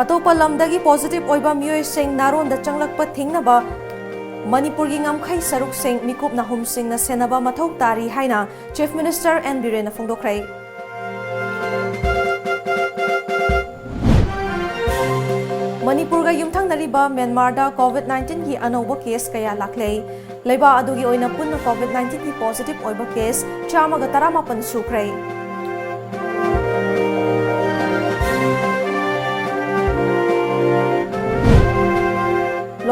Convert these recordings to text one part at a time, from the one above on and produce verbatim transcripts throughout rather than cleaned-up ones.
ꯑꯇꯣꯞꯄ ꯂꯝꯗꯒꯤ positive ꯑꯣꯏꯕ ꯃꯤꯑꯣꯏꯁꯤꯡ ꯅꯥꯔꯣꯟꯗ ꯆꯪꯂꯛꯄ ꯊꯤꯡꯅꯕ ꯃꯅꯤꯄꯨꯔꯒꯤ ꯉꯝꯈꯩ ꯁꯔꯨꯛꯁꯤꯡ ꯃꯤꯀꯨꯞ ꯅꯥꯍꯨꯝꯁꯤꯡꯅ ꯁꯦꯟꯅꯕ ꯃꯊꯧ ꯇꯥꯔꯤ ꯍꯥꯏꯅ Chief Minister ꯑꯦꯟ ꯕꯤꯔꯦꯟꯅ ꯐꯣꯡꯗꯣꯛꯈ꯭ꯔꯦ꯫ ꯃꯅꯤꯄꯨꯔꯒ ꯌꯨꯝꯊꯪꯅꯔꯤꯕ ꯃ꯭ꯌꯥꯟꯃꯥꯔꯗ COVID nineteenꯒꯤ ꯑꯅꯧꯕ case ꯀꯌꯥ ꯂꯥꯛꯂꯦ? ꯂꯩꯕꯥꯛ ꯑꯗꯨꯒꯤ ꯑꯣꯏꯅ ꯄꯨꯟꯅ COVID nineteenꯒꯤ positive ꯑꯣꯏꯕ case ꯆꯥꯝꯃꯒ ꯇꯔꯥꯃꯥꯄꯟ ꯁꯨꯈ꯭ꯔꯦ꯫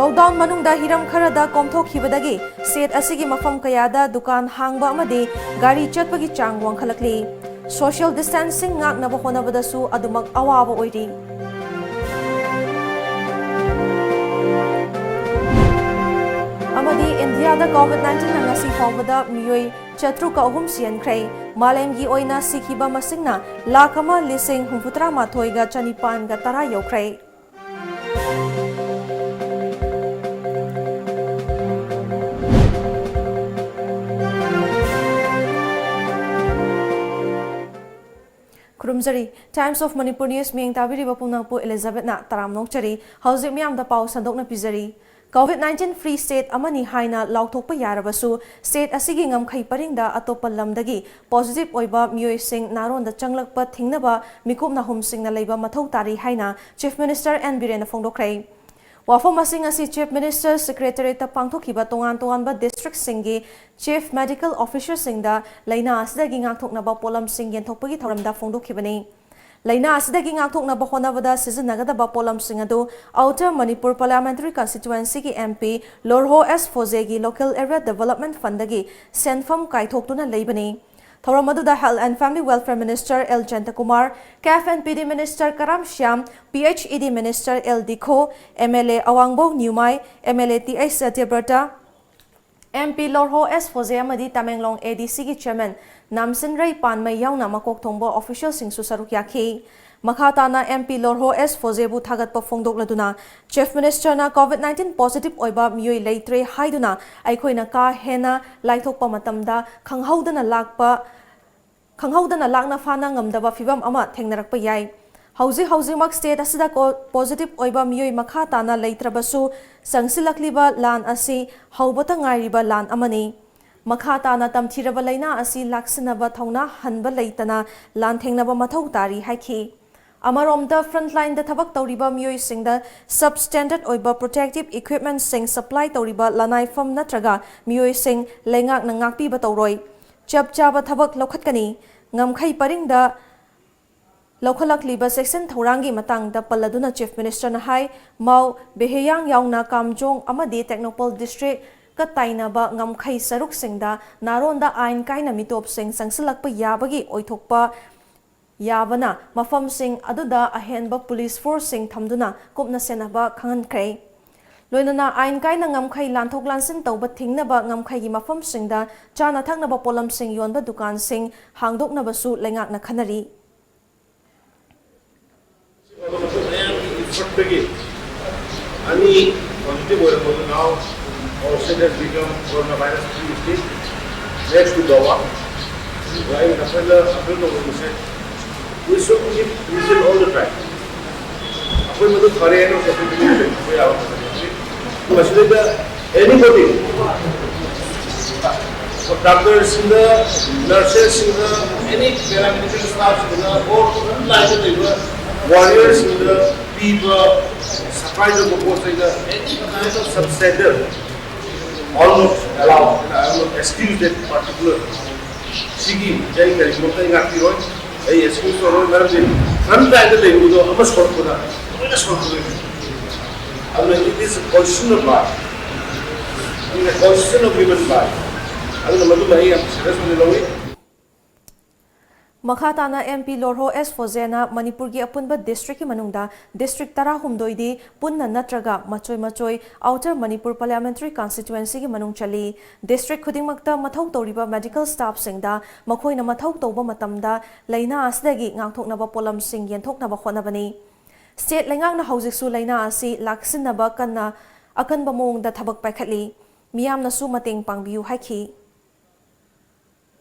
Lockdown ꯃꯅꯨꯡꯗ ꯍꯤꯔꯝ ꯈꯔꯗ ꯀꯣꯝꯊꯣꯛꯈꯤꯕꯗꯒꯤ state ꯑꯁꯤꯒꯤ ꯃꯐꯝ ꯀꯌꯥꯗ ꯗꯨꯀꯥꯟ ꯍꯥꯡꯕ ꯑꯃꯗꯤ ꯒꯥꯔꯤ ꯆꯠꯄꯒꯤ ꯆꯥꯡ ꯋꯥꯡꯈꯠꯂꯛꯂꯤ꯫ Social distancing ꯉꯥꯛꯅꯕ ꯍꯣꯠꯅꯕꯗꯁꯨ ꯑꯗꯨꯃꯛ ꯑꯋꯥꯕ ꯑꯣꯏꯔꯤ꯫ ꯑꯃꯗꯤ ꯏꯟꯗꯤꯌꯥꯗ COVID nineteenꯅ ꯉꯁꯤ ꯐꯥꯎꯕꯗ ꯃꯤꯑꯣꯏ ꯆꯥꯇ꯭ꯔꯨꯛꯀ ꯑꯍꯨꯝ ꯁꯤꯍꯟꯈ꯭ꯔꯦ꯫ ꯃꯥꯂꯦꯝꯒꯤ ꯑꯣꯏꯅ ꯁꯤꯈꯤꯕ ꯃꯁꯤꯡꯅ ꯂꯥꯈ ꯑꯃ ꯂꯤꯁꯤꯡ ꯍꯨꯝꯐꯨꯇꯔꯥꯃꯥꯊꯣꯏꯒ ꯆꯅꯤꯄꯥꯟꯒ ꯇꯔꯥ ꯌꯧꯈ꯭ꯔꯦ꯫ ꯈꯨꯔꯨꯝꯖꯔꯤ꯫ Times of Manipur News ꯃꯤꯠꯌꯦꯡ ꯇꯥꯕꯤꯔꯤꯕ ꯄꯨꯝꯅꯃꯛꯄꯨ Elizabethꯅ ꯇꯔꯥꯝꯅ ꯑꯣꯛꯆꯔꯤ꯫ ꯍꯧꯖꯤꯛ ꯃꯤꯌꯥꯝꯗ ꯄꯥꯎ ꯁꯟꯗꯣꯛꯅ ꯄꯤꯖꯔꯤ꯫ COVID nineteen free state ꯑꯃꯅꯤ ꯍꯥꯏꯅ ꯂꯥꯎꯊꯣꯛꯄ ꯌꯥꯔꯕꯁꯨ, state ꯑꯁꯤꯒꯤ ꯉꯝꯈꯩ ꯄꯔꯤꯡꯗ ꯑꯇꯣꯞꯄ ꯂꯝꯗꯒꯤ positive ꯑꯣꯏꯕ ꯃꯤꯑꯣꯏꯁꯤꯡ ꯅꯥꯔꯣꯟꯗ ꯆꯪꯂꯛꯄ ꯊꯤꯡꯅꯕ ꯃꯤꯀꯨꯞ ꯅꯥꯍꯨꯝꯁꯤꯡꯅ ꯂꯩꯕ ꯃꯊꯧ ꯇꯥꯔꯤ ꯍꯥꯏꯅ Chief Minister ꯑꯦꯟ ꯕꯤꯔꯦꯟꯅ ꯐꯣꯡꯗꯣꯛꯈ꯭ꯔꯦ꯫ ꯋꯥꯐꯝ ꯑꯁꯤꯡ ꯑꯁꯤ Chief Minister Secretariatꯇ ꯄꯥꯡꯊꯣꯛꯈꯤꯕ ꯇꯣꯉꯥꯟ ꯇꯣꯉꯥꯟꯕ districtꯁꯤꯡꯒꯤ Chief Medical Officerꯁꯤꯡꯗ ꯂꯩꯅꯥ ꯑꯁꯤꯗꯒꯤ ꯉꯥꯛꯊꯣꯛꯅꯕ ꯄꯣꯠꯂꯝꯁꯤꯡ ꯌꯦꯟꯊꯣꯛꯄꯒꯤ ꯊꯧꯔꯝꯗ ꯐꯣꯡꯗꯣꯛꯈꯤꯕꯅꯤ꯫ ꯂꯩꯅꯥ ꯑꯁꯤꯗꯒꯤ ꯉꯥꯛꯊꯣꯛꯅꯕ ꯍꯣꯠꯅꯕꯗ ꯁꯤꯖꯤꯟꯅꯒꯗꯕ ꯄꯣꯠꯂꯝꯁꯤꯡ ꯑꯗꯨ Outer Manipur Parliamentary Constituencyꯒꯤ MP Lorho ꯑꯦꯁ ꯐꯣꯖꯦꯒꯤ Local Area Development Fundꯗꯒꯤ ꯁꯦꯟꯐꯝ ꯀꯥꯏꯊꯣꯛꯇꯨꯅ ꯂꯩꯕꯅꯤ꯫ ꯊꯧꯔꯝ ꯑꯗꯨꯗ Health and Family Welfare Minister L ꯖꯌꯟꯇꯀꯨꯃꯥꯔ, CAF and PD Minister Karam Shyam, PHED Minister L Dikho, MLA Awangbou Newmai, MLA T H Satyabrata, MP Lorho S Pfoze ꯑꯃꯗꯤ ꯇꯃꯦꯡꯂꯣꯡ ADCꯒꯤ Chairman ꯅꯥꯝꯁꯤꯟꯔꯩ ꯄꯥꯟꯃꯩ ꯌꯥꯎꯅ ꯃꯀꯣꯛ ꯊꯣꯡꯕ officialꯁꯤꯡꯁꯨ ꯁꯔꯨꯛ ꯌꯥꯈꯤ꯫ ꯃꯈꯥ ꯇꯥꯅ MP ꯂꯣꯔꯍꯣ ꯑꯦꯁ ꯐꯣꯖꯦꯕꯨ ꯊꯥꯒꯠꯄ ꯐꯣꯡꯗꯣꯛꯂꯗꯨꯅ Chief Ministerꯅ COVID nineteen positive ꯑꯣꯏꯕ ꯃꯤꯑꯣꯏ ꯂꯩꯇ꯭ꯔꯦ ꯍꯥꯏꯗꯨꯅ ꯑꯩꯈꯣꯏꯅ ꯀꯥ ꯍꯦꯟꯅ ꯂꯥꯏꯊꯣꯛꯄ ꯃꯇꯝꯗ ꯈꯪꯍꯧꯗꯅ ꯂꯥꯛꯄ, ꯈꯪꯍꯧꯗꯅ ꯂꯥꯛꯅ ꯐꯥꯅ ꯉꯝꯗꯕ ꯐꯤꯚꯝ ꯑꯃ ꯊꯦꯡꯅꯔꯛꯄ ꯌꯥꯏ꯫ ꯍꯧꯖꯤꯛ ꯍꯧꯖꯤꯛꯃꯛ state ꯑꯁꯤꯗ positive ꯑꯣꯏꯕ ꯃꯤꯑꯣꯏ ꯃꯈꯥ ꯇꯥꯅ ꯂꯩꯇ꯭ꯔꯕꯁꯨ, ꯆꯪꯁꯤꯜꯂꯛꯂꯤꯕ ꯂꯥꯟ ꯑꯁꯤ ꯍꯧꯕꯇ ꯉꯥꯏꯔꯤꯕ ꯂꯥꯟ ꯑꯃꯅꯤ꯫ ꯃꯈꯥ ꯇꯥꯅ ꯇꯝꯊꯤꯔꯕ ꯂꯥꯏꯅꯥ ꯑꯁꯤ ꯂꯥꯛꯁꯤꯟꯅꯕ ꯊꯧꯅꯥ ꯍꯟꯕ ꯂꯩꯇꯅ ꯂꯥꯟꯊꯦꯡꯅꯕ ꯃꯊꯧ ꯇꯥꯔꯤ ꯍꯥꯏꯈꯤ꯫ ꯑꯃꯔꯣꯝꯗ, frontline ꯗ ꯊꯕꯛ ꯇꯧꯔꯤꯕ ꯃꯤꯑꯣꯏꯁꯤꯡꯗ substandard ꯑꯣꯏꯕ protective equipment ꯁꯤꯡ supply ꯇꯧꯔꯤꯕ ꯂꯅꯥꯏꯐꯝ ꯅꯠꯇ꯭ꯔꯒ ꯃꯤꯑꯣꯏꯁꯤꯡ ꯂꯩꯉꯥꯛꯅ ꯉꯥꯛꯄꯤꯕ ꯇꯧꯔꯣꯏ꯫ ꯆꯞ ꯆꯥꯕ ꯊꯕꯛ ꯂꯧꯈꯠꯀꯅꯤ꯫ ꯉꯝꯈꯩ ꯄꯔꯤꯡꯗ ꯂꯧꯈꯠꯂꯛꯂꯤꯕ ꯆꯦꯛꯁꯤꯟ ꯊꯧꯔꯥꯡꯒꯤ ꯃꯇꯥꯡꯗ ꯄꯜꯂꯗꯨꯅ Chief Minister ꯅ ꯍꯥꯏ, ꯃꯥꯎ, ꯕꯦꯍꯦꯌꯥꯡ ꯌꯥꯎꯅ ꯀꯥꯝꯖꯣꯡ ꯑꯃꯗꯤ ꯇꯦꯡꯅꯧꯄꯜ district ꯀ ꯇꯥꯏꯅꯕ ꯉꯝꯈꯩ ꯁꯔꯨꯛꯁꯤꯡꯗ ꯅꯥꯔꯣꯟꯗ ꯑꯥꯏꯟ ꯀꯥꯏꯅ ꯃꯤꯇꯣꯞꯁꯤꯡ ꯆꯪꯁꯤꯜꯂꯛꯄ ꯌꯥꯕꯒꯤ ꯑꯣꯏꯊꯣꯛꯄ ꯌꯥꯕꯅ ꯃꯐꯝꯁꯤꯡ ꯑꯗꯨꯗ ꯑꯍꯦꯟꯕ police force ꯁꯤꯡ ꯊꯝꯗꯨꯅ ꯀꯨꯞꯅ ꯁꯦꯟꯅꯕ ꯈꯪꯍꯟꯈ꯭ꯔꯦ꯫ ꯂꯣꯏꯅꯅ ꯑꯥꯏꯟ ꯀꯥꯏꯅ ꯉꯝꯈꯩ ꯂꯥꯟꯊꯣꯛ ꯂꯥꯟꯁꯤꯟ ꯇꯧꯕ ꯊꯤꯡꯅꯕ ꯉꯝꯈꯩꯒꯤ ꯃꯐꯝꯁꯤꯡꯗ ꯆꯥꯅ ꯊꯛꯅꯕ ꯄꯣꯠꯂꯝꯁꯤꯡ ꯌꯣꯟꯕ ꯗꯨꯀꯥꯟꯁꯤꯡ ꯍꯥꯡꯗꯣꯛꯅꯕꯁꯨ ꯂꯩꯉꯥꯛꯅ ꯈꯟꯅꯔꯤ꯫ ꯑꯗꯨꯒꯤ ꯏꯐꯔꯠꯇꯒꯤ ꯑꯅꯤ positive ꯑꯣꯏꯔꯝꯕꯗꯨ now our state has become coronavirus free state next to Goa꯫ ꯑꯗꯨꯒ ꯑꯩꯅ ꯉꯁꯥꯏꯗ appeal ꯇꯧꯖꯕꯁꯦ, we should keep vigilant all the time꯫ ꯑꯩꯈꯣꯏ ꯃꯗꯨ ꯐꯔꯦ ꯍꯥꯏꯅ ꯆꯠꯊꯣꯛꯄ ꯌꯥꯕ ꯅꯠꯇꯦ꯫ ꯃꯁꯤꯗꯩꯗ anybody, doctor ꯁꯤꯡꯗ, nurses ꯁꯤꯡꯗ, any paramedical staff ꯁꯤꯡꯗ, or front line ꯗ ꯂꯩꯕ warrior ꯁꯤꯡꯗ ꯄꯤꯕ, supply ꯇꯧꯕ ꯄꯣꯠ ꯆꯩꯗ any kind of substandard are not allowed, and I will not excuse that particular꯫ ꯁꯤꯒꯤ ꯑꯩ ꯀꯔꯤꯒꯨꯝꯕ ꯑꯩ ꯉꯥꯛꯄꯤꯔꯣꯏ, ꯑꯩ excuse ꯇꯧꯔꯣꯏ, ꯃꯔꯝꯗꯤ front line ꯗ ꯂꯩꯕꯗꯣ ꯑꯃ ꯁꯣꯔꯛꯄꯗ ꯂꯣꯏꯅ ꯁꯣꯔꯛꯀꯗꯣꯏꯅꯤ꯫ ꯑꯗꯨꯅ it is a constitution of right, it is a constitution of human right꯫ ꯑꯗꯨꯅ ꯃꯗꯨꯃ ꯑꯩ ꯌꯥꯝ serious ꯑꯣꯏꯅ ꯂꯧꯏ꯫ ꯃꯈꯥ ꯇꯥꯅ MP ꯂꯣꯔꯍꯣ ꯑꯦꯁ ꯐꯣꯖꯦꯅ ꯃꯅꯤꯄꯨꯔꯒꯤ ꯑꯄꯨꯟꯕ district ꯀꯤ ꯃꯅꯨꯡꯗ district ꯇꯔꯥꯍꯨꯝꯗꯣꯏꯗꯤ ꯄꯨꯟꯅ ꯅꯠꯇ꯭ꯔꯒ ꯃꯆꯣꯏ ꯃꯆꯣꯏ Outer Manipur Parliamentary Constituency ꯒꯤ ꯃꯅꯨꯡ ꯆꯜꯂꯤ꯫ District ꯈꯨꯗꯤꯡꯃꯛꯇ ꯃꯊꯧ ꯇꯧꯔꯤꯕ medical staff ꯁꯤꯡꯗ ꯃꯈꯣꯏꯅ ꯃꯊꯧ ꯇꯧꯕ ꯃꯇꯝꯗ ꯂꯥꯏꯅꯥ ꯑꯁꯤꯗꯒꯤ ꯉꯥꯛꯊꯣꯛꯅꯕ ꯄꯣꯠꯂꯝꯁꯤꯡ ꯌꯦꯟꯊꯣꯛꯅꯕ ꯍꯣꯠꯅꯕꯅꯤ꯫ State ꯂꯩꯉꯥꯛꯅ ꯍꯧꯖꯤꯛꯁꯨ ꯂꯥꯏꯅꯥ ꯑꯁꯤ ꯂꯥꯛꯁꯤꯟꯅꯕ ꯀꯟꯅ ꯑꯀꯟꯕ ꯃꯑꯣꯡꯗ ꯊꯕꯛ ꯄꯥꯏꯈꯠꯂꯤ꯫ ꯃꯤꯌꯥꯝꯅꯁꯨ ꯃꯇꯦꯡ ꯄꯥꯡꯕꯤꯌꯨ ꯍꯥꯏꯈꯤ꯫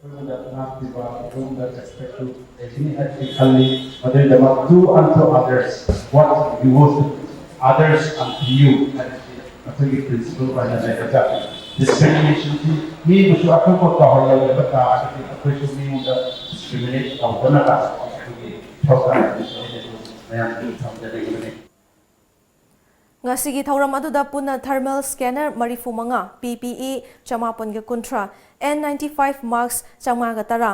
ꯑꯩꯈꯣꯏꯉꯣꯟꯗ ꯉꯥꯛꯄꯤꯕ, ꯑꯩꯈꯣꯏꯉꯣꯟꯗ ꯔꯦꯁꯄꯦꯛꯁꯨ ꯂꯩꯒꯅꯤ ꯍꯥꯏꯕꯁꯤ ꯈꯜꯂꯤ꯫ ꯃꯗꯨꯒꯤꯗꯃꯛ "Do unto others what you would others unto you" ꯍꯥꯏꯕꯁꯤ ꯑꯩꯈꯣꯏꯒꯤ ꯄ꯭ꯔꯤꯟꯁꯤꯄꯜ ꯑꯣꯏꯅ ꯂꯩꯔꯒ, ꯗꯤꯁꯀ꯭ꯔꯤꯃꯤꯅꯦꯁꯟꯁꯤ ꯃꯤꯕꯨꯁꯨ ꯑꯩꯈꯣꯏꯕꯨ ꯇꯧꯍꯜꯂꯣꯏꯗꯕ ꯇꯥꯔꯒꯗꯤ ꯑꯩꯈꯣꯏꯁꯨ ꯃꯤꯉꯣꯟꯗ ꯗꯤꯁꯀ꯭ꯔꯤꯃꯤꯅꯦꯠ ꯇꯧꯗꯅꯕ ꯑꯩꯈꯣꯏꯒꯤ ꯏꯊꯧ ꯇꯥꯏ ꯍꯥꯏꯕꯁꯤ ꯑꯩꯅꯁꯨ ꯃꯌꯥꯝꯗ ꯊꯝꯖꯅꯤꯡꯕꯅꯤ꯫ ꯉꯁꯤꯒꯤ ꯊꯧꯔꯝ ꯑꯗꯨꯗ ꯄꯨꯟꯅ thermal scanner ꯃꯔꯤꯐꯨ ꯃꯉꯥ, P P E ꯆꯃꯥꯄꯟꯒ ꯀꯨꯟꯊ꯭ꯔꯥ, N ninety five mask ꯆꯥꯝꯃꯉꯥꯒ ꯇꯔꯥ,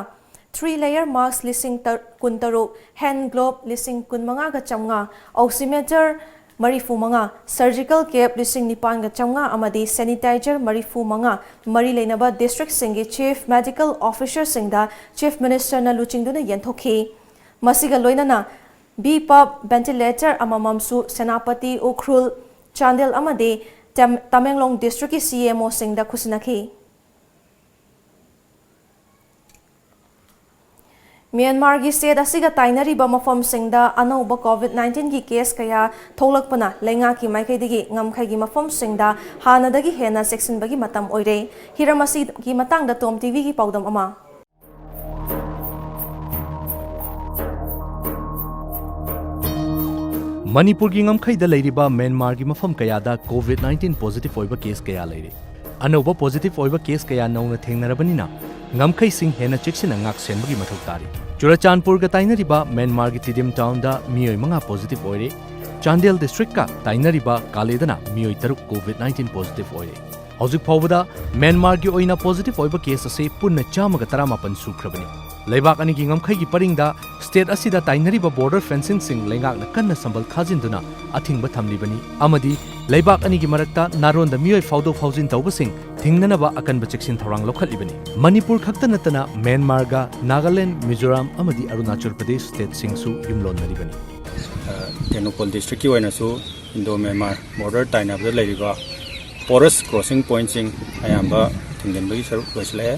three layer mask ꯂꯤꯁꯤꯡ ꯀꯨꯟꯇꯔꯨꯛ, hand glove ꯂꯤꯁꯤꯡ ꯀꯨꯟꯃꯉꯥꯒ ꯆꯥꯝꯃꯉꯥ, oximeter ꯃꯔꯤꯐꯨ ꯃꯉꯥ, surgical cap ꯂꯤꯁꯤꯡ ꯅꯤꯄꯥꯟꯒ ꯆꯥꯝꯃꯉꯥ ꯑꯃꯗꯤ sanitizer ꯃꯔꯤꯐꯨ ꯃꯉꯥ ꯃꯔꯤ ꯂꯩꯅꯕ districtꯁꯤꯡꯒꯤ chief medical officerꯁꯤꯡꯗ Chief Ministerꯅ ꯂꯨꯆꯤꯡꯗꯨꯅ ꯌꯦꯟꯊꯣꯛꯈꯤ꯫ ꯃꯁꯤꯒ ꯂꯣꯏꯅꯅ B pap ventilator ꯑꯃꯃꯝꯁꯨ Senapati, Ukhrul, Chandel ꯑꯃꯗꯤ ꯇꯃꯦꯡꯂꯣꯡ districtꯀꯤ C M Oꯁꯤꯡꯗ ꯈꯨꯠꯁꯤꯟꯅꯈꯤ꯫ ꯃ꯭ꯌꯥꯟꯃꯥꯔꯒꯤ state ꯑꯁꯤꯒ ꯇꯥꯏꯅꯔꯤꯕ ꯃꯐꯝꯁꯤꯡꯗ ꯑꯅꯧꯕ COVID nineteenꯒꯤ case ꯀꯌꯥ ꯊꯣꯛꯂꯛꯄꯅ ꯂꯩꯉꯥꯛꯀꯤ ꯃꯥꯏꯀꯩꯗꯒꯤ ꯉꯝꯈꯩꯒꯤ ꯃꯐꯝꯁꯤꯡꯗ ꯍꯥꯟꯅꯗꯒꯤ ꯍꯦꯟꯅ ꯆꯦꯛꯁꯤꯟꯕꯒꯤ ꯃꯇꯝ ꯑꯣꯏꯔꯦ꯫ ꯍꯤꯔꯝ ꯑꯁꯤꯒꯤ ꯃꯇꯥꯡꯗ ꯇꯣꯝ ꯇꯤꯚꯤꯒꯤ ꯄꯥꯎꯗꯝ ꯑꯃ꯫ ꯃꯅꯤꯄꯨꯔꯒꯤ ꯉꯝꯈꯩꯗ ꯂꯩꯔꯤꯕ ꯃ꯭ꯌꯥꯟꯃꯥꯔꯒꯤ ꯃꯐꯝ ꯀꯌꯥꯗ COVID nineteen positive ꯑꯣꯏꯕ case ꯀꯌꯥ ꯂꯩꯔꯤ꯫ ꯑꯅꯧꯕ positive ꯑꯣꯏꯕ case ꯀꯌꯥ ꯅꯧꯅ ꯊꯦꯡꯅꯔꯕꯅꯤꯅ ꯉꯝꯈꯩꯁꯤꯡ ꯍꯦꯟꯅ ꯆꯦꯛꯁꯤꯟꯅ ꯉꯥꯛ ꯁꯦꯟꯕꯒꯤ ꯃꯊꯧ ꯇꯥꯔꯤ꯫ ꯆꯨꯔꯆꯥꯟꯄꯨꯔꯒ ꯇꯥꯏꯅꯔꯤꯕ ꯃ꯭ꯌꯥꯟꯃꯥꯔꯒꯤ ꯇꯤꯗꯤꯝ townꯗ ꯃꯤꯑꯣꯏ ꯃꯉꯥ positive ꯑꯣꯏꯔꯦ꯫ ꯆꯥꯟꯗꯦꯜ districtꯀ ꯇꯥꯏꯅꯔꯤꯕ ꯀꯥꯂꯦꯗꯅ ꯃꯤꯑꯣꯏ ꯇꯔꯨꯛ COVID nineteen positive ꯑꯣꯏꯔꯦ꯫ ꯍꯧꯖꯤꯛ ꯐꯥꯎꯕꯗ ꯃ꯭ꯌꯥꯟꯃꯥꯔꯒꯤ ꯑꯣꯏꯅ positive ꯑꯣꯏꯕ case ꯑꯁꯤ ꯄꯨꯟꯅ ꯆꯥꯝꯃꯒ ꯇꯔꯥꯃꯥꯄꯟ ꯁꯨꯈ꯭ꯔꯕꯅꯤ꯫ ꯂꯩꯕꯥꯛ ꯑꯅꯤꯒꯤ ꯉꯝꯈꯩꯒꯤ ꯄꯔꯤꯡꯗ state ꯑꯁꯤꯗ ꯇꯥꯏꯅꯔꯤꯕ border fencingꯁꯤꯡ ꯂꯩꯉꯥꯛꯅ ꯀꯟꯅ ꯁꯝꯕꯜ ꯈꯥꯖꯤꯟꯗꯨꯅ ꯑꯊꯤꯡꯕ ꯊꯝꯂꯤꯕꯅꯤ ꯑꯃꯗꯤ ꯂꯩꯕꯥꯛ ꯑꯅꯤꯒꯤ ꯃꯔꯛꯇ ꯅꯥꯔꯣꯟꯗ ꯃꯤꯑꯣꯏ ꯐꯥꯎꯗꯣꯛ ꯐꯥꯎꯖꯤꯟ ꯇꯧꯕꯁꯤꯡ ꯊꯤꯡꯅꯅꯕ ꯑꯀꯟꯕ ꯆꯦꯛꯁꯤꯟ ꯊꯧꯔꯥꯡ ꯂꯧꯈꯠꯂꯤꯕꯅꯤ꯫ ꯃꯅꯤꯄꯨꯔ ꯈꯛꯇ ꯅꯠꯇꯅ ꯃ꯭ꯌꯥꯟꯃꯥꯔꯒ ꯅꯥꯒꯥꯂꯦꯟ, ꯃꯤꯖꯣꯔꯥꯝ ꯑꯃꯗꯤ ꯑꯔꯨꯅꯥꯆꯜ ꯄ꯭ꯔꯗꯦꯁ stateꯁꯤꯡꯁꯨ ꯌꯨꯝꯂꯣꯟꯅꯔꯤꯕꯅꯤ꯫ ꯑ, ꯇꯦꯡꯅꯧꯄꯜ districtꯀꯤ ꯑꯣꯏꯅꯁꯨ Indo Myanmar border ꯇꯥꯏꯅꯕꯗ ꯂꯩꯔꯤꯕ porous crossing pointꯁꯤꯡ ꯑꯌꯥꯝꯕ ꯊꯤꯡꯖꯤꯟꯕꯒꯤ ꯁꯔꯨꯛ ꯂꯣꯏꯁꯤꯜꯂꯛꯑꯦ꯫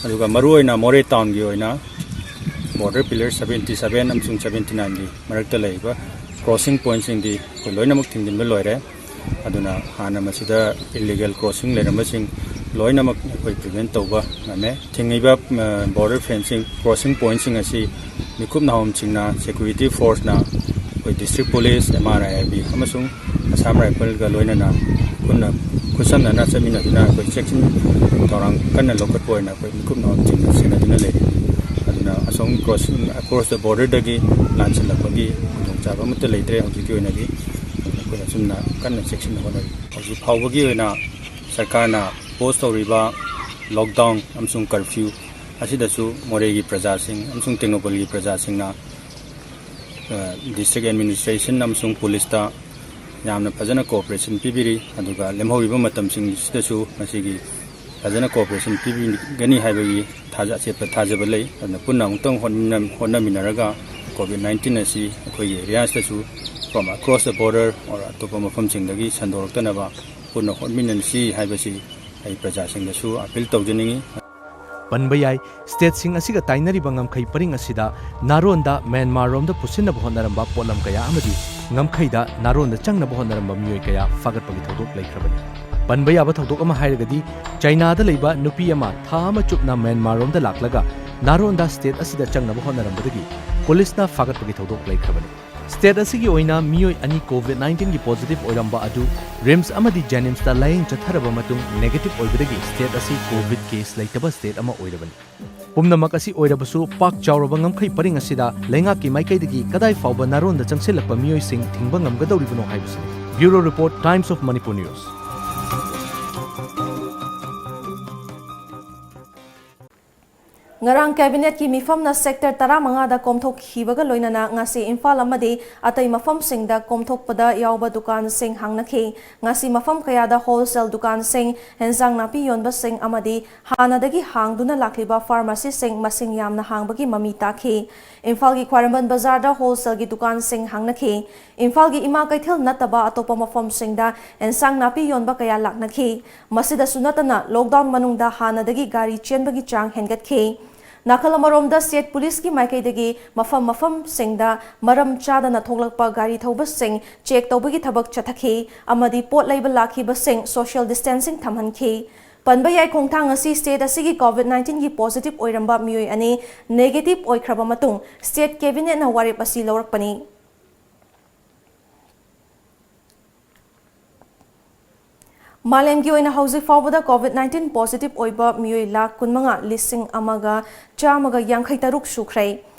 ꯑꯗꯨꯒ ꯃꯔꯨꯑꯣꯏꯅ ꯃꯣꯔꯦ townꯒꯤ ꯑꯣꯏꯅ border pillar seventy seven ꯑꯃꯁꯨꯡ seventy nineꯒꯤ ꯃꯔꯛꯇ ꯂꯩꯔꯤꯕ crossing pointꯁꯤꯡꯗꯤ ꯑꯩꯈꯣꯏ ꯂꯣꯏꯅꯃꯛ ꯊꯤꯡꯖꯤꯟꯕ ꯂꯣꯏꯔꯦ꯫ ꯑꯗꯨꯅ ꯍꯥꯟꯅ ꯃꯁꯤꯗ illegal crossing ꯂꯩꯔꯝꯕꯁꯤꯡ ꯂꯣꯏꯅꯃꯛ ꯑꯩꯈꯣꯏ ꯄ꯭ꯔꯤꯚꯦꯟ ꯇꯧꯕ ꯉꯝꯃꯦ꯫ ꯊꯤꯡꯉꯤꯕ ꯕꯣꯔꯗꯔ ꯐꯦꯟꯁꯤꯡ, ꯀ꯭ꯔꯣꯁꯤꯡ ꯄꯣꯏꯟꯠꯁꯤꯡ ꯑꯁꯤ ꯃꯤꯀꯨꯞ ꯅꯥꯍꯣꯝꯁꯤꯡꯅ, ꯁꯦꯀ꯭ꯌꯨꯔꯤꯇꯤ ꯐꯣꯔꯁꯅ, ꯑꯩꯈꯣꯏ ꯗꯤꯁꯇ꯭ꯔꯤꯛ ꯄꯨꯂꯤꯁ, ꯑꯦꯝ ꯑꯥꯔ ꯑꯥꯏ ꯑꯥꯏ ꯕꯤ ꯑꯃꯁꯨꯡ ꯑꯁꯥꯝ ꯔꯥꯏꯐꯜꯒ ꯂꯣꯏꯅꯅ ꯄꯨꯟꯅ ꯈꯨꯠꯁꯝꯅꯅ ꯆꯠꯃꯤꯟꯅꯗꯨꯅ ꯑꯩꯈꯣꯏ ꯆꯦꯛꯁꯤꯟ ꯊꯧꯔꯥꯡ ꯀꯟꯅ ꯂꯧꯈꯠꯄ ꯑꯣꯏꯅ ꯑꯩꯈꯣꯏ ꯃꯤꯀꯨꯞ ꯅꯥꯍꯣꯝꯁꯤꯡꯅ ꯁꯦꯟꯅꯗꯨꯅ ꯂꯩꯔꯤ꯫ ꯑꯗꯨꯅ ꯑꯁꯣꯝ ꯀ꯭ꯔꯣꯁꯤꯡ, ꯑꯦꯀ꯭ꯔꯣꯁ ꯗ ꯕꯣꯔꯗꯔꯗꯒꯤ ꯂꯥꯟꯁꯤꯜꯂꯛꯄꯒꯤ ꯈꯨꯗꯣꯡꯆꯥꯕ ꯑꯃꯠꯇ ꯂꯩꯇ꯭ꯔꯦ꯫ ꯍꯧꯖꯤꯛꯀꯤ ꯑꯣꯏꯅꯗꯤ ꯑꯩꯈꯣꯏ ꯑꯁꯨꯝꯅ ꯀꯟꯅ ꯆꯦꯛꯁꯤꯟꯅ ꯍꯣꯠꯅꯔꯤ꯫ ꯍꯧꯖꯤꯛ ꯐꯥꯎꯕꯒꯤ ꯑꯣꯏꯅ ꯁꯔꯀꯥꯔꯅ ꯄꯣꯁ ꯇꯧꯔꯤꯕ ꯂꯣꯛꯗꯥꯎꯟ ꯑꯃꯁꯨꯡ ꯀꯔꯐ꯭ꯌꯨ ꯑꯁꯤꯗꯁꯨ ꯃꯣꯔꯦꯒꯤ ꯄ꯭ꯔꯖꯥꯁꯤꯡ ꯑꯃꯁꯨꯡ ꯇꯦꯡꯅꯧꯄꯜꯒꯤ ꯄ꯭ꯔꯖꯥꯁꯤꯡꯅ, ꯑ, ꯗꯤꯁꯇ꯭ꯔꯤꯛ ꯑꯦꯗꯃꯤꯅꯤꯁꯇ꯭ꯔꯦꯁꯟ ꯑꯃꯁꯨꯡ ꯄꯨꯂꯤꯁꯇ ꯌꯥꯝꯅ ꯐꯖꯅ ꯀꯣꯑꯣꯄꯔꯦꯁꯟ ꯄꯤꯕꯤꯔꯤ꯫ ꯑꯗꯨꯒ ꯂꯦꯝꯍꯧꯔꯤꯕ ꯃꯇꯝꯁꯤꯡꯁꯤꯗꯁꯨ ꯃꯁꯤꯒꯤ ꯐꯖꯅ ꯀꯣꯑꯣꯄꯔꯦꯁꯟ ꯄꯤꯕꯤꯒꯅꯤ ꯍꯥꯏꯕꯒꯤ ꯊꯥꯖ-, ꯑꯆꯦꯠꯄ ꯊꯥꯖꯕ ꯂꯩ꯫ ꯑꯗꯨꯅ ꯄꯨꯟꯅ ꯑꯃꯨꯛꯇꯪ ꯍꯣꯠꯃꯤꯟꯅ-, ꯍꯣꯠꯅꯃꯤꯟꯅꯔꯒ ꯀꯣꯚꯤꯗ ꯅꯥꯏꯟꯇꯤꯟ ꯑꯁꯤ ꯑꯩꯈꯣꯏꯒꯤ ꯑꯦꯔꯤꯌꯥꯁꯤꯗꯁꯨ from across the border or ꯑꯇꯣꯞꯄ ꯃꯐꯝꯁꯤꯡꯗꯒꯤ ꯁꯟꯗꯣꯔꯛꯇꯅꯕ ꯄꯨꯟꯅ ꯍꯣꯠꯃꯤꯟꯅꯁꯤ ꯍꯥꯏꯕꯁꯤ ꯑꯩ ꯄ꯭ꯔꯖꯥꯁꯤꯡꯗꯁꯨ ꯑꯥꯄꯤꯜ ꯇꯧꯖꯅꯤꯡꯏ꯫ ꯄꯟꯕ ꯌꯥꯏ, ꯁ꯭ꯇꯦꯠꯁꯤꯡ ꯑꯁꯤꯒ ꯇꯥꯏꯅꯔꯤꯕ ꯉꯝꯈꯩ ꯄꯔꯤꯡ ꯑꯁꯤꯗ ꯅꯥꯔꯣꯟꯗ ꯃ꯭ꯌꯥꯟꯃꯥꯔꯔꯣꯝꯗ ꯄꯨꯁꯤꯟꯅꯕ ꯍꯣꯠꯅꯔꯝꯕ ꯄꯣꯠꯂꯝ ꯀꯌꯥ ꯑꯃꯗꯤ ꯉꯝꯈꯩꯗ ꯅꯥꯔꯣꯟꯗ ꯆꯪꯅꯕ ꯍꯣꯠꯅꯔꯝꯕ ꯃꯤꯑꯣꯏ ꯀꯌꯥ ꯐꯥꯒꯠꯄꯒꯤ ꯊꯧꯗꯣꯛ ꯂꯩꯈ꯭ꯔꯕꯅꯤ꯫ ꯄꯟꯕ ꯌꯥꯕ ꯊꯧꯗꯣꯛ ꯑꯃ ꯍꯥꯏꯔꯒꯗꯤ, ꯆꯥꯏꯅꯥꯗ ꯂꯩꯕ ꯅꯨꯄꯤ ꯑꯃ ꯊꯥ ꯑꯃ ꯆꯨꯞꯅ ꯃ꯭ꯌꯥꯟꯃꯥꯔꯔꯣꯝꯗ ꯂꯥꯛꯂꯒ ꯅꯥꯔꯣꯟꯗ ꯁ꯭ꯇꯦꯠ ꯑꯁꯤꯗ ꯆꯪꯅꯕ ꯍꯣꯠꯅꯔꯝꯕꯗꯒꯤ ꯄꯨꯂꯤꯁꯅ ꯐꯥꯒꯠꯄꯒꯤ ꯊꯧꯗꯣꯛ ꯂꯩꯈ꯭ꯔꯕꯅꯤ꯫ ꯁ꯭ꯇꯦꯠ ꯑꯁꯤꯒꯤ ꯑꯣꯏꯅ ꯃꯤꯑꯣꯏ ꯑꯅꯤ ꯀꯣꯚꯤꯗ ꯅꯥꯏꯟꯇꯤꯟꯒꯤ ꯄꯣꯖꯤꯇꯤꯚ ꯑꯣꯏꯔꯝꯕ ꯑꯗꯨ ꯔꯤꯝꯁ ꯑꯃꯗꯤ ꯖꯦꯅꯤꯝꯁꯇ ꯂꯥꯌꯦꯡ ꯆꯠꯊꯔꯕ ꯃꯇꯨꯡ ꯅꯦꯒꯦꯇꯤꯚ ꯑꯣꯏꯕꯗꯒꯤ ꯁ꯭ꯇꯦꯠ ꯑꯁꯤ ꯀꯣꯚꯤꯗ ꯀꯦꯁ ꯂꯩꯇꯕ ꯁ꯭ꯇꯦꯠ ꯑꯃ ꯑꯣꯏꯔꯕꯅꯤ꯫ ꯄꯨꯝꯅꯃꯛ ꯑꯁꯤ ꯑꯣꯏꯔꯕꯁꯨ, ꯄꯥꯛ ꯆꯥꯎꯔꯕ ꯉꯝꯈꯩ ꯄꯔꯤꯡ ꯑꯁꯤꯗ ꯂꯩꯉꯥꯛꯀꯤ ꯃꯥꯏꯀꯩꯗꯒꯤ ꯀꯗꯥꯏ ꯐꯥꯎꯕ ꯅꯥꯔꯣꯟꯗ ꯆꯪꯁꯤꯜꯂꯛꯄ ꯃꯤꯑꯣꯏꯁꯤꯡ ꯊꯤꯡꯕ ꯉꯝꯒꯗꯧꯔꯤꯕꯅꯣ ꯍꯥꯏꯕꯁꯤꯅꯤ꯫ Bureau Report, Times of Manipur News. ꯉꯔꯥꯡ ꯀꯦꯕꯤꯅꯦꯠꯀꯤ ꯃꯤꯐꯝꯅ ꯁꯦꯛꯇꯔ ꯇꯔꯥꯃꯉꯥꯗ ꯀꯣꯝꯊꯣꯛꯈꯤꯕꯒ ꯂꯣꯏꯅꯅ ꯉꯁꯤ ꯏꯝꯐꯥꯜ ꯑꯃꯗꯤ ꯑꯇꯩ ꯃꯐꯝꯁꯤꯡꯗ ꯀꯣꯝꯊꯣꯛꯄꯗ ꯌꯥꯎꯕ ꯗꯨꯀꯥꯟꯁꯤꯡ ꯍꯥꯡꯅꯈꯤ꯫ ꯉꯁꯤ ꯃꯐꯝ ꯀꯌꯥꯗ ꯍꯣꯜꯁꯦꯜ ꯗꯨꯀꯥꯟꯁꯤꯡ, ꯍꯦꯟꯖꯥꯡ ꯅꯥꯄꯤ ꯌꯣꯟꯕꯁꯤꯡ ꯑꯃꯗꯤ ꯍꯥꯟꯅꯗꯒꯤ ꯍꯥꯡꯗꯨꯅ ꯂꯥꯛꯂꯤꯕ ꯐꯥꯔꯃꯥꯁꯤꯁꯤꯡ ꯃꯁꯤꯡ ꯌꯥꯝꯅ ꯍꯥꯡꯕꯒꯤ ꯃꯃꯤ ꯇꯥꯈꯤ꯫ ꯏꯝꯐꯥꯜꯒꯤ ꯈ꯭ꯋꯥꯏꯔꯝꯕꯟ ꯕꯖꯥꯔꯗ ꯍꯣꯜꯁꯦꯜꯒꯤ ꯗꯨꯀꯥꯟꯁꯤꯡ ꯍꯥꯡꯅꯈꯤ꯫ ꯏꯝꯐꯥꯜꯒꯤ ꯏꯃꯥ ꯀꯩꯊꯦꯜ ꯅꯠꯇꯕ ꯑꯇꯣꯞꯄ ꯃꯐꯝꯁꯤꯡꯗ ꯑꯦꯟꯁꯥꯡ ꯅꯥꯄꯤ ꯌꯣꯟꯕ ꯀꯌꯥ ꯂꯥꯛꯅꯈꯤ꯫ ꯃꯁꯤꯗꯁꯨ ꯅꯠꯇꯅ, ꯂꯣꯛꯗꯥꯎꯟ ꯃꯅꯨꯡꯗ ꯍꯥꯟꯅꯗꯒꯤ ꯒꯥꯔꯤ ꯆꯦꯟꯕꯒꯤ ꯆꯥꯡ ꯍꯦꯟꯒꯠꯈꯤ꯫ ꯅꯥꯀꯜ ꯑꯃꯔꯣꯝꯗ, ꯁ꯭ꯇꯦꯠ ꯄꯨꯂꯤꯁꯀꯤ ꯃꯥꯏꯀꯩꯗꯒꯤ ꯃꯐꯝ ꯃꯐꯝꯁꯤꯡꯗ ꯃꯔꯝ ꯆꯥꯗꯅ ꯊꯣꯛꯂꯛꯄ ꯒꯥꯔꯤ ꯊꯧꯕꯁꯤꯡ ꯆꯦꯛ ꯇꯧꯕꯒꯤ ꯊꯕꯛ ꯆꯠꯊꯈꯤ ꯑꯃꯗꯤ ꯄꯣꯠ ꯂꯩꯕ ꯂꯥꯛꯈꯤꯕꯁꯤꯡ ꯁꯣꯁꯤꯌꯦꯜ ꯗꯤꯁꯇꯦꯟꯁꯤꯡ ꯊꯝꯍꯟꯈꯤ꯫ ꯄꯟꯕ ꯌꯥꯏ, ꯈꯣꯡꯊꯥꯡ ꯑꯁꯤ state ꯑꯁꯤꯒꯤ COVID nineteen ꯒꯤ positive ꯑꯣꯏꯔꯝꯕ ꯃꯤꯑꯣꯏ ꯑꯅꯤ negative ꯑꯣꯏꯈ꯭ꯔꯕ ꯃꯇꯨꯡ state cabinet ꯅ ꯋꯥꯔꯦꯞ ꯑꯁꯤ ꯂꯧꯔꯛꯄꯅꯤ꯫ ꯃꯥꯂꯦꯝꯒꯤ ꯑꯣꯏꯅ ꯍꯧꯖꯤꯛ ꯐꯥꯎꯕꯗ COVID nineteen positive ꯑꯣꯏꯕ ꯃꯤꯑꯣꯏ ꯂꯥꯈ ꯀꯨꯟꯃꯉꯥ ꯂꯤꯁꯤꯡ ꯑꯃꯒ ꯆꯥꯝꯃꯒ ꯌꯥꯡꯈꯩ ꯇꯔꯨꯛ ꯁꯨꯈ꯭ꯔꯦ꯫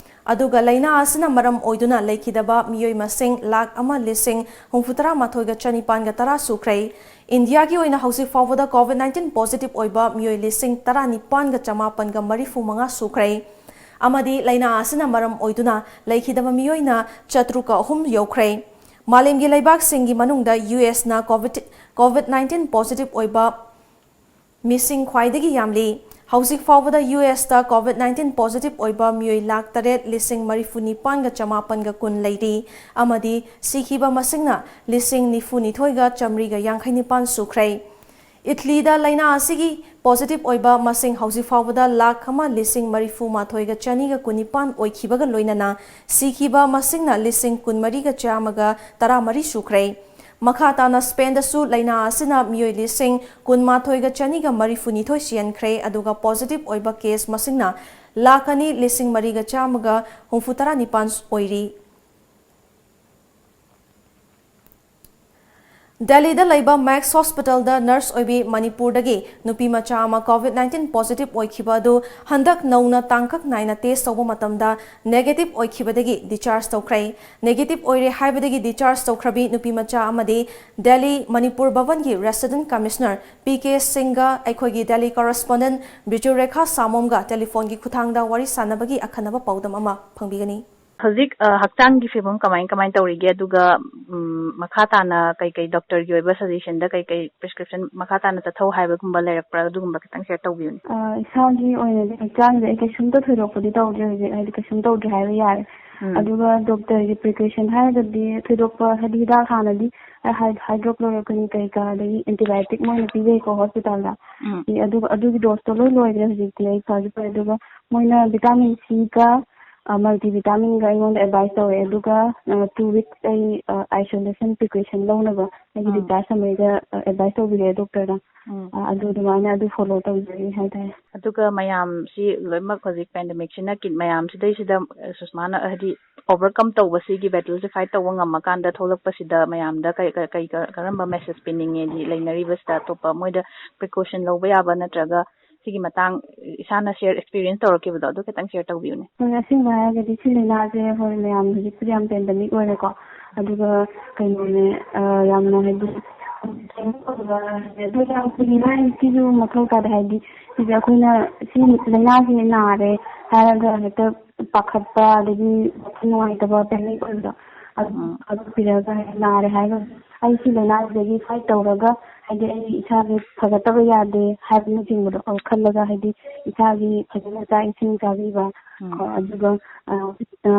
ꯑꯗꯨꯒ ꯂꯥꯏꯅꯥ ꯑꯁꯤꯅ ꯃꯔꯝ ꯑꯣꯏꯗꯨꯅ ꯂꯩꯈꯤꯗꯕ ꯃꯤꯑꯣꯏ ꯃꯁꯤꯡ ꯂꯥꯈ ꯑꯃ ꯂꯤꯁꯤꯡ ꯍꯨꯝꯐꯨ ꯇꯔꯥ ꯃꯥꯊꯣꯏꯒ ꯆꯅꯤꯄꯥꯟꯒ ꯇꯔꯥ ꯁꯨꯈ꯭ꯔꯦ꯫ ꯏꯟꯗꯤꯌꯥꯒꯤ ꯑꯣꯏꯅ ꯍꯧꯖꯤꯛ ꯐꯥꯎꯕꯗ COVID nineteen positive ꯑꯣꯏꯕ ꯃꯤꯑꯣꯏ ꯂꯤꯁꯤꯡ ꯇꯔꯥꯅꯤꯄꯥꯟꯒ ꯆꯃꯥꯄꯟꯒ ꯃꯔꯤꯐꯨ ꯃꯉꯥ ꯁꯨꯈ꯭ꯔꯦ꯫ ꯑꯃꯗꯤ ꯂꯥꯏꯅꯥ ꯑꯁꯤꯅ ꯃꯔꯝ ꯑꯣꯏꯗꯨꯅ ꯂꯩꯈꯤꯗꯕ ꯃꯤꯑꯣꯏꯅ ꯆꯥꯇ꯭ꯔꯨꯛꯀ ꯑꯍꯨꯝ ꯌꯧꯈ꯭ꯔꯦ꯫ ꯃꯥꯂꯦꯝꯒꯤ ꯂꯩꯕꯥꯛꯁꯤꯡꯒꯤ ꯃꯅꯨꯡꯗ U ꯑꯦꯁꯅ COVID, COVID nineteen positive ꯑꯣꯏꯕ ꯃꯤꯁꯤꯡ ꯈ꯭ꯋꯥꯏꯗꯒꯤ ꯌꯥꯝꯂꯤ꯫ ꯍꯧꯖꯤꯛ ꯐꯥꯎꯕꯗ ꯌꯨ ꯑꯦꯁꯇ COVID nineteen positive ꯑꯣꯏꯕ ꯃꯤꯑꯣꯏ ꯂꯥꯈ ꯇꯔꯦꯠ ꯂꯤꯁꯤꯡ ꯃꯔꯤꯐꯨ ꯅꯤꯄꯥꯟꯒ ꯆꯃꯥꯄꯟꯒ ꯀꯨꯟ ꯂꯩꯔꯤ, ꯑꯃꯗꯤ ꯁꯤꯈꯤꯕ ꯃꯁꯤꯡꯅ ꯂꯤꯁꯤꯡ ꯅꯤꯐꯨ ꯅꯤꯊꯣꯏꯒ ꯆꯥꯃꯔꯤꯒ ꯌꯥꯡꯈꯩ ꯅꯤꯄꯥꯟ ꯁꯨꯈ꯭ꯔꯦ꯫ ꯏꯠꯂꯤꯗ ꯂꯥꯏꯅꯥ ꯑꯁꯤꯒꯤ positive ꯑꯣꯏꯕ ꯃꯁꯤꯡ ꯍꯧꯖꯤꯛ ꯐꯥꯎꯕꯗ ꯂꯥꯈ ꯑꯃ ꯂꯤꯁꯤꯡ ꯃꯔꯤꯐꯨ ꯃꯥꯊꯣꯏꯒ ꯆꯅꯤꯒ ꯀꯨꯟꯅꯤꯄꯥꯟ ꯑꯣꯏꯈꯤꯕꯒ ꯂꯣꯏꯅꯅ ꯁꯤꯈꯤꯕ ꯃꯁꯤꯡꯅ ꯂꯤꯁꯤꯡ ꯀꯨꯟꯃꯔꯤꯒ ꯆꯥꯝꯃꯒ ꯇꯔꯥꯃꯔꯤ ꯁꯨꯈ꯭ꯔꯦ꯫ ꯃꯈꯥ ꯇꯥꯅ ꯁ꯭ꯄꯦꯟꯗꯁꯨ ꯂꯥꯏꯅꯥ ꯑꯁꯤꯅ ꯃꯤꯑꯣꯏ ꯂꯤꯁꯤꯡ ꯀꯨꯟꯃꯥꯊꯣꯏꯒ ꯆꯅꯤꯒ ꯃꯔꯤꯐꯨꯅꯤꯊꯣꯏ ꯁꯤꯍꯟꯈ꯭ꯔꯦ, ꯑꯗꯨꯒ positive ꯑꯣꯏꯕ case ꯃꯁꯤꯡꯅ ꯂꯥꯈ ꯑꯅꯤ ꯂꯤꯁꯤꯡ ꯃꯔꯤꯒ ꯆꯥꯝꯃꯒ ꯍꯨꯝꯐꯨ ꯇꯔꯥ ꯅꯤꯄꯥꯟ ꯑꯣꯏꯔꯤ꯫ ꯗꯦꯜꯂꯤꯗ ꯂꯩꯕ ꯃꯦꯛꯁ ꯍꯣꯁꯄꯤꯇꯥꯜꯗ ꯅꯔꯁ ꯑꯣꯏꯕꯤ ꯃꯅꯤꯄꯨꯔꯗꯒꯤ ꯅꯨꯄꯤ ꯃꯆꯥ ꯑꯃ COVID nineteen positive ꯑꯣꯏꯈꯤꯕ ꯑꯗꯨ ꯍꯟꯗꯛ ꯅꯧꯅ ꯇꯥꯡꯀꯛ ꯅꯥꯏꯅ test ꯇꯧꯕ ꯃꯇꯝꯗ negative ꯑꯣꯏꯈꯤꯕꯗꯒꯤ discharge ꯇꯧꯈ꯭ꯔꯦ꯫ Negative ꯑꯣꯏꯔꯦ ꯍꯥꯏꯕꯗꯒꯤ discharge ꯇꯧꯈ꯭ꯔꯕꯤ ꯅꯨꯄꯤ ꯃꯆꯥ ꯑꯃꯗꯤ Delhi Manipur ꯚꯕꯟꯒꯤ Resident Commissioner P K ꯁꯤꯡꯒ ꯑꯩꯈꯣꯏꯒꯤ ꯗꯦꯜꯂꯤ correspondent ꯕꯤꯖꯨ ꯔꯦꯈꯥ ꯁꯥꯃꯣꯝꯒ telephone ꯒꯤ ꯈꯨꯊꯥꯡꯗ ꯋꯥꯔꯤ ꯁꯥꯟꯅꯕꯒꯤ ꯑꯈꯟꯅꯕ ꯄꯥꯎꯗꯝ ꯑꯃ ꯐꯪꯕꯤꯒꯅꯤ꯫ ꯍꯧꯖꯤꯛ, ꯑ, ꯍꯛꯆꯥꯡꯒꯤ ꯐꯤꯕꯝ ꯀꯃꯥꯏ, ꯀꯃꯥꯏ ꯇꯧꯔꯤꯒꯦ? ꯑꯗꯨꯒ, ꯎꯝ, ꯃꯈꯥ ꯇꯥꯅ ꯀꯩ ꯀꯩ doctor ꯒꯤ ꯑꯣꯏꯕ suggestion ꯗ ꯀꯩ ꯀꯩ prescription ꯃꯈꯥ ꯇꯥꯅ ꯆꯠꯊꯧ ꯍꯥꯏꯕꯒꯨꯝꯕ ꯂꯩꯔꯛꯄ꯭ꯔꯥ? ꯑꯗꯨꯒꯨꯝꯕ ꯈꯤꯇꯪ share ꯇꯧꯕꯤꯌꯨꯅꯦ꯫ ꯑ, ꯏꯁꯥꯒꯤ ꯑꯣꯏꯅꯗꯤ ꯍꯛꯆꯥꯡꯁꯦ ꯑꯩ ꯀꯩꯁꯨꯝꯇ ꯊꯣꯏꯗꯣꯛꯄꯗꯤ ꯇꯧꯗ꯭ꯔꯦ ꯍꯧꯖꯤꯛ, ꯍꯥꯏꯗꯤ ꯀꯩꯁꯨꯝ ꯇꯧꯗ꯭ꯔꯦ ꯍꯥꯏꯕ ꯌꯥꯔꯦ꯫ ꯎꯝ꯫ ꯑꯗꯨꯒ doctor ꯒꯤ precaution ꯍꯥꯏꯔꯒꯗꯤ ꯊꯣꯏꯗꯣꯛꯄ, ꯍꯥꯏꯗꯤ ꯍꯤꯗꯥꯛ ꯍꯥꯟꯅꯗꯤ ꯑ, ꯍꯥꯏ-, hydrochloroquine ꯀꯩꯀꯥ, ꯑꯗꯒꯤ antibiotic ꯃꯣꯏꯅ ꯄꯤꯖꯩꯀꯣ hospital ꯗ꯫ ꯎꯝ꯫ ꯑꯦ, ꯑꯗꯨꯒ ꯑꯗꯨꯒꯤ dose ꯇꯣ ꯂꯣꯏ ꯂꯣꯏꯈ꯭ꯔꯦ ꯍꯧꯖꯤꯛꯇꯤ, ꯑꯩ ꯐꯁꯨ ꯐꯔꯦ꯫ ꯑꯗꯨꯒ ꯃꯣꯏꯅ vitamin C ꯒ ꯃꯜꯇꯤ ꯚꯤꯇꯥꯃꯤꯟꯒ ꯑꯩꯉꯣꯟꯗ ꯑꯦꯗꯚꯥꯏꯁ ꯇꯧꯔꯦ, ꯑꯗꯨꯒ ꯇꯨ ꯋꯤꯛꯁ ꯑꯩ ꯑꯥꯏꯁꯣꯂꯦꯁꯟ ꯄ꯭ꯔꯤꯀꯣꯁꯟ ꯂꯧꯅꯕ ꯑꯩꯒꯤ ꯎꯝ. ꯗꯤꯁꯆꯥꯔꯖ ꯁꯝꯃꯩꯗ ꯑꯦꯗꯚꯥꯏꯁ ꯇꯧꯕꯤꯔꯦ ꯗꯣꯛꯇꯔꯅ꯫ ꯎꯝ. ꯑ, ꯑꯗꯨ ꯑꯗꯨꯃꯥꯏꯅ ꯑꯗꯨ ꯐꯣꯂꯣ ꯇꯧꯖꯔꯤ ꯍꯥꯏꯇꯥꯔꯦ꯫ ꯑꯗꯨꯒ ꯃꯌꯥꯝꯁꯤ ꯂꯣꯏꯅꯃꯛ ꯍꯧꯖꯤꯛ ꯄꯦꯟꯗꯦꯃꯤꯛꯁꯤꯅ ꯀꯤꯠ ꯃꯌꯥꯝꯁꯤꯗꯩꯁꯤꯗ, ꯑ, ꯁꯨꯁꯃꯥꯅ ꯍꯥꯏꯗꯤ ꯑꯣꯚꯔꯀꯝ ꯇꯧꯕꯁꯤꯒꯤ, ꯕꯦꯇꯜꯁꯦ ꯐꯥꯏꯠ ꯇꯧꯕ ꯉꯝꯃꯀꯥꯟꯗ ꯊꯣꯛꯂꯛꯄꯁꯤꯗ ꯃꯌꯥꯝꯗ ꯀꯩ, ꯀꯩ, ꯀꯩ, ꯀꯔꯝꯕ ꯃꯦꯁꯦꯖ ꯄꯤꯅꯤꯡꯉꯦꯗꯤ, ꯂꯩꯅꯔꯤꯕꯁꯤꯗ ꯑꯇꯣꯞꯄ ꯃꯣꯏꯗ ꯄ꯭ꯔꯤꯀꯣꯁꯟ ꯂꯧꯕ ꯌꯥꯕ ꯅꯠꯇ꯭ꯔꯒ ꯁꯤꯒꯤ ꯃꯇꯥꯡ ꯏꯁꯥꯅ ꯁꯤꯌꯔ, ꯑꯦꯛꯁꯄꯤꯔꯤꯌꯦꯟꯁ ꯇꯧꯔꯛꯈꯤꯕꯗꯣ ꯑꯗꯨ ꯈꯤꯇꯪ ꯁꯤꯌꯔ ꯇꯧꯕꯤꯌꯨꯅꯦ꯫ ꯍꯣꯏ, ꯑꯁꯦꯡꯕ ꯍꯥꯏꯔꯒꯗꯤ ꯁꯤ ꯂꯥꯏꯅꯥꯁꯦ, ꯍꯣꯏ, ꯃꯌꯥꯝ ꯍꯧꯖꯤꯛꯄꯨꯗꯤ ꯌꯥꯝ ꯄꯦꯟꯗꯦꯃꯤꯛ ꯑꯣꯏꯔꯦꯀꯣ, ꯑꯗꯨꯒ ꯀꯩꯅꯣꯅꯦ, ꯑ, ꯌꯥꯝꯅ ꯍꯥꯏꯗꯤ ꯀꯩꯅꯣ ꯇꯧꯕ, ꯑꯗꯨꯒ ꯑꯩꯈꯣꯏꯒꯤ ꯂꯥꯏꯔꯤꯛꯀꯤꯁꯨ ꯃꯊꯧ ꯇꯥꯗꯦ, ꯍꯥꯏꯗꯤ ꯁꯤꯁꯦ ꯑꯩꯈꯣꯏꯅ ꯁꯤ ꯂꯥꯏꯅꯥꯁꯤ ꯅꯥꯔꯦ ꯍꯥꯏꯔꯒ ꯍꯦꯛꯇ ꯄꯥꯈꯠꯄ, ꯑꯗꯒꯤ ꯋꯥꯈꯜ ꯅꯨꯡꯉꯥꯏꯇꯕ, ꯄꯦꯅꯤꯛ ꯑꯣꯏꯕꯗꯣ, ꯑꯗꯨ ꯎꯝ. ꯊꯥꯗꯣꯛꯄꯤꯔꯒ ꯅꯥꯔꯦ ꯍꯥꯏꯔꯒ ꯑꯩ ꯁꯤ ꯂꯥꯏꯅꯥꯁꯤꯗꯒꯤ ꯐꯥꯏꯠ ꯇꯧꯔꯒ, ꯍꯥꯏꯗꯤ ꯑꯩ ꯏꯁꯥꯁꯦ ꯐꯒꯠꯇꯕ ꯌꯥꯗꯦ ꯍꯥꯏꯕꯅꯆꯤꯡꯕꯗꯣ ꯈꯜꯂꯒ, ꯍꯥꯏꯗꯤ ꯏꯁꯥꯒꯤ ꯐꯖꯅ ꯆꯥꯛ ꯏꯁꯤꯡ ꯆꯥꯕꯤꯕ, ꯎꯝ. ꯀꯣ, ꯑꯗꯨꯒ, ꯑ, ꯑ,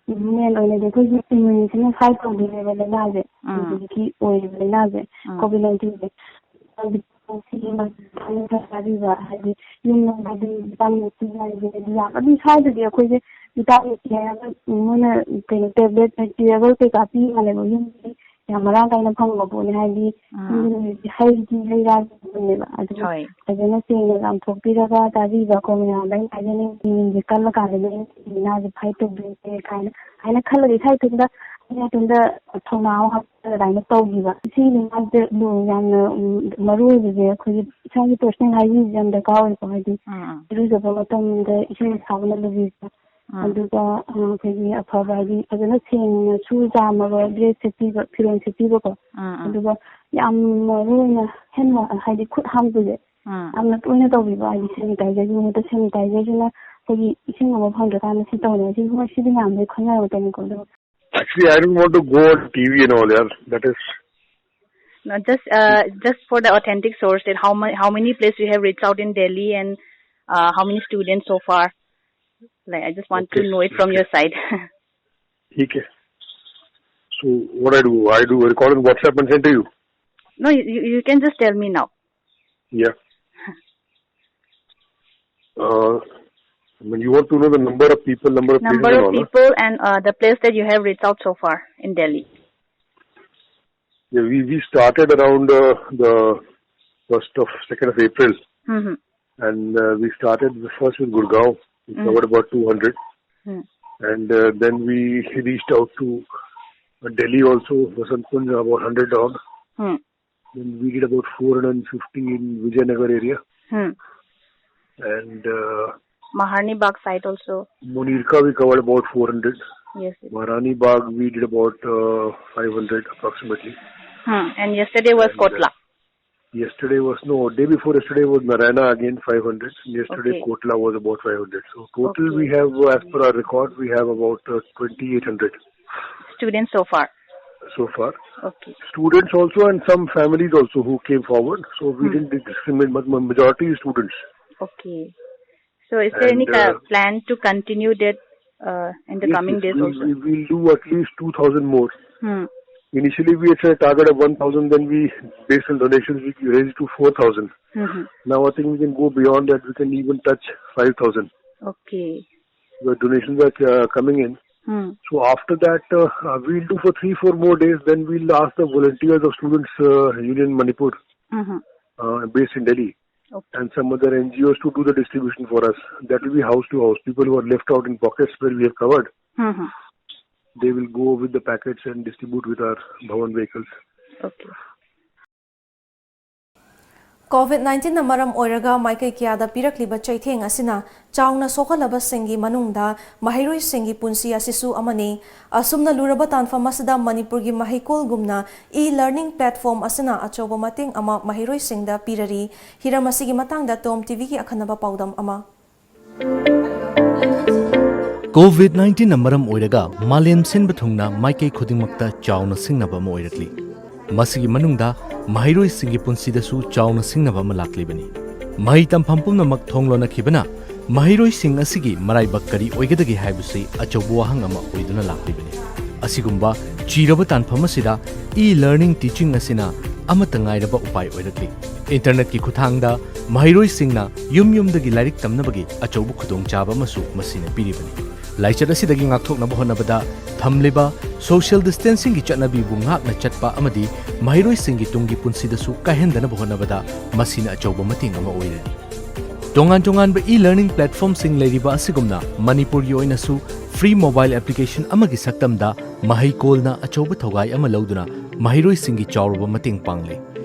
ꯃꯦꯟ ꯑꯣꯏꯅꯗꯤ ꯑꯩꯈꯣꯏꯒꯤ ꯏꯝꯃ꯭ꯌꯨꯟꯁꯤꯅ ꯐꯥꯏꯠ ꯇꯧꯗꯣꯏꯅꯦꯕ ꯂꯥꯏꯅꯥꯁꯦ, ꯎꯝ. ꯍꯧꯖꯤꯛꯀꯤ ꯑꯣꯏꯔꯤꯕ ꯂꯥꯏꯅꯥꯁꯦ, ꯎꯝ. ꯀꯣꯚꯤꯠ ꯅꯥꯏꯟꯇꯤꯟꯁꯦ꯫ ꯁꯤꯒꯤ ꯃꯇꯥꯡꯗ ꯆꯥꯕꯤꯕ, ꯍꯥꯏꯗꯤ ꯌꯨꯝꯗ ꯍꯥꯏꯗꯤ ꯚꯤꯇꯥꯃꯤꯟ ꯁꯤ ꯍꯥꯏꯁꯦ ꯍꯥꯏꯗꯤ ꯌꯥꯝ ꯑꯗꯨꯝ ꯁ꯭ꯋꯥꯏꯗꯗꯤ ꯑꯩꯈꯣꯏꯁꯦ ꯚꯤꯇꯥꯃꯤꯟ ꯁꯤ ꯍꯥꯏꯔꯒ ꯃꯣꯏꯅ ꯀꯩꯅꯣ ꯇꯦꯕ꯭ꯂꯦꯠ ꯍꯥꯏꯗꯤ ꯆꯤꯌꯔꯕꯜ ꯀꯩꯀꯥ ꯄꯤ ꯃꯥꯜꯂꯦꯕ, ꯌꯨꯝꯗꯗꯤ ꯌꯥꯝ ꯃꯔꯥꯡ ꯀꯥꯏꯅ ꯐꯪꯕ ꯄꯣꯠꯅꯤ, ꯍꯥꯏꯗꯤ ꯎꯝ. ꯌꯨꯝꯗꯗꯤ ꯍꯩꯗꯤ ꯍꯩ ꯔꯥꯒꯨꯝꯕꯅꯦꯕ, ꯑꯗꯨ ꯍꯣꯏ. ꯐꯖꯅ ꯁꯦꯡꯅ ꯆꯥꯝꯊꯣꯛꯄꯤꯔꯒ ꯆꯥꯕꯤꯕ, ꯑꯩꯈꯣꯏ ꯃꯌꯥꯝꯗ ꯑꯩꯅ ꯍꯥꯏꯖꯅꯤꯡꯉꯤ, ꯏꯝꯃ꯭ꯌꯨꯟꯁꯦ ꯀꯜꯂꯀꯥꯟꯗꯗꯤ ꯂꯥꯏꯅꯥꯁꯦ ꯐꯥꯏꯠ ꯇꯧꯗꯣꯏꯅꯦ ꯀꯥꯏꯅ, ꯍꯥꯏꯅ ꯈꯜꯂꯒ ꯏꯁꯥ ꯏꯊꯟꯇ, ꯑꯩꯅ ꯏꯊꯟꯇ ꯊꯧꯅꯥ ꯑꯃ ꯍꯥꯞꯆꯔꯒ ꯑꯗꯨꯃꯥꯏꯅ ꯇꯧꯈꯤꯕ꯫ ꯁꯤ ꯂꯥꯏꯅꯥꯁꯦ ꯂꯨ-, ꯌꯥꯝꯅ, ꯎꯝ, ꯃꯔꯨ ꯑꯣꯏꯕꯁꯦ ꯑꯩꯈꯣꯏꯒꯤ ꯏꯁꯥꯒꯤ ꯄꯔꯁꯅꯦꯜ ꯍꯥꯏꯖꯤꯟꯁꯦ ꯌꯥꯝ ꯗꯔꯀꯥꯔ ꯑꯣꯏꯀꯣ, ꯍꯥꯏꯗꯤ ꯎꯝ, ꯎꯝ. ꯏꯔꯨꯖꯕ ꯃꯇꯝꯗ ꯏꯁꯤꯡ ꯑꯁꯥꯕꯅ ꯂꯨꯕꯤꯕ, ꯎꯝ. ꯑꯗꯨꯒ, ꯑ, ꯑꯩꯈꯣꯏꯒꯤ ꯑꯐꯕ, ꯍꯥꯏꯗꯤ ꯐꯖꯅ ꯁꯦꯡꯅ ꯁꯨ ꯆꯥꯝꯃꯒ ꯗ꯭ꯔꯦꯁ ꯁꯦꯠꯄꯤꯕ, ꯐꯤꯔꯣꯜ ꯁꯦꯠꯄꯤꯕꯀꯣ, ꯎꯝ, ꯎꯝ. ꯑꯗꯨꯒ ꯌꯥꯝ ꯃꯔꯨ ꯑꯣꯏꯅ ꯍꯦꯟ ꯋꯥ-, ꯍꯥꯏꯗꯤ ꯈꯨꯠ ꯍꯥꯝꯕꯁꯦ ꯎꯝ. ꯌꯥꯝꯅ ꯇꯣꯏꯅ ꯇꯧꯕꯤꯕ, ꯍꯥꯏꯗꯤ ꯁꯦꯅꯤꯇꯥꯏꯖꯔꯒꯤ ꯃꯍꯨꯠꯇ ꯁꯦꯅꯤꯇꯥꯏꯖꯔꯁꯤꯅ ꯑꯩꯈꯣꯏꯒꯤ ꯏꯁꯤꯡ ꯑꯃ ꯐꯪꯗ꯭ꯔꯀꯥꯟꯗ ꯁꯤ ꯇꯧꯅꯩ꯫ ꯁꯤ, ꯍꯣꯏ, ꯁꯤꯗꯤ ꯃꯌꯥꯝꯗꯒꯤ ꯈꯪꯅꯔꯛꯀꯅꯤꯀꯣ, ꯑꯗꯨꯒ Actually, I don't want to go on T V and all, yeah. That is No, just, uh, just for the authentic source, that how many, how many places you have reached out in Delhi and, uh, how many students so far? Like, I just want to Okay. know it from your side. Okay. So what I do? I do a record on WhatsApp and send to you. No, you, you you can just tell me now. Yeah. Uh, When you want to know the number of people, number of places Number and of all, huh? People and uh, the place that you have reached out so far in Delhi. Yeah, we, we started around uh, the first of, second of April, Hmm. and uh, we started the first with Gurgaon. We Mm. covered about two hundred, Hmm. and uh, then we reached out to uh, Delhi also, Vasant Kunj, about hundred odd. Hmm. Then we did about four hundred fifty in Vijayanagar area, Hmm. and uh, Maharani Bagh side also. Munirka we covered about four hundred. Yes. Yes. Maharani Bagh we did about uh, five hundred approximately. Hmm. And yesterday was And, uh, Kotla. Yesterday was, no, day before yesterday was Narayana, again five hundred. Yesterday Okay. Kotla was about five hundred. So total Okay. we have, uh, as per our record, we have about uh, twenty-eight hundred Students so far. so far. Okay. Students also and some families also who came forward. So we Hmm. didn't discriminate, but ma- majority is students. Okay. So is there any And, ca- uh, plan to continue that uh, in the Yes, coming yes, days we'll, also? we- we'll do at least two thousand more. Hmm. Initially, we had set a target of one thousand, then we, based on donations, we raised to four thousand. Hmm. Now, I think we can go beyond that. We can even touch five thousand. Okay. The donations are uh, coming in. Hmm. So after that, uh, uh, we'll do for three, four more days. Then we'll ask the volunteers of Students uh, Union Manipur, Hmm. uh, based in Delhi, Okay. and some other N G Os to do the distribution for us. That will be house to house. People who are left out in pockets where we have covered, Hmm. they will go with the packets and distribute with our Bhawan vehicles. Okay. COVID ꯅꯥꯏꯟꯇꯤꯟꯅ ꯃꯔꯝ ꯑꯣꯏꯔꯒ ꯃꯥꯏꯀꯩ ꯀꯌꯥꯗ ꯄꯤꯔꯛꯂꯤꯕ ꯆꯩꯊꯦꯡ ꯑꯁꯤꯅ ꯆꯥꯎꯅ ꯁꯣꯛꯍꯜꯂꯕꯁꯤꯡꯒꯤ ꯃꯅꯨꯡꯗ ꯃꯍꯩꯔꯣꯏꯁꯤꯡꯒꯤ ꯄꯨꯟꯁꯤ ꯑꯁꯤꯁꯨ ꯑꯃꯅꯤ꯫ ꯑꯁꯨꯝꯅ ꯂꯨꯔꯕ ꯇꯥꯟꯐꯝ ꯑꯁꯤꯗ ꯃꯅꯤꯄꯨꯔꯒꯤ ꯃꯍꯩꯀꯣꯜꯒꯨꯝꯅ ꯏ ꯂꯔꯅꯤꯡ ꯄ꯭ꯂꯦꯠꯐꯣꯝ ꯑꯁꯤꯅ ꯑꯆꯧꯕ ꯃꯇꯦꯡ ꯑꯃ ꯃꯍꯩꯔꯣꯏꯁꯤꯡꯗ ꯄꯤꯔꯔꯤ꯫ ꯍꯤꯔꯝ ꯑꯁꯤꯒꯤ ꯃꯇꯥꯡꯗ ꯇꯣꯝ ꯇꯤꯚꯤꯒꯤ ꯑꯈꯟꯅꯕ ꯄꯥꯎꯗꯝ ꯑꯃ꯫ ꯀꯣꯚꯤꯗ ꯅꯥꯏꯟꯇꯤꯟꯅ ꯃꯔꯝ ꯑꯣꯏꯔꯒ ꯃꯥꯂꯦꯝ ꯁꯤꯟꯕ ꯊꯨꯡꯅ ꯃꯥꯏꯀꯩ ꯈꯨꯗꯤꯡꯃꯛꯇ ꯆꯥꯎꯅ ꯁꯤꯡꯅꯕ ꯑꯃ ꯑꯣꯏꯔꯛꯂꯤ꯫ ꯃꯁꯤꯒꯤ ꯃꯅꯨꯡꯗ ꯃꯍꯩꯔꯣꯏꯁꯤꯡꯒꯤ ꯄꯨꯟꯁꯤꯗꯁꯨ ꯆꯥꯎꯅ ꯁꯤꯡꯅꯕ ꯑꯃ ꯂꯥꯛꯂꯤꯕꯅꯤ꯫ ꯃꯍꯩ ꯇꯝꯐꯝ ꯄꯨꯝꯅꯃꯛ ꯊꯣꯡ ꯂꯣꯟꯅꯈꯤꯕꯅ ꯃꯍꯩꯔꯣꯏꯁꯤꯡ ꯑꯁꯤꯒꯤ ꯃꯔꯥꯏꯕꯛ ꯀꯔꯤ ꯑꯣꯏꯒꯗꯒꯦ ꯍꯥꯏꯕꯁꯤ ꯑꯆꯧꯕ ꯋꯥꯍꯪ ꯑꯃ ꯑꯣꯏꯗꯨꯅ ꯂꯥꯛꯂꯤꯕꯅꯤ꯫ ꯑꯁꯤꯒꯨꯝꯕ ꯆꯤꯔꯕ ꯇꯥꯟꯐꯝ ꯑꯁꯤꯗ ꯏ ꯂꯔꯅꯤꯡ ꯇꯤꯆꯤꯡ ꯑꯁꯤꯅ ꯑꯃꯠꯇ ꯉꯥꯏꯔꯕ ꯎꯄꯥꯏ ꯑꯣꯏꯔꯛꯂꯤ꯫ ꯏꯟꯇꯔꯅꯦꯠꯀꯤ ꯈꯨꯠꯊꯥꯡꯗ ꯃꯍꯩꯔꯣꯏꯁꯤꯡꯅ ꯌꯨꯝ ꯌꯨꯝꯗꯒꯤ ꯂꯥꯏꯔꯤꯛ ꯇꯝꯅꯕꯒꯤ ꯑꯆꯧꯕ ꯈꯨꯗꯣꯡꯆꯥꯕ ꯑꯃꯁꯨ ꯃꯁꯤꯅ ꯄꯤꯔꯤꯕꯅꯤ꯫ ꯂꯥꯏꯆꯠ ꯑꯁꯤꯗꯒꯤ ꯉꯥꯛꯊꯣꯛꯅꯕ ꯍꯣꯠꯅꯕꯗ ꯊꯝꯂꯤꯕ social distancingꯒꯤ ꯆꯠꯅꯕꯤꯕꯨ ꯉꯥꯛꯅ ꯆꯠꯄ ꯑꯃꯗꯤ ꯃꯍꯩꯔꯣꯏꯁꯤꯡꯒꯤ ꯇꯨꯡꯒꯤ ꯄꯨꯟꯁꯤꯗꯁꯨ ꯀꯥꯏꯍꯟꯗꯅꯕ ꯍꯣꯠꯅꯕꯗ ꯃꯁꯤꯅ ꯑꯆꯧꯕ ꯃꯇꯦꯡ ꯑꯃ ꯑꯣꯏꯔꯅꯤ꯫ ꯇꯣꯉꯥꯟ ꯇꯣꯉꯥꯟꯕ e-learning platformꯁꯤꯡ ꯂꯩꯔꯤꯕ ꯑꯁꯤꯒꯨꯝꯅ ꯃꯅꯤꯄꯨꯔꯒꯤ ꯑꯣꯏꯅꯁꯨ free mobile application ꯑꯃꯒꯤ ꯁꯛꯇꯝꯗ ꯃꯍꯩꯀꯣꯜꯅ ꯑꯆꯧꯕ ꯊꯧꯒꯥꯏ ꯑꯃ ꯂꯧꯗꯨꯅ ꯃꯍꯩꯔꯣꯏꯁꯤꯡꯒꯤ ꯆꯥꯎꯔꯕ ꯃꯇꯦꯡ ꯄꯥꯡꯂꯦ꯫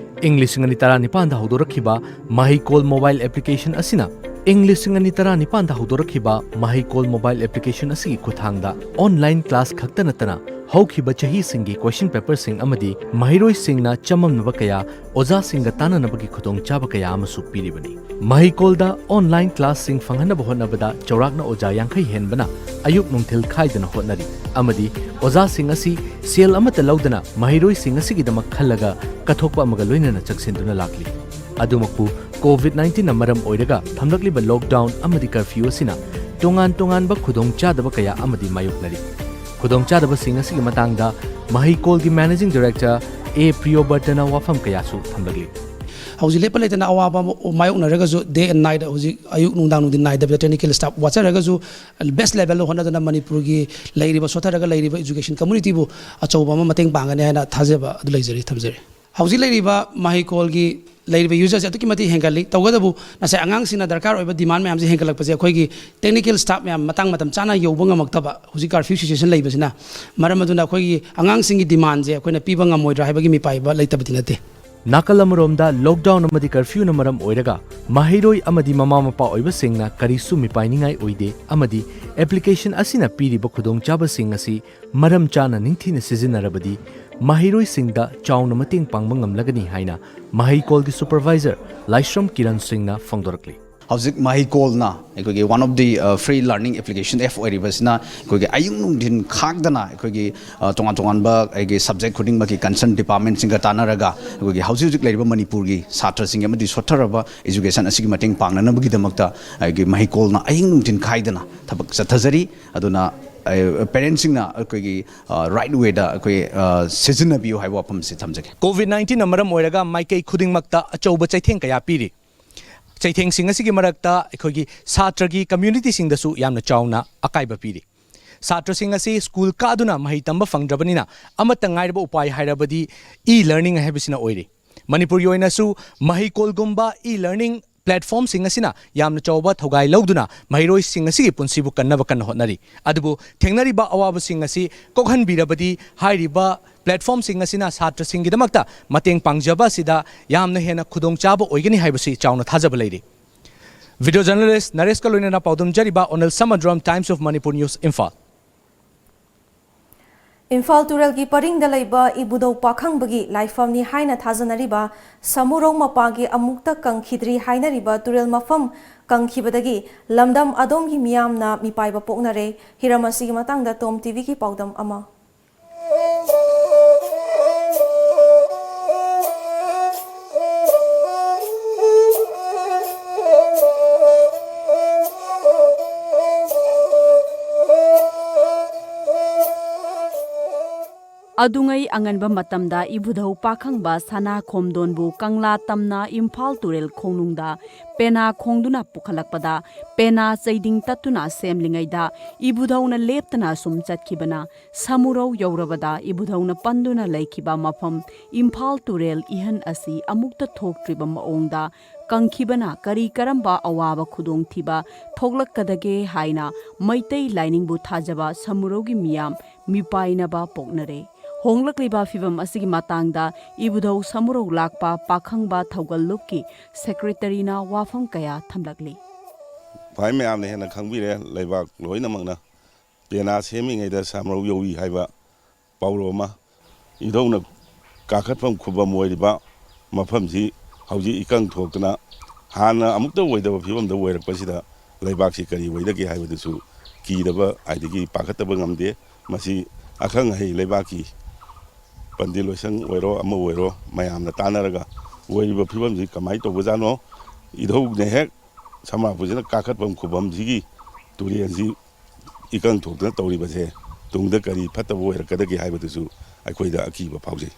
ꯏꯪ ꯂꯤꯁꯤꯡ ꯑꯅꯤ ꯇꯔꯥꯅꯤꯄꯥꯟꯗ ꯍꯧꯗꯣꯔꯛꯈꯤꯕ ꯃꯍꯩꯀꯣꯜ mobile application ꯑꯁꯤꯅ ꯏꯪ ꯂꯤꯁꯤꯡ ꯑꯅꯤ ꯇꯔꯥꯅꯤꯄꯥꯟꯗ ꯍꯧꯗꯣꯔꯛꯈꯤꯕ ꯃꯍꯩꯀꯣꯜ mobile application ꯑꯁꯤꯒꯤ ꯈꯨꯠꯊꯥꯡꯗ online class ꯈꯛꯇ ꯅꯠꯇꯅ ꯍꯧꯈꯤꯕ ꯆꯍꯤꯁꯤꯡꯒꯤ question paperꯁꯤꯡ ꯑꯃꯗꯤ ꯃꯍꯩꯔꯣꯏꯁꯤꯡꯅ ꯆꯃꯝꯅꯕ ꯀꯌꯥ ꯑꯣꯖꯥꯁꯤꯡꯒ ꯇꯥꯟꯅꯅꯕꯒꯤ ꯈꯨꯗꯣꯡꯆꯥꯕ ꯀꯌꯥ ꯑꯃꯁꯨ ꯄꯤꯔꯤꯕꯅꯤ꯫ ꯃꯍꯩꯀꯣꯜꯗ online classꯁꯤꯡ ꯐꯪꯍꯟꯅꯕ ꯍꯣꯠꯅꯕꯗ ꯆꯥꯎꯔꯥꯛꯅ ꯑꯣꯖꯥ ꯌꯥꯡꯈꯩ ꯍꯦꯟꯕꯅ ꯑꯌꯨꯛ ꯅꯨꯡꯊꯤꯜ ꯈꯥꯏꯗꯅ ꯍꯣꯠꯅꯔꯤ ꯑꯃꯗꯤ ꯑꯣꯖꯥꯁꯤꯡ ꯑꯁꯤ ꯁꯦꯜ ꯑꯃꯠꯇ ꯂꯧꯗꯅ ꯃꯍꯩꯔꯣꯏꯁꯤꯡ ꯑꯁꯤꯒꯤꯗꯃꯛ ꯈꯜꯂꯒ ꯀꯠꯊꯣꯛꯄ ꯑꯃꯒ ꯂꯣꯏꯅꯅ ꯆꯪꯁꯤꯟꯗꯨꯅ ꯂꯥꯛꯂꯤ꯫ ꯑꯗꯨꯃꯛꯄꯨ COVID nineteenꯅ ꯃꯔꯝ ꯑꯣꯏꯔꯒ ꯊꯝꯂꯛꯂꯤꯕ lockdown ꯑꯃꯗꯤ curfew ꯑꯁꯤꯅ ꯇꯣꯉꯥꯟ ꯇꯣꯉꯥꯟꯕ ꯈꯨꯗꯣꯡꯆꯥꯗꯕ ꯀꯌꯥ ꯑꯃꯗꯤ ꯃꯥꯌꯣꯛꯅꯔꯤ꯫ ꯈꯨꯗꯣꯡꯆꯥꯗꯕꯁꯤꯡ ꯑꯁꯤꯒꯤ ꯃꯇꯥꯡꯗ ꯃꯍꯩꯀꯣꯜꯒꯤ Managing Director A Priyobartana ꯋꯥꯐꯝ ꯀꯌꯥꯁꯨ ꯊꯝꯂꯛꯂꯤ꯫ ꯍꯧꯖꯤꯛ ꯂꯦꯞꯄ ꯂꯩꯇꯅ ꯑꯋꯥꯕ ꯑꯃ ꯃꯥꯌꯣꯛꯅꯔꯒꯁꯨ day and night ꯍꯧꯖꯤꯛ ꯑꯌꯨꯛ ꯅꯨꯡꯗꯥꯡ ꯅꯨꯡꯊꯤꯟ ꯅꯥꯏꯗꯕꯤꯗ technical staff ꯋꯥꯠꯆꯔꯒꯁꯨ best levelꯗ ꯍꯣꯠꯅꯗꯨꯅ ꯃꯅꯤꯄꯨꯔꯒꯤ ꯂꯩꯔꯤꯕ ꯁꯣꯠꯊꯔꯒ ꯂꯩꯔꯤꯕ education communityꯕꯨ ꯑꯆꯧꯕ ꯑꯃ ꯃꯇꯦꯡ ꯄꯥꯡꯒꯅꯤ ꯍꯥꯏꯅ ꯊꯥꯖꯕ ꯑꯗꯨ ꯂꯩꯖꯔꯤ, ꯊꯝꯖꯔꯤ꯫ ꯍꯧꯖꯤꯛ ꯂꯩꯔꯤꯕ ꯃꯍꯩꯀꯣꯜꯒꯤ ꯂꯩꯔꯤꯕ userꯁꯦ ꯑꯗꯨꯛꯀꯤ ꯃꯇꯤꯛ ꯍꯦꯟꯒꯠꯂꯤ꯫ ꯇꯧꯕꯇꯕꯨ ꯉꯁꯥꯏ ꯑꯉꯥꯡꯁꯤꯡꯅ ꯗꯔꯀꯥꯔ ꯑꯣꯏꯕ demand ꯃꯌꯥꯝꯁꯦ ꯍꯦꯟꯒꯠꯂꯛꯄꯁꯦ ꯑꯩꯈꯣꯏꯒꯤ technical staff ꯃꯌꯥꯝ ꯃꯇꯥꯡ ꯃꯇꯝ ꯆꯥꯅ ꯌꯧꯕ ꯉꯝꯃꯛꯇꯕ, ꯍꯧꯖꯤꯛ curfew situation ꯂꯩꯕꯁꯤꯅ ꯃꯔꯝ ꯑꯗꯨꯅ ꯑꯩꯈꯣꯏꯒꯤ ꯑꯉꯥꯡꯁꯤꯡꯒꯤ demandꯁꯦ ꯑꯩꯈꯣꯏꯅ ꯄꯤꯕ ꯉꯝꯃꯣꯏꯗ꯭ꯔꯥ ꯍꯥꯏꯕꯒꯤ ꯃꯤꯄꯥꯏꯕ ꯂꯩꯇꯕꯗꯤ ꯅꯠꯇꯦ꯫ ꯅꯥꯀꯜ ꯑꯃꯔꯣꯝꯗ lockdown ꯑꯃꯗꯤ curfewꯅ ꯃꯔꯝ ꯑꯣꯏꯔꯒ ꯃꯍꯩꯔꯣꯏ ꯑꯃꯗꯤ ꯃꯃꯥ ꯃꯄꯥ ꯑꯣꯏꯕꯁꯤꯡꯅ ꯀꯔꯤꯁꯨ ꯃꯤꯄꯥꯏꯅꯤꯡꯉꯥꯏ ꯑꯣꯏꯗꯦ ꯑꯃꯗꯤ application ꯑꯁꯤꯅ ꯄꯤꯔꯤꯕ ꯈꯨꯗꯣꯡꯆꯥꯕꯁꯤꯡ ꯑꯁꯤ ꯃꯔꯝ ꯆꯥꯅ ꯅꯤꯡꯊꯤꯅ ꯁꯤꯖꯤꯟꯅꯔꯕꯗꯤ ꯃꯍꯩꯔꯣꯏꯁꯤꯡꯗ ꯆꯥꯎꯅ ꯃꯇꯦꯡ ꯄꯥꯡꯕ ꯉꯝꯂꯒꯅꯤ ꯍꯥꯏꯅ ꯃꯍꯩꯀꯣꯜꯒꯤ supervisor ꯂꯥꯏꯁ꯭ꯔꯝ ꯀꯤꯔꯟ ꯁꯤꯡꯅ ꯐꯣꯡꯗꯣꯔꯛꯂꯤ꯫ ꯍꯧꯖꯤꯛ ꯃꯍꯩꯀꯣꯜꯅ ꯑꯩꯈꯣꯏꯒꯤ one of the, uh, free learning application app ꯑꯣꯏꯔꯤꯕꯁꯤꯅ ꯑꯩꯈꯣꯏꯒꯤ ꯑꯌꯨꯛ ꯅꯨꯡꯊꯤꯟ ꯈꯥꯛꯇꯅ ꯑꯩꯈꯣꯏꯒꯤ, uh, ꯇꯣꯉꯥꯟ ꯇꯣꯉꯥꯟꯕ ꯑꯩꯒꯤ subject ꯈꯨꯗꯤꯡꯃꯛꯀꯤ concern departmentꯁꯤꯡꯒ ꯇꯥꯟꯅꯔꯒ ꯑꯩꯈꯣꯏꯒꯤ ꯍꯧꯖꯤꯛ ꯍꯧꯖꯤꯛ ꯂꯩꯔꯤꯕ ꯃꯅꯤꯄꯨꯔꯒꯤ ꯁꯥꯇ꯭ꯔꯁꯤꯡ ꯑꯃꯗꯤ ꯁꯣꯠꯊꯔꯕ education ꯑꯁꯤꯒꯤ ꯃꯇꯦꯡ ꯄꯥꯡꯅꯅꯕꯒꯤꯗꯃꯛꯇ ꯑꯩꯒꯤ ꯃꯍꯩꯀꯣꯜꯅ ꯑꯍꯤꯡ ꯅꯨꯡꯊꯤꯟ ꯈꯥꯏꯗꯅ ꯊꯕꯛ ꯆꯠꯊꯖꯔꯤ꯫ ꯑꯗꯨꯅ ꯄꯦꯔꯦꯟꯁꯁꯤꯡꯅ ꯑꯩꯈꯣꯏꯒꯤ ꯔꯥꯏꯠ ꯋꯦꯗ ꯑꯩꯈꯣꯏ ꯁꯤꯖꯤꯟꯅꯕꯤꯌꯨ ꯍꯥꯏꯕ ꯋꯥꯐꯝꯁꯤ ꯊꯝꯖꯒꯦ꯫ ꯀꯣꯚꯤꯗ ꯅꯥꯏꯟꯇꯤꯟꯅ ꯃꯔꯝ ꯑꯣꯏꯔꯒ ꯃꯥꯏꯀꯩ ꯈꯨꯗꯤꯡꯃꯛꯇ ꯑꯆꯧꯕ ꯆꯩꯊꯦꯡ ꯀꯌꯥ ꯄꯤꯔꯤ꯫ ꯆꯩꯊꯦꯡꯁꯤꯡ ꯑꯁꯤꯒꯤ ꯃꯔꯛꯇ ꯑꯩꯈꯣꯏꯒꯤ ꯁꯥꯇ꯭ꯔꯒꯤ ꯀꯝꯃ꯭ꯌꯨꯅꯤꯇꯤꯁꯤꯡꯗꯁꯨ ꯌꯥꯝꯅ ꯆꯥꯎꯅ ꯑꯀꯥꯏꯕ ꯄꯤꯔꯤ꯫ ꯁꯥꯇ꯭ꯔꯁꯤꯡ ꯑꯁꯤ ꯁ꯭ꯀꯨꯜ ꯀꯥꯗꯨꯅ ꯃꯍꯩ ꯇꯝꯕ ꯐꯪꯗ꯭ꯔꯕꯅꯤꯅ ꯑꯃꯠꯇ ꯉꯥꯏꯔꯕ ꯎꯄꯥꯏ ꯍꯥꯏꯔꯕꯗꯤ ꯏ ꯂꯔꯅꯤꯡ ꯍꯥꯏꯕꯁꯤꯅ ꯑꯣꯏꯔꯤ꯫ ꯃꯅꯤꯄꯨꯔꯒꯤ ꯑꯣꯏꯅꯁꯨ ꯃꯍꯩꯀꯣꯜꯒꯨꯝꯕ ꯏ ꯂꯔꯅꯤꯡ ꯄ꯭ꯂꯦꯠꯐꯣꯔꯝꯁꯤꯡ ꯑꯁꯤꯅ ꯌꯥꯝꯅ ꯆꯥꯎꯕ ꯊꯧꯒꯥꯏ ꯂꯧꯗꯨꯅ ꯃꯍꯩꯔꯣꯏꯁꯤꯡ ꯑꯁꯤꯒꯤ ꯄꯨꯟꯁꯤꯕꯨ ꯀꯟꯅꯕ ꯀꯟꯅ ꯍꯣꯠꯅꯔꯤ꯫ ꯑꯗꯨꯕꯨ ꯊꯦꯡꯅꯔꯤꯕ ꯑꯋꯥꯕꯁꯤꯡ ꯑꯁꯤ ꯀꯣꯛꯍꯟꯕꯤꯔꯕꯗꯤ ꯍꯥꯏꯔꯤꯕ ꯄ꯭ꯂꯦꯠꯐꯣꯔꯝꯁꯤꯡ ꯑꯁꯤꯅ ꯁꯥꯇ꯭ꯔꯁꯤꯡꯒꯤꯗꯃꯛꯇ ꯃꯇꯦꯡ ꯄꯥꯡꯖꯕ ꯑꯁꯤꯗ ꯌꯥꯝꯅ ꯍꯦꯟꯅ ꯈꯨꯗꯣꯡꯆꯥꯕ ꯑꯣꯏꯒꯅꯤ ꯍꯥꯏꯕꯁꯤ ꯆꯥꯎꯅ ꯊꯥꯖꯕ ꯂꯩꯔꯤ꯫ ꯚꯤꯗꯤꯑꯣ ꯖꯔꯅꯦꯂꯤꯁ ꯅꯔꯦꯁꯀ ꯂꯣꯏꯅꯅ ꯄꯥꯎꯗꯝꯖꯔꯤꯕ ꯑꯣꯅꯤꯜ ꯁꯃꯗ꯭ꯔꯝ, Times of Manipur News, Imphal. Imphal ꯇꯨꯔꯦꯜꯒꯤ ꯄꯔꯤꯡꯗ ꯂꯩꯕ ꯏꯕꯨꯙꯧ ꯄꯥꯈꯪꯕꯒꯤ ꯂꯥꯏꯐꯝꯅꯤ ꯍꯥꯏꯅ ꯊꯥꯖꯅꯔꯤꯕ ꯁꯃꯨꯔꯧ ꯃꯄꯥꯒꯤ ꯑꯃꯨꯛꯇ ꯀꯪꯈꯤꯗ꯭ꯔꯤ ꯍꯥꯏꯅꯔꯤꯕ ꯇꯨꯔꯦꯜ ꯃꯐꯝ ꯀꯪꯈꯤꯕꯗꯒꯤ ꯂꯝꯗꯝ ꯑꯗꯣꯝꯒꯤ ꯃꯤꯌꯥꯝꯅ ꯃꯤꯄꯥꯏꯕ ꯄꯣꯛꯅꯔꯦ꯫ ꯍꯤꯔꯝ ꯑꯁꯤꯒꯤ ꯃꯇꯥꯡꯗ ꯇꯣꯝ ꯇꯤꯚꯤꯒꯤ ꯄꯥꯎꯗꯝ ꯑꯃ꯫ ꯑꯗꯨꯉꯩ ꯑꯉꯟꯕ ꯃꯇꯝꯗ ꯏꯕꯨꯙꯧ ꯄꯥꯈꯪꯕ ꯁꯅꯥ ꯈꯣꯝꯗꯣꯟꯕꯨ ꯀꯪꯂꯥ ꯇꯝꯅ ꯏꯝꯐꯥꯜ ꯇꯨꯔꯦꯜ ꯈꯣꯡꯅꯨꯡꯗ ꯄꯦꯅꯥ ꯈꯣꯡꯗꯨꯅ ꯄꯨꯈꯠꯂꯛꯄꯗ, ꯄꯦꯅꯥ ꯆꯩꯗꯤꯡ ꯇꯠꯇꯨꯅ ꯁꯦꯝꯂꯤꯉꯩꯗ ꯏꯕꯨꯙꯧꯅ ꯂꯦꯞꯇꯅ ꯁꯨꯝ ꯆꯠꯈꯤꯕꯅ, ꯁꯃꯨꯔꯧ ꯌꯧꯔꯕꯗ ꯏꯕꯨꯙꯧꯅ ꯄꯟꯗꯨꯅ ꯂꯩꯈꯤꯕ ꯃꯐꯝ ꯏꯝꯐꯥꯜ ꯇꯨꯔꯦꯜ ꯏꯍꯟ ꯑꯁꯤ ꯑꯃꯨꯛꯇ ꯊꯣꯛꯇ꯭ꯔꯤꯕ ꯃꯑꯣꯡꯗ ꯀꯪꯈꯤꯕꯅ ꯀꯔꯤ ꯀꯔꯝꯕ ꯑꯋꯥꯕ ꯈꯨꯗꯣꯡꯊꯤꯕ ꯊꯣꯛꯂꯛꯀꯗꯒꯦ ꯍꯥꯏꯅ ꯃꯩꯇꯩ ꯂꯥꯏꯅꯤꯡꯕꯨ ꯊꯥꯖꯕ ꯁꯃꯨꯔꯧꯒꯤ ꯃꯤꯌꯥꯝ ꯃꯤꯄꯥꯏꯅꯕ ꯄꯣꯛꯅꯔꯦ꯫ ꯍꯣꯡꯂꯛꯂꯤꯕ ꯐꯤꯚꯝ ꯑꯁꯤꯒꯤ ꯃꯇꯥꯡꯗ ꯏꯕꯨꯙꯧ ꯁꯃꯨꯔꯧ ꯂꯥꯛꯄ ꯄꯥꯈꯪꯕ ꯊꯧꯒꯜ ꯂꯨꯞꯀꯤ ꯁꯦꯀ꯭ꯔꯦꯇꯔꯤꯅ ꯋꯥꯐꯝ ꯀꯌꯥ ꯊꯝꯂꯛꯂꯤ꯫ ꯈ꯭ꯋꯥꯏ ꯃꯌꯥꯝꯅ ꯍꯦꯟꯅ ꯈꯪꯕꯤꯔꯦ, ꯂꯩꯕꯥꯛ ꯂꯣꯏꯅꯃꯛꯅ ꯄꯦꯅꯥ ꯁꯦꯝꯃꯤꯉꯩꯗ ꯁꯃꯨꯔꯧ ꯌꯧꯏ ꯍꯥꯏꯕ ꯄꯥꯎꯔꯧ ꯑꯃ꯫ ꯏꯙꯧꯅ ꯀꯥꯈꯠꯐꯝ ꯈꯨꯕꯝ ꯑꯣꯏꯔꯤꯕ ꯃꯐꯝꯁꯤ ꯍꯧꯖꯤꯛ ꯏꯀꯪ ꯊꯣꯛꯇꯅ ꯍꯥꯟꯅ ꯑꯃꯨꯛꯇ ꯑꯣꯏꯗꯕ ꯐꯤꯕꯝꯗ ꯑꯣꯏꯔꯛꯄꯁꯤꯗ ꯂꯩꯕꯥꯛꯁꯤ ꯀꯔꯤ ꯑꯣꯏꯗꯒꯦ ꯍꯥꯏꯕꯗꯨꯁꯨ ꯀꯤꯗꯕ ꯑꯗꯒꯤ ꯄꯥꯈꯠꯇꯕ ꯉꯝꯗꯦ꯫ ꯃꯁꯤ ꯑꯈꯪ ꯑꯍꯩ ꯂꯩꯕꯥꯛꯀꯤ ꯄꯟꯗꯤꯠ ꯂꯣꯏꯁꯪ ꯑꯣꯏꯔꯣ ꯑꯃ ꯑꯣꯏꯔꯣ ꯃꯌꯥꯝꯅ ꯇꯥꯟꯅꯔꯒ ꯑꯣꯏꯔꯤꯕ ꯐꯤꯕꯝꯁꯤ ꯀꯃꯥꯏꯅ ꯇꯧꯕꯖꯥꯠꯅꯣ, ꯏꯙꯧꯅ ꯍꯦꯛ ꯁꯃꯥꯄꯨꯁꯤꯅ ꯀꯥꯈꯠꯐꯝ ꯈꯨꯕꯝꯁꯤꯒꯤ ꯇꯨꯔꯦꯜꯁꯤ ꯏꯀꯪ ꯊꯣꯛꯇꯅ ꯇꯧꯔꯤꯕꯁꯦ ꯇꯨꯡꯗ ꯀꯔꯤ ꯐꯠꯇꯕ ꯑꯣꯏꯔꯛꯀꯗꯒꯦ ꯍꯥꯏꯕꯗꯨꯁꯨ ꯑꯩꯈꯣꯏꯗ ꯑꯀꯤꯕ ꯐꯥꯎꯖꯩ꯫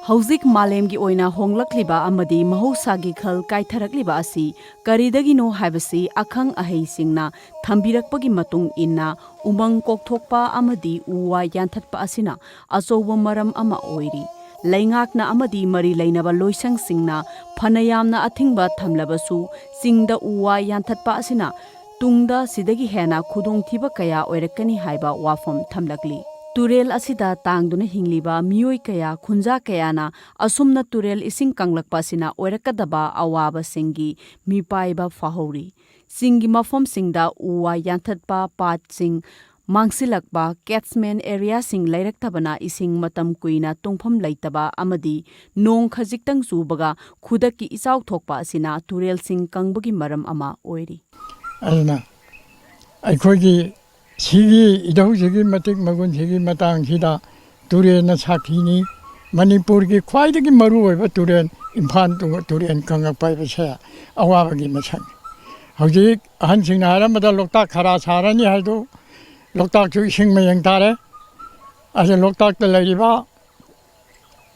ꯍꯧꯖꯤꯛ ꯃꯥꯂꯦꯝꯒꯤ ꯑꯣꯏꯅ ꯍꯣꯡꯂꯛꯂꯤꯕ ꯑꯃꯗꯤ ꯃꯍꯧꯁꯥꯒꯤ ꯈꯜ ꯀꯥꯏꯊꯔꯛꯂꯤꯕ ꯑꯁꯤ ꯀꯔꯤꯗꯒꯤꯅꯣ ꯍꯥꯏꯕꯁꯤ ꯑꯈꯪ ꯑꯍꯩꯁꯤꯡꯅ ꯊꯝꯕꯤꯔꯛꯄꯒꯤ ꯃꯇꯨꯡ ꯏꯟꯅ ꯎꯃꯪ ꯀꯣꯛꯊꯣꯛꯄ ꯑꯃꯗꯤ ꯎ ꯋꯥ ꯌꯥꯟꯊꯠꯄ ꯑꯁꯤꯅ ꯑꯆꯧꯕ ꯃꯔꯝ ꯑꯃ ꯑꯣꯏꯔꯤ꯫ ꯂꯩꯉꯥꯛꯅ ꯑꯃꯗꯤ ꯃꯔꯤ ꯂꯩꯅꯕ ꯂꯣꯏꯁꯪꯁꯤꯡꯅ ꯐꯅ ꯌꯥꯝꯅ ꯑꯊꯤꯡꯕ ꯊꯝꯂꯕꯁꯨ, ꯆꯤꯡꯗ ꯎ ꯋꯥ ꯌꯥꯟꯊꯠꯄ ꯑꯁꯤꯅ ꯇꯨꯡꯗ ꯁꯤꯗꯒꯤ ꯍꯦꯟꯅ ꯈꯨꯗꯣꯡꯊꯤꯕ ꯀꯌꯥ ꯑꯣꯏꯔꯛꯀꯅꯤ ꯍꯥꯏꯕ ꯋꯥꯐꯝ ꯊꯝꯂꯛꯂꯤ꯫ ꯇꯨꯔꯦꯜ ꯑꯁꯤꯗ ꯇꯥꯡꯗꯨꯅ ꯍꯤꯡꯂꯤꯕ ꯃꯤꯑꯣꯏ ꯀꯌꯥ, ꯈꯨꯟꯖꯥ ꯀꯌꯥꯅ ꯑꯁꯨꯝꯅ ꯇꯨꯔꯦꯜ ꯏꯁꯤꯡ ꯀꯪꯂꯛꯄ ꯑꯁꯤꯅ ꯑꯣꯏꯔꯛꯀꯗꯕ ꯑꯋꯥꯕꯁꯤꯡꯒꯤ ꯃꯤꯄꯥꯏꯕ ꯐꯥꯍꯧꯔꯤ꯫ ꯆꯤꯡꯒꯤ ꯃꯐꯝꯁꯤꯡꯗ ꯎ ꯋꯥ ꯌꯥꯟꯊꯠꯄ, ꯄꯥꯠꯁꯤꯡ ꯃꯥꯡꯁꯤꯜꯂꯛꯄ, catchment areaꯁꯤꯡ ꯂꯩꯔꯛꯇꯕꯅ ꯏꯁꯤꯡ ꯃꯇꯝ ꯀꯨꯏꯅ ꯇꯨꯡꯐꯝ ꯂꯩꯇꯕ ꯑꯃꯗꯤ ꯅꯣꯡ ꯈꯖꯤꯛꯇꯪ ꯆꯨꯕꯒ ꯈꯨꯗꯛꯀꯤ ꯏꯆꯥꯎ ꯊꯣꯛꯄ ꯑꯁꯤꯅ ꯇꯨꯔꯦꯜꯁꯤꯡ ꯀꯪꯕꯒꯤ ꯃꯔꯝ ꯑꯃ ꯑꯣꯏꯔꯤ꯫ ꯑꯗꯨꯅ ꯑꯩꯈꯣꯏꯒꯤ ꯁꯤꯒꯤ ꯏꯙꯧꯁꯤꯒꯤ ꯃꯇꯤꯛ ꯃꯒꯨꯟꯁꯤꯒꯤ ꯃꯇꯥꯡꯁꯤꯗ ꯇꯨꯔꯦꯜꯅ ꯁꯥꯈꯤꯅꯤ꯫ ꯃꯅꯤꯄꯨꯔꯒꯤ ꯈ꯭ꯋꯥꯏꯗꯒꯤ ꯃꯔꯨꯑꯣꯏꯕ ꯇꯨꯔꯦꯜ, ꯏꯝꯐꯥꯜ ꯇꯨ-, ꯇꯨꯔꯦꯜ ꯀꯪꯉꯛꯄ ꯍꯥꯏꯕꯁꯦ ꯑꯋꯥꯕꯒꯤ ꯃꯁꯛꯅꯤ꯫ ꯍꯧꯖꯤꯛ ꯑꯍꯟꯁꯤꯡꯅ ꯍꯥꯏꯔꯝꯕꯗ ꯂꯣꯛꯇꯥꯛ ꯈꯔ ꯁꯥꯔꯅꯤ ꯍꯥꯏꯗꯨ, ꯂꯣꯛꯇꯥꯛꯁꯨ ꯏꯁꯤꯡ ꯃꯌꯦꯡ ꯇꯥꯔꯦ꯫ ꯑꯗ ꯂꯣꯛꯇꯥꯛꯇ ꯂꯩꯔꯤꯕ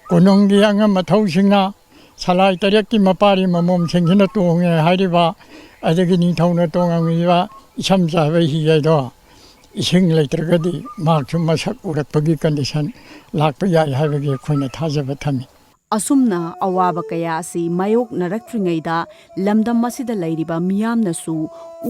ꯀꯣꯅꯨꯡꯒꯤ ꯑꯉꯝ ꯑꯊꯧꯁꯤꯡꯅ ꯁꯂꯥꯏ ꯇꯔꯦꯠꯀꯤ ꯃꯄꯥꯔꯤ ꯃꯃꯣꯝꯁꯤꯡꯁꯤꯅ ꯇꯣꯡꯉꯦ ꯍꯥꯏꯔꯤꯕ, ꯑꯗꯒꯤ ꯅꯤꯡꯊꯧꯅ ꯇꯣꯡꯉꯝꯃꯤꯕ ꯏꯁꯝ ꯆꯥꯏꯕ ꯍꯤ ꯍꯥꯏꯗꯣ ꯏꯁꯤꯡ ꯂꯩꯇ꯭ꯔꯒꯗꯤ ꯃꯍꯥꯛꯁꯨ ꯃꯁꯛ ꯎꯔꯛꯄꯒꯤ condition ꯂꯥꯛꯄ ꯌꯥꯏ ꯍꯥꯏꯕꯒꯤ ꯑꯩꯈꯣꯏꯅ ꯊꯥꯖꯕ ꯊꯝꯃꯤ꯫ ꯑꯁꯨꯝꯅ ꯑꯋꯥꯕ ꯀꯌꯥ ꯑꯁꯤ ꯃꯥꯌꯣꯛꯅꯔꯛꯇ꯭ꯔꯤꯉꯩꯗ ꯂꯝꯗꯝ ꯑꯁꯤꯗ ꯂꯩꯔꯤꯕ ꯃꯤꯌꯥꯝꯅꯁꯨ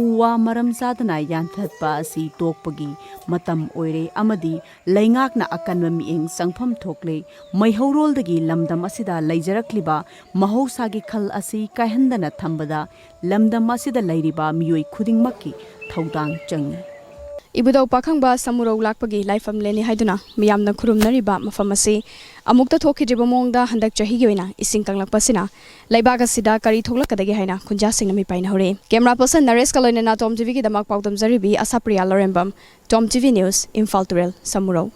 ꯎ ꯋꯥ ꯃꯔꯝ ꯆꯥꯗꯅ ꯌꯥꯟꯊꯠꯄ ꯑꯁꯤ ꯇꯣꯛꯄꯒꯤ ꯃꯇꯝ ꯑꯣꯏꯔꯦ ꯑꯃꯗꯤ ꯂꯩꯉꯥꯛꯅ ꯑꯀꯟꯕ ꯃꯤꯠꯌꯦꯡ ꯆꯪꯐꯝ ꯊꯣꯛꯂꯦ꯫ ꯃꯩꯍꯧꯔꯣꯜꯗꯒꯤ ꯂꯝꯗꯝ ꯑꯁꯤꯗ ꯂꯩꯖꯔꯛꯂꯤꯕ ꯃꯍꯧꯁꯥꯒꯤ ꯈꯜ ꯑꯁꯤ ꯀꯥꯏꯍꯟꯗꯅ ꯊꯝꯕꯗ ꯂꯝꯗꯝ ꯑꯁꯤꯗ ꯂꯩꯔꯤꯕ ꯃꯤꯑꯣꯏ ꯈꯨꯗꯤꯡꯃꯛꯀꯤ ꯊꯧꯗꯥꯡ ꯆꯪꯏ꯫ ꯏꯕꯨꯙꯧ ꯄꯥꯈꯪꯕ ꯁꯃꯨꯔꯧ ꯂꯥꯛꯄꯒꯤ ꯂꯥꯏꯐꯝꯂꯦꯟꯅꯤ ꯍꯥꯏꯗꯨꯅ ꯃꯤꯌꯥꯝꯅ ꯈꯨꯔꯨꯝꯅꯔꯤꯕ ꯃꯐꯝ ꯑꯁꯤ ꯑꯃꯨꯛꯇ ꯊꯣꯛꯈꯤꯗ꯭ꯔꯤꯕ ꯃꯑꯣꯡꯗ ꯍꯟꯗꯛ ꯆꯍꯤꯒꯤ ꯑꯣꯏꯅ ꯏꯁꯤꯡ ꯀꯪꯂꯛꯄ ꯑꯁꯤꯅ ꯂꯩꯕꯥꯛ ꯑꯁꯤꯗ ꯀꯔꯤ ꯊꯣꯛꯂꯛꯀꯗꯒꯦ ꯍꯥꯏꯅ ꯈꯨꯟꯖꯥꯁꯤꯡꯅ ꯃꯤꯄꯥꯏꯅꯍꯧꯔꯤ꯫ Camera person ꯅꯔꯦꯁꯀ ꯂꯣꯏꯅꯅ ꯇꯣꯝ ꯇꯤꯚꯤꯒꯤꯗꯃꯛ ꯄꯥꯎꯗꯝꯖꯔꯤꯕꯤ ꯑꯁꯥꯄ꯭ꯔꯤꯌꯥ ꯂꯧꯔꯦꯝꯕꯝ, ꯇꯣꯝ ꯇꯤꯚꯤ ꯅ꯭ꯌꯨꯁ, ꯏꯝꯐꯥꯜ ꯇꯨꯔꯦꯜ, ꯁꯃꯨꯔꯧ꯫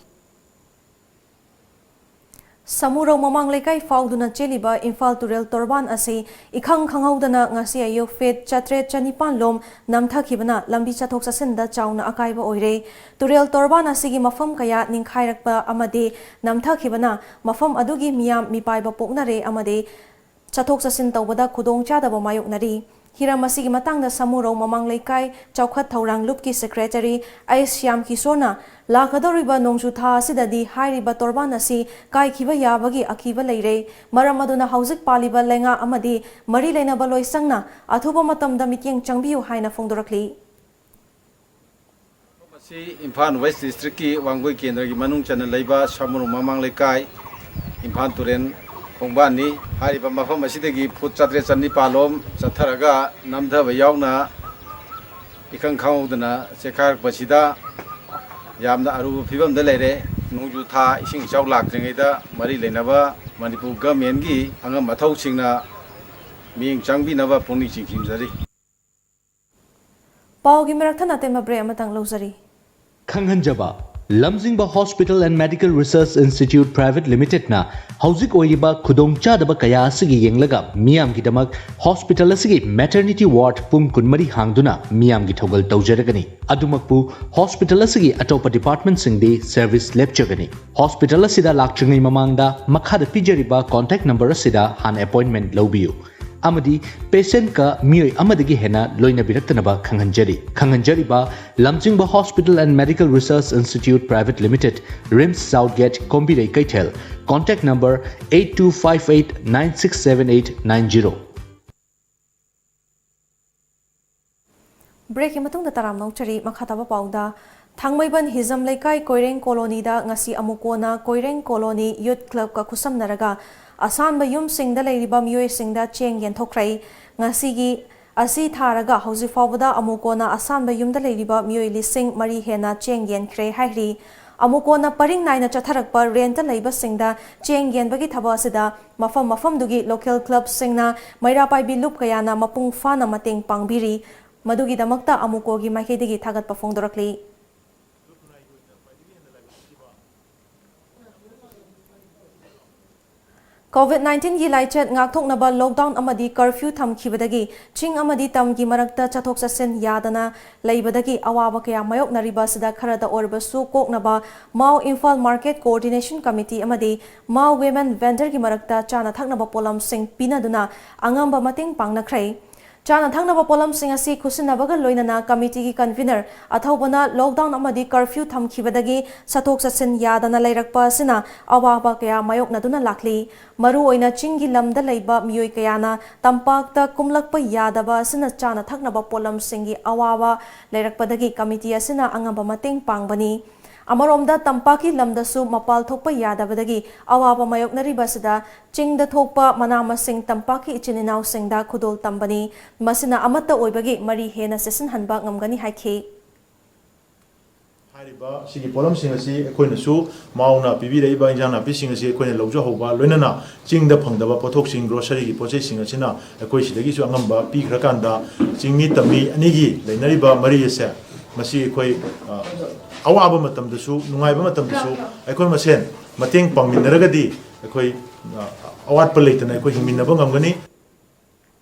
ꯁꯃꯨꯔꯧ ꯃꯃꯥꯡ ꯂꯩꯀꯥꯏ ꯐꯥꯎꯗꯨꯅ ꯆꯦꯜꯂꯤꯕ ꯏꯝꯐꯥꯜ ꯇꯨꯔꯦꯜ ꯇꯣꯔꯕꯥꯟ ꯑꯁꯤ ꯏꯈꯪ ꯈꯪꯍꯧꯗꯅ ꯉꯁꯤ ꯑꯌꯨꯛ ꯐꯤꯠ ꯆꯥꯇ꯭ꯔꯦꯠ ꯆꯅꯤꯄꯥꯟ ꯂꯣꯝ ꯅꯝꯊꯈꯤꯕꯅ ꯂꯝꯕꯤ ꯆꯠꯊꯣꯛ ꯆꯠꯁꯤꯟꯗ ꯆꯥꯎꯅ ꯑꯀꯥꯏꯕ ꯑꯣꯏꯔꯦ꯫ ꯇꯨꯔꯦꯜ ꯇꯣꯔꯕꯥꯟ ꯑꯁꯤꯒꯤ ꯃꯐꯝ ꯀꯌꯥ ꯅꯤꯡꯈꯥꯏꯔꯛꯄ ꯑꯃꯗꯤ ꯅꯝꯊꯈꯤꯕꯅ ꯃꯐꯝ ꯑꯗꯨꯒꯤ ꯃꯤꯌꯥꯝ ꯃꯤꯄꯥꯏꯕ ꯄꯣꯛꯅꯔꯦ ꯑꯃꯗꯤ ꯆꯠꯊꯣꯛ ꯆꯠꯁꯤꯟ ꯇꯧꯕꯗ ꯈꯨꯗꯣꯡꯆꯥꯗꯕ ꯃꯥꯌꯣꯛꯅꯔꯤ꯫ ꯍꯤꯔꯝ ꯑꯁꯤꯒꯤ ꯃꯇꯥꯡꯗ ꯁꯃꯨꯔꯧ ꯃꯃꯥꯡ ꯂꯩꯀꯥꯏ ꯆꯥꯎꯈꯠ ꯊꯧꯔꯥꯡ ꯂꯨꯞꯀꯤ ꯁꯦꯀ꯭ꯔꯦꯇꯔꯤ ꯑꯩꯆ ꯁ꯭ꯌꯥꯝ ꯀꯤꯁꯣꯔꯅ ꯂꯥꯛꯀꯗꯧꯔꯤꯕ ꯅꯣꯡꯖꯨ ꯊꯥ ꯑꯁꯤꯗꯗꯤ ꯍꯥꯏꯔꯤꯕ ꯇꯣꯔꯕꯥꯟ ꯑꯁꯤ ꯀꯥꯏꯈꯤꯕ ꯌꯥꯕꯒꯤ ꯑꯀꯤꯕ ꯂꯩꯔꯦ꯫ ꯃꯔꯝ ꯑꯗꯨꯅ ꯍꯧꯖꯤꯛ ꯄꯥꯜꯂꯤꯕ ꯂꯩꯉꯥꯛ ꯑꯃꯗꯤ ꯃꯔꯤ ꯂꯩꯅꯕ ꯂꯣꯏꯁꯪꯅ ꯑꯊꯨꯕ ꯃꯇꯝꯗ ꯃꯤꯠꯌꯦꯡ ꯆꯪꯕꯤꯌꯨ ꯍꯥꯏꯅ ꯐꯣꯡꯗꯣꯔꯛꯂꯤ꯫ ꯃꯁꯤ ꯏꯝꯐꯥꯜ ꯋꯦꯁ ꯗꯤꯁꯇ꯭ꯔꯤꯛꯀꯤ ꯋꯥꯡꯒꯣꯏ ꯀꯦꯟꯗ꯭ꯔꯒꯤ ꯃꯅꯨꯡ ꯆꯟꯅ ꯂꯩꯕ ꯁꯃꯨꯔꯧ ꯃꯃꯥꯡ ꯂꯩꯀꯥꯏ, ꯏꯝꯐꯥꯜ ꯇꯨꯔꯦꯜ ꯈꯣꯡꯕꯥꯟꯅꯤ꯫ ꯍꯥꯏꯔꯤꯕ ꯃꯐꯝ ꯑꯁꯤꯗꯒꯤ ꯐꯨꯠ ꯆꯥꯇ꯭ꯔꯦꯠ ꯆꯅꯤꯄꯥꯜ ꯂꯣꯝ ꯆꯠꯊꯔꯒ ꯅꯝꯊꯕ ꯌꯥꯎꯅ ꯏꯈꯪ ꯈꯪꯍꯧꯗꯅ ꯆꯦꯈꯥꯏꯔꯛꯄꯁꯤꯗ ꯌꯥꯝꯅ ꯑꯔꯨꯕ ꯐꯤꯕꯝꯗ ꯂꯩꯔꯦ꯫ ꯅꯣꯡꯖꯨ ꯊꯥ ꯏꯁꯤꯡ ꯏꯆꯥꯎ ꯂꯥꯛꯇ꯭ꯔꯤꯉꯩꯗ ꯃꯔꯤ ꯂꯩꯅꯕ ꯃꯅꯤꯄꯨꯔ ꯒꯃꯦꯟꯒꯤ ꯑꯉꯝ ꯑꯊꯧꯁꯤꯡꯅ ꯃꯤꯠꯌꯦꯡ ꯆꯪꯕꯤꯅꯕ ꯄꯨꯛꯅꯤꯡ ꯆꯤꯡꯁꯤꯟꯖꯔꯤ꯫ ꯄꯥꯎꯒꯤ ꯃꯔꯛ ꯊꯠꯅ ꯑꯇꯦꯟꯕ ꯕ꯭ꯔꯦꯛ ꯑꯃꯇꯪ ꯂꯧꯖꯔꯤ꯫ ꯈꯪꯍꯟꯖꯕ, Lamjingba hospital and medical research institute private ꯂꯤꯃꯤꯇꯦꯗꯅ ꯍꯧꯖꯤꯛ ꯑꯣꯏꯔꯤꯕ ꯈꯨꯗꯣꯡꯆꯥꯗꯕ ꯀꯌꯥ ꯑꯁꯤꯒꯤ ꯌꯦꯡꯂꯒ ꯃꯤꯌꯥꯝꯒꯤꯗꯃꯛ ꯍꯣꯁꯄꯤꯇꯥꯜ ꯑꯁꯤꯒꯤ ꯃꯦꯇꯔꯅꯤꯇꯤ ꯋꯥꯔꯗ ꯄꯨꯡ ꯀꯨꯟꯃꯔꯤ ꯍꯥꯡꯗꯨꯅ ꯃꯤꯌꯥꯝꯒꯤ ꯊꯧꯒꯜ ꯇꯧꯖꯔꯒꯅꯤ꯫ ꯑꯗꯨꯃꯛꯄꯨ ꯍꯣꯁꯄꯤꯇꯥꯜ ꯑꯁꯤꯒꯤ ꯑꯇꯣꯞꯄ ꯗꯤꯄꯥꯔꯠꯃꯦꯟꯠꯁꯤꯡꯗꯤ ꯁꯔꯚꯤꯁ ꯂꯦꯞꯆꯒꯅꯤ꯫ ꯍꯣꯁꯄꯤꯇꯥꯜ ꯑꯁꯤꯗ ꯂꯥꯛꯇ꯭ꯔꯤꯉꯩ ꯃꯃꯥꯡꯗ ꯃꯈꯥꯗ ꯄꯤꯖꯔꯤꯕ ꯀꯣꯟꯇꯦꯛ ꯅꯝꯕꯔ ꯑꯁꯤꯗ ꯍꯥꯟꯅ ꯑꯦꯄꯣꯏꯟꯃꯦꯟꯠ ꯂꯧꯕꯤꯌꯨ꯫ ꯑꯃꯗꯤ ꯄꯦꯁꯦꯟꯠꯀ ꯃꯤꯑꯣꯏ ꯑꯃꯗꯒꯤ ꯍꯦꯟꯅ ꯂꯣꯏꯅꯕꯤꯔꯛꯇꯅꯕ ꯈꯪꯍꯟꯖꯔꯤ꯫ ꯈꯪꯍꯟꯖꯔꯤꯕ Lamjingba hospital and medical research institute private limited, RIMS south gate, Kombirei Keithel, contact number eight two five eight nine six seven eight nine zero꯫ ꯕ꯭ꯔꯦꯛꯀꯤ ꯃꯇꯨꯡꯗ ꯇꯔꯥꯝꯅ ꯑꯣꯛꯆꯔꯤ꯫ ꯃꯈꯥ ꯇꯥꯕ ꯄꯥꯎꯗ, ꯊꯥꯡꯃꯩꯕꯟ ꯍꯤꯖꯝ ꯂꯩꯀꯥꯏ ꯀꯣꯏꯔꯦꯡ ꯀꯣꯂꯣꯅꯤꯗ ꯉꯁꯤ ꯑꯃꯨꯛ ꯀꯣꯟꯅ ꯀꯣꯏꯔꯦꯡ ꯀꯣꯂꯣꯅꯤ ꯌꯨꯠ ꯀ꯭ꯂꯕꯀ ꯈꯨꯠꯁꯝꯅꯔꯒ ꯑꯁꯥꯟꯕ ꯌꯨꯝꯁꯤꯡꯗ ꯂꯩꯔꯤꯕ ꯃꯤꯑꯣꯏꯁꯤꯡꯗ ꯆꯦꯡ ꯌꯦꯟꯊꯣꯛꯈ꯭ꯔꯦ꯫ ꯉꯁꯤꯒꯤ ꯑꯁꯤ ꯊꯥꯔꯒ ꯍꯧꯖꯤꯛ ꯐꯥꯎꯕꯗ ꯑꯃꯨꯛ ꯀꯣꯟꯅ ꯑꯁꯥꯟꯕ ꯌꯨꯝꯗ ꯂꯩꯔꯤꯕ ꯃꯤꯑꯣꯏ ꯂꯤꯁꯤꯡ ꯃꯔꯤ ꯍꯦꯟꯅ ꯆꯦꯡ ꯌꯦꯟꯈ꯭ꯔꯦ ꯍꯥꯏꯔꯤ꯫ ꯑꯃꯨꯛ ꯀꯣꯟꯅ ꯄꯔꯤꯡ ꯅꯥꯏꯅ ꯆꯠꯊꯔꯛꯄ ꯔꯦꯟꯠꯇ ꯂꯩꯕꯁꯤꯡꯗ ꯆꯦꯡ ꯌꯦꯟꯕꯒꯤ ꯊꯕꯛ ꯑꯁꯤꯗ ꯃꯐꯝ ꯃꯐꯝꯗꯨꯒꯤ ꯂꯣꯀꯦꯜ ꯀ꯭ꯂꯕꯁꯤꯡꯅ, ꯃꯩꯔꯥ ꯄꯥꯏꯕꯤ ꯂꯨꯞ ꯀꯌꯥꯅ ꯃꯄꯨꯡ ꯐꯥꯅ ꯃꯇꯦꯡ ꯄꯥꯡꯕꯤꯔꯤ꯫ ꯃꯗꯨꯒꯤꯗꯃꯛꯇ ꯑꯃꯨꯛ ꯀꯣꯒꯤ ꯃꯥꯏꯀꯩꯗꯒꯤ ꯊꯥꯒꯠꯄ ꯐꯣꯡꯗꯣꯔꯛꯂꯤ꯫ COVID nineteen ꯒꯤ ꯂꯥꯏꯆꯠ ꯉꯥꯛꯊꯣꯛꯅꯕ lockdown ꯑꯃꯗꯤ curfew ꯊꯝꯈꯤꯕꯗꯒꯤ ꯆꯤꯡ ꯑꯃꯗꯤ ꯇꯝꯒꯤ ꯃꯔꯛꯇ ꯆꯠꯊꯣꯛ ꯆꯠꯁꯤꯟ ꯌꯥꯗꯅ ꯂꯩꯕꯗꯒꯤ ꯑꯋꯥꯕ ꯀꯌꯥ ꯃꯥꯌꯣꯛꯅꯔꯤꯕ ꯑꯁꯤꯗ ꯈꯔꯗ ꯑꯣꯏꯔꯕꯁꯨ ꯀꯣꯛꯅꯕ ꯃꯥꯎ ꯏꯝꯐꯥꯜ Market Coordination Committee ꯑꯃꯗꯤ ꯃꯥꯎ Women Vendor ꯒꯤ ꯃꯔꯛꯇ ꯆꯥꯅ ꯊꯛꯅꯕ ꯄꯣꯠꯂꯝꯁꯤꯡ ꯄꯤꯅꯗꯨꯅ ꯑꯉꯝꯕ ꯃꯇꯦꯡ ꯄꯥꯡꯅꯈ꯭ꯔꯦ꯫ ꯆꯥꯅ ꯊꯛꯅꯕ ꯄꯣꯠꯂꯝꯁꯤꯡ ꯑꯁꯤ ꯈꯨꯠꯁꯤꯟꯅꯕꯒ ꯂꯣꯏꯅꯅ committee ꯒꯤ convener ꯑꯊꯧꯕꯅ lockdown ꯑꯃꯗꯤ curfew ꯊꯝꯈꯤꯕꯗꯒꯤ ꯆꯠꯊꯣꯛ ꯆꯠꯁꯤꯟ ꯌꯥꯗꯅ ꯂꯩꯔꯛꯄ ꯑꯁꯤꯅ ꯑꯋꯥꯕ ꯀꯌꯥ ꯃꯥꯌꯣꯛꯅꯗꯨꯅ ꯂꯥꯛꯂꯤ꯫ ꯃꯔꯨꯑꯣꯏꯅ ꯆꯤꯡꯒꯤ ꯂꯝꯗ ꯂꯩꯕ ꯃꯤꯑꯣꯏ ꯀꯌꯥꯅ ꯇꯝꯄꯥꯛꯇ ꯀꯨꯝꯂꯛꯄ ꯌꯥꯗꯕ ꯑꯁꯤꯅ ꯆꯥꯅ ꯊꯛꯅꯕ ꯄꯣꯠꯂꯝꯁꯤꯡꯒꯤ ꯑꯋꯥꯕ ꯂꯩꯔꯛꯄꯗꯒꯤ committee ꯑꯁꯤꯅ ꯑꯉꯝꯕ ꯃꯇꯦꯡ ꯄꯥꯡꯕꯅꯤ꯫ ꯑꯃꯔꯣꯝꯗ ꯇꯝꯄꯥꯛꯀꯤ ꯂꯝꯗꯁꯨ ꯃꯄꯥꯜ ꯊꯣꯛꯄ ꯌꯥꯗꯕꯗꯒꯤ ꯑꯋꯥꯕ ꯃꯥꯌꯣꯛꯅꯔꯤꯕ ꯑꯁꯤꯗ ꯆꯤꯡꯗ ꯊꯣꯛꯄ ꯃꯅꯥ ꯃꯁꯤꯡ ꯇꯝꯄꯥꯛꯀꯤ ꯏꯆꯤꯟ ꯏꯅꯥꯎꯁꯤꯡꯗ ꯈꯨꯗꯣꯜ ꯇꯝꯕꯅꯤ꯫ ꯃꯁꯤꯅ ꯑꯃꯠꯇ ꯑꯣꯏꯕꯒꯤ ꯃꯔꯤ ꯍꯦꯟꯅ ꯆꯦꯠꯁꯤꯟꯍꯟꯕ ꯉꯝꯒꯅꯤ ꯍꯥꯏꯈꯤ꯫ ꯍꯥꯏꯔꯤꯕ ꯁꯤꯒꯤ ꯄꯣꯠꯂꯝꯁꯤꯡ ꯑꯁꯤ ꯑꯩꯈꯣꯏꯅꯁꯨ ꯃꯥꯎꯅ ꯄꯤꯕꯤꯔꯛꯏꯕ ꯏꯟꯖꯥꯡ ꯅꯥꯄꯤꯁꯤꯡ ꯑꯁꯤ ꯑꯩꯈꯣꯏꯅ ꯂꯧꯖꯍꯧꯕ, ꯂꯣꯏꯅꯅ ꯆꯤꯡꯗ ꯐꯪꯗꯕ ꯄꯣꯠꯊꯣꯛꯁꯤꯡ, grocery ꯒꯤ ꯄꯣꯠ ꯆꯩꯁꯤꯡ ꯑꯁꯤꯅ ꯑꯩꯈꯣꯏ ꯁꯤꯗꯒꯤꯁꯨ ꯑꯉꯝꯕ ꯄꯤꯈ꯭ꯔꯀꯥꯟꯗ, ꯆꯤꯡꯃꯤ ꯇꯝꯃꯤ ꯑꯅꯤꯒꯤ ꯂꯩꯅꯔꯤꯕ ꯃꯔꯤ ꯑꯁꯦ, ꯃꯁꯤ ꯑꯩꯈꯣꯏ, ꯑ, ꯑꯋꯥꯕ ꯃꯇꯝꯗꯁꯨ, ꯅꯨꯡꯉꯥꯏꯕ ꯃꯇꯝꯗꯁꯨ ꯑꯩꯈꯣꯏ ꯃꯁꯦꯟ ꯃꯇꯦꯡ ꯄꯥꯡꯃꯤꯟꯅꯔꯒꯗꯤ ꯑꯩꯈꯣꯏ, ꯑ, ꯑꯋꯥꯠꯄ ꯂꯩꯇꯅ ꯑꯩꯈꯣꯏ ꯍꯤꯡꯃꯤꯟꯅꯕ ꯉꯝꯒꯅꯤ꯫